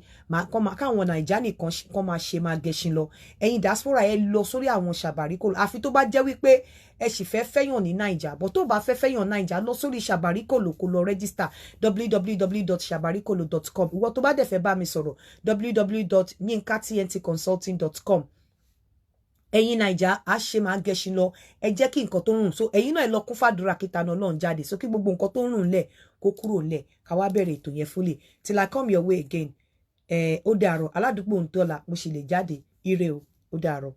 káwọn Nàìjà nìkan kọ́ máa ṣe máa gẹṣin lọ. Ẹ̀yin diaspora, ẹ lọ sórí àwọn Ṣàbàríkòlò. Àfi tó bá jẹ́ wípé ẹ sì fẹ́ fẹ́yàn ní Nàìjà bọ̀, tó bá fẹ́ fẹ́yàn Nàìjà, lọ sórí Ṣàbàríkòlò, kó lọ register, www.sabarikolo.com. Ìwọ tó bá dẹ̀ fẹ́ bá mi sọ̀rọ̀, www.yinkatntconsulting.com. Ẹ̀yin Naija, á ṣe máa gẹṣin lọ. Ẹ jẹ́ kí nǹkan tó ń rùn so, ẹ̀yin náà, ẹ lọ kún fàdúrà kí Tani Olohun jáde, so kí gbogbo nǹkan tó ń rùn lẹ̀ kó kúrò ńlẹ̀, ká wá bẹ̀rẹ̀ ètò yẹn fully. Till I come your way again, ẹ ó dàárọ̀. Aládùúgbò ń tọ́la, mo sì lè jáde. Ire o, ó dàárọ̀.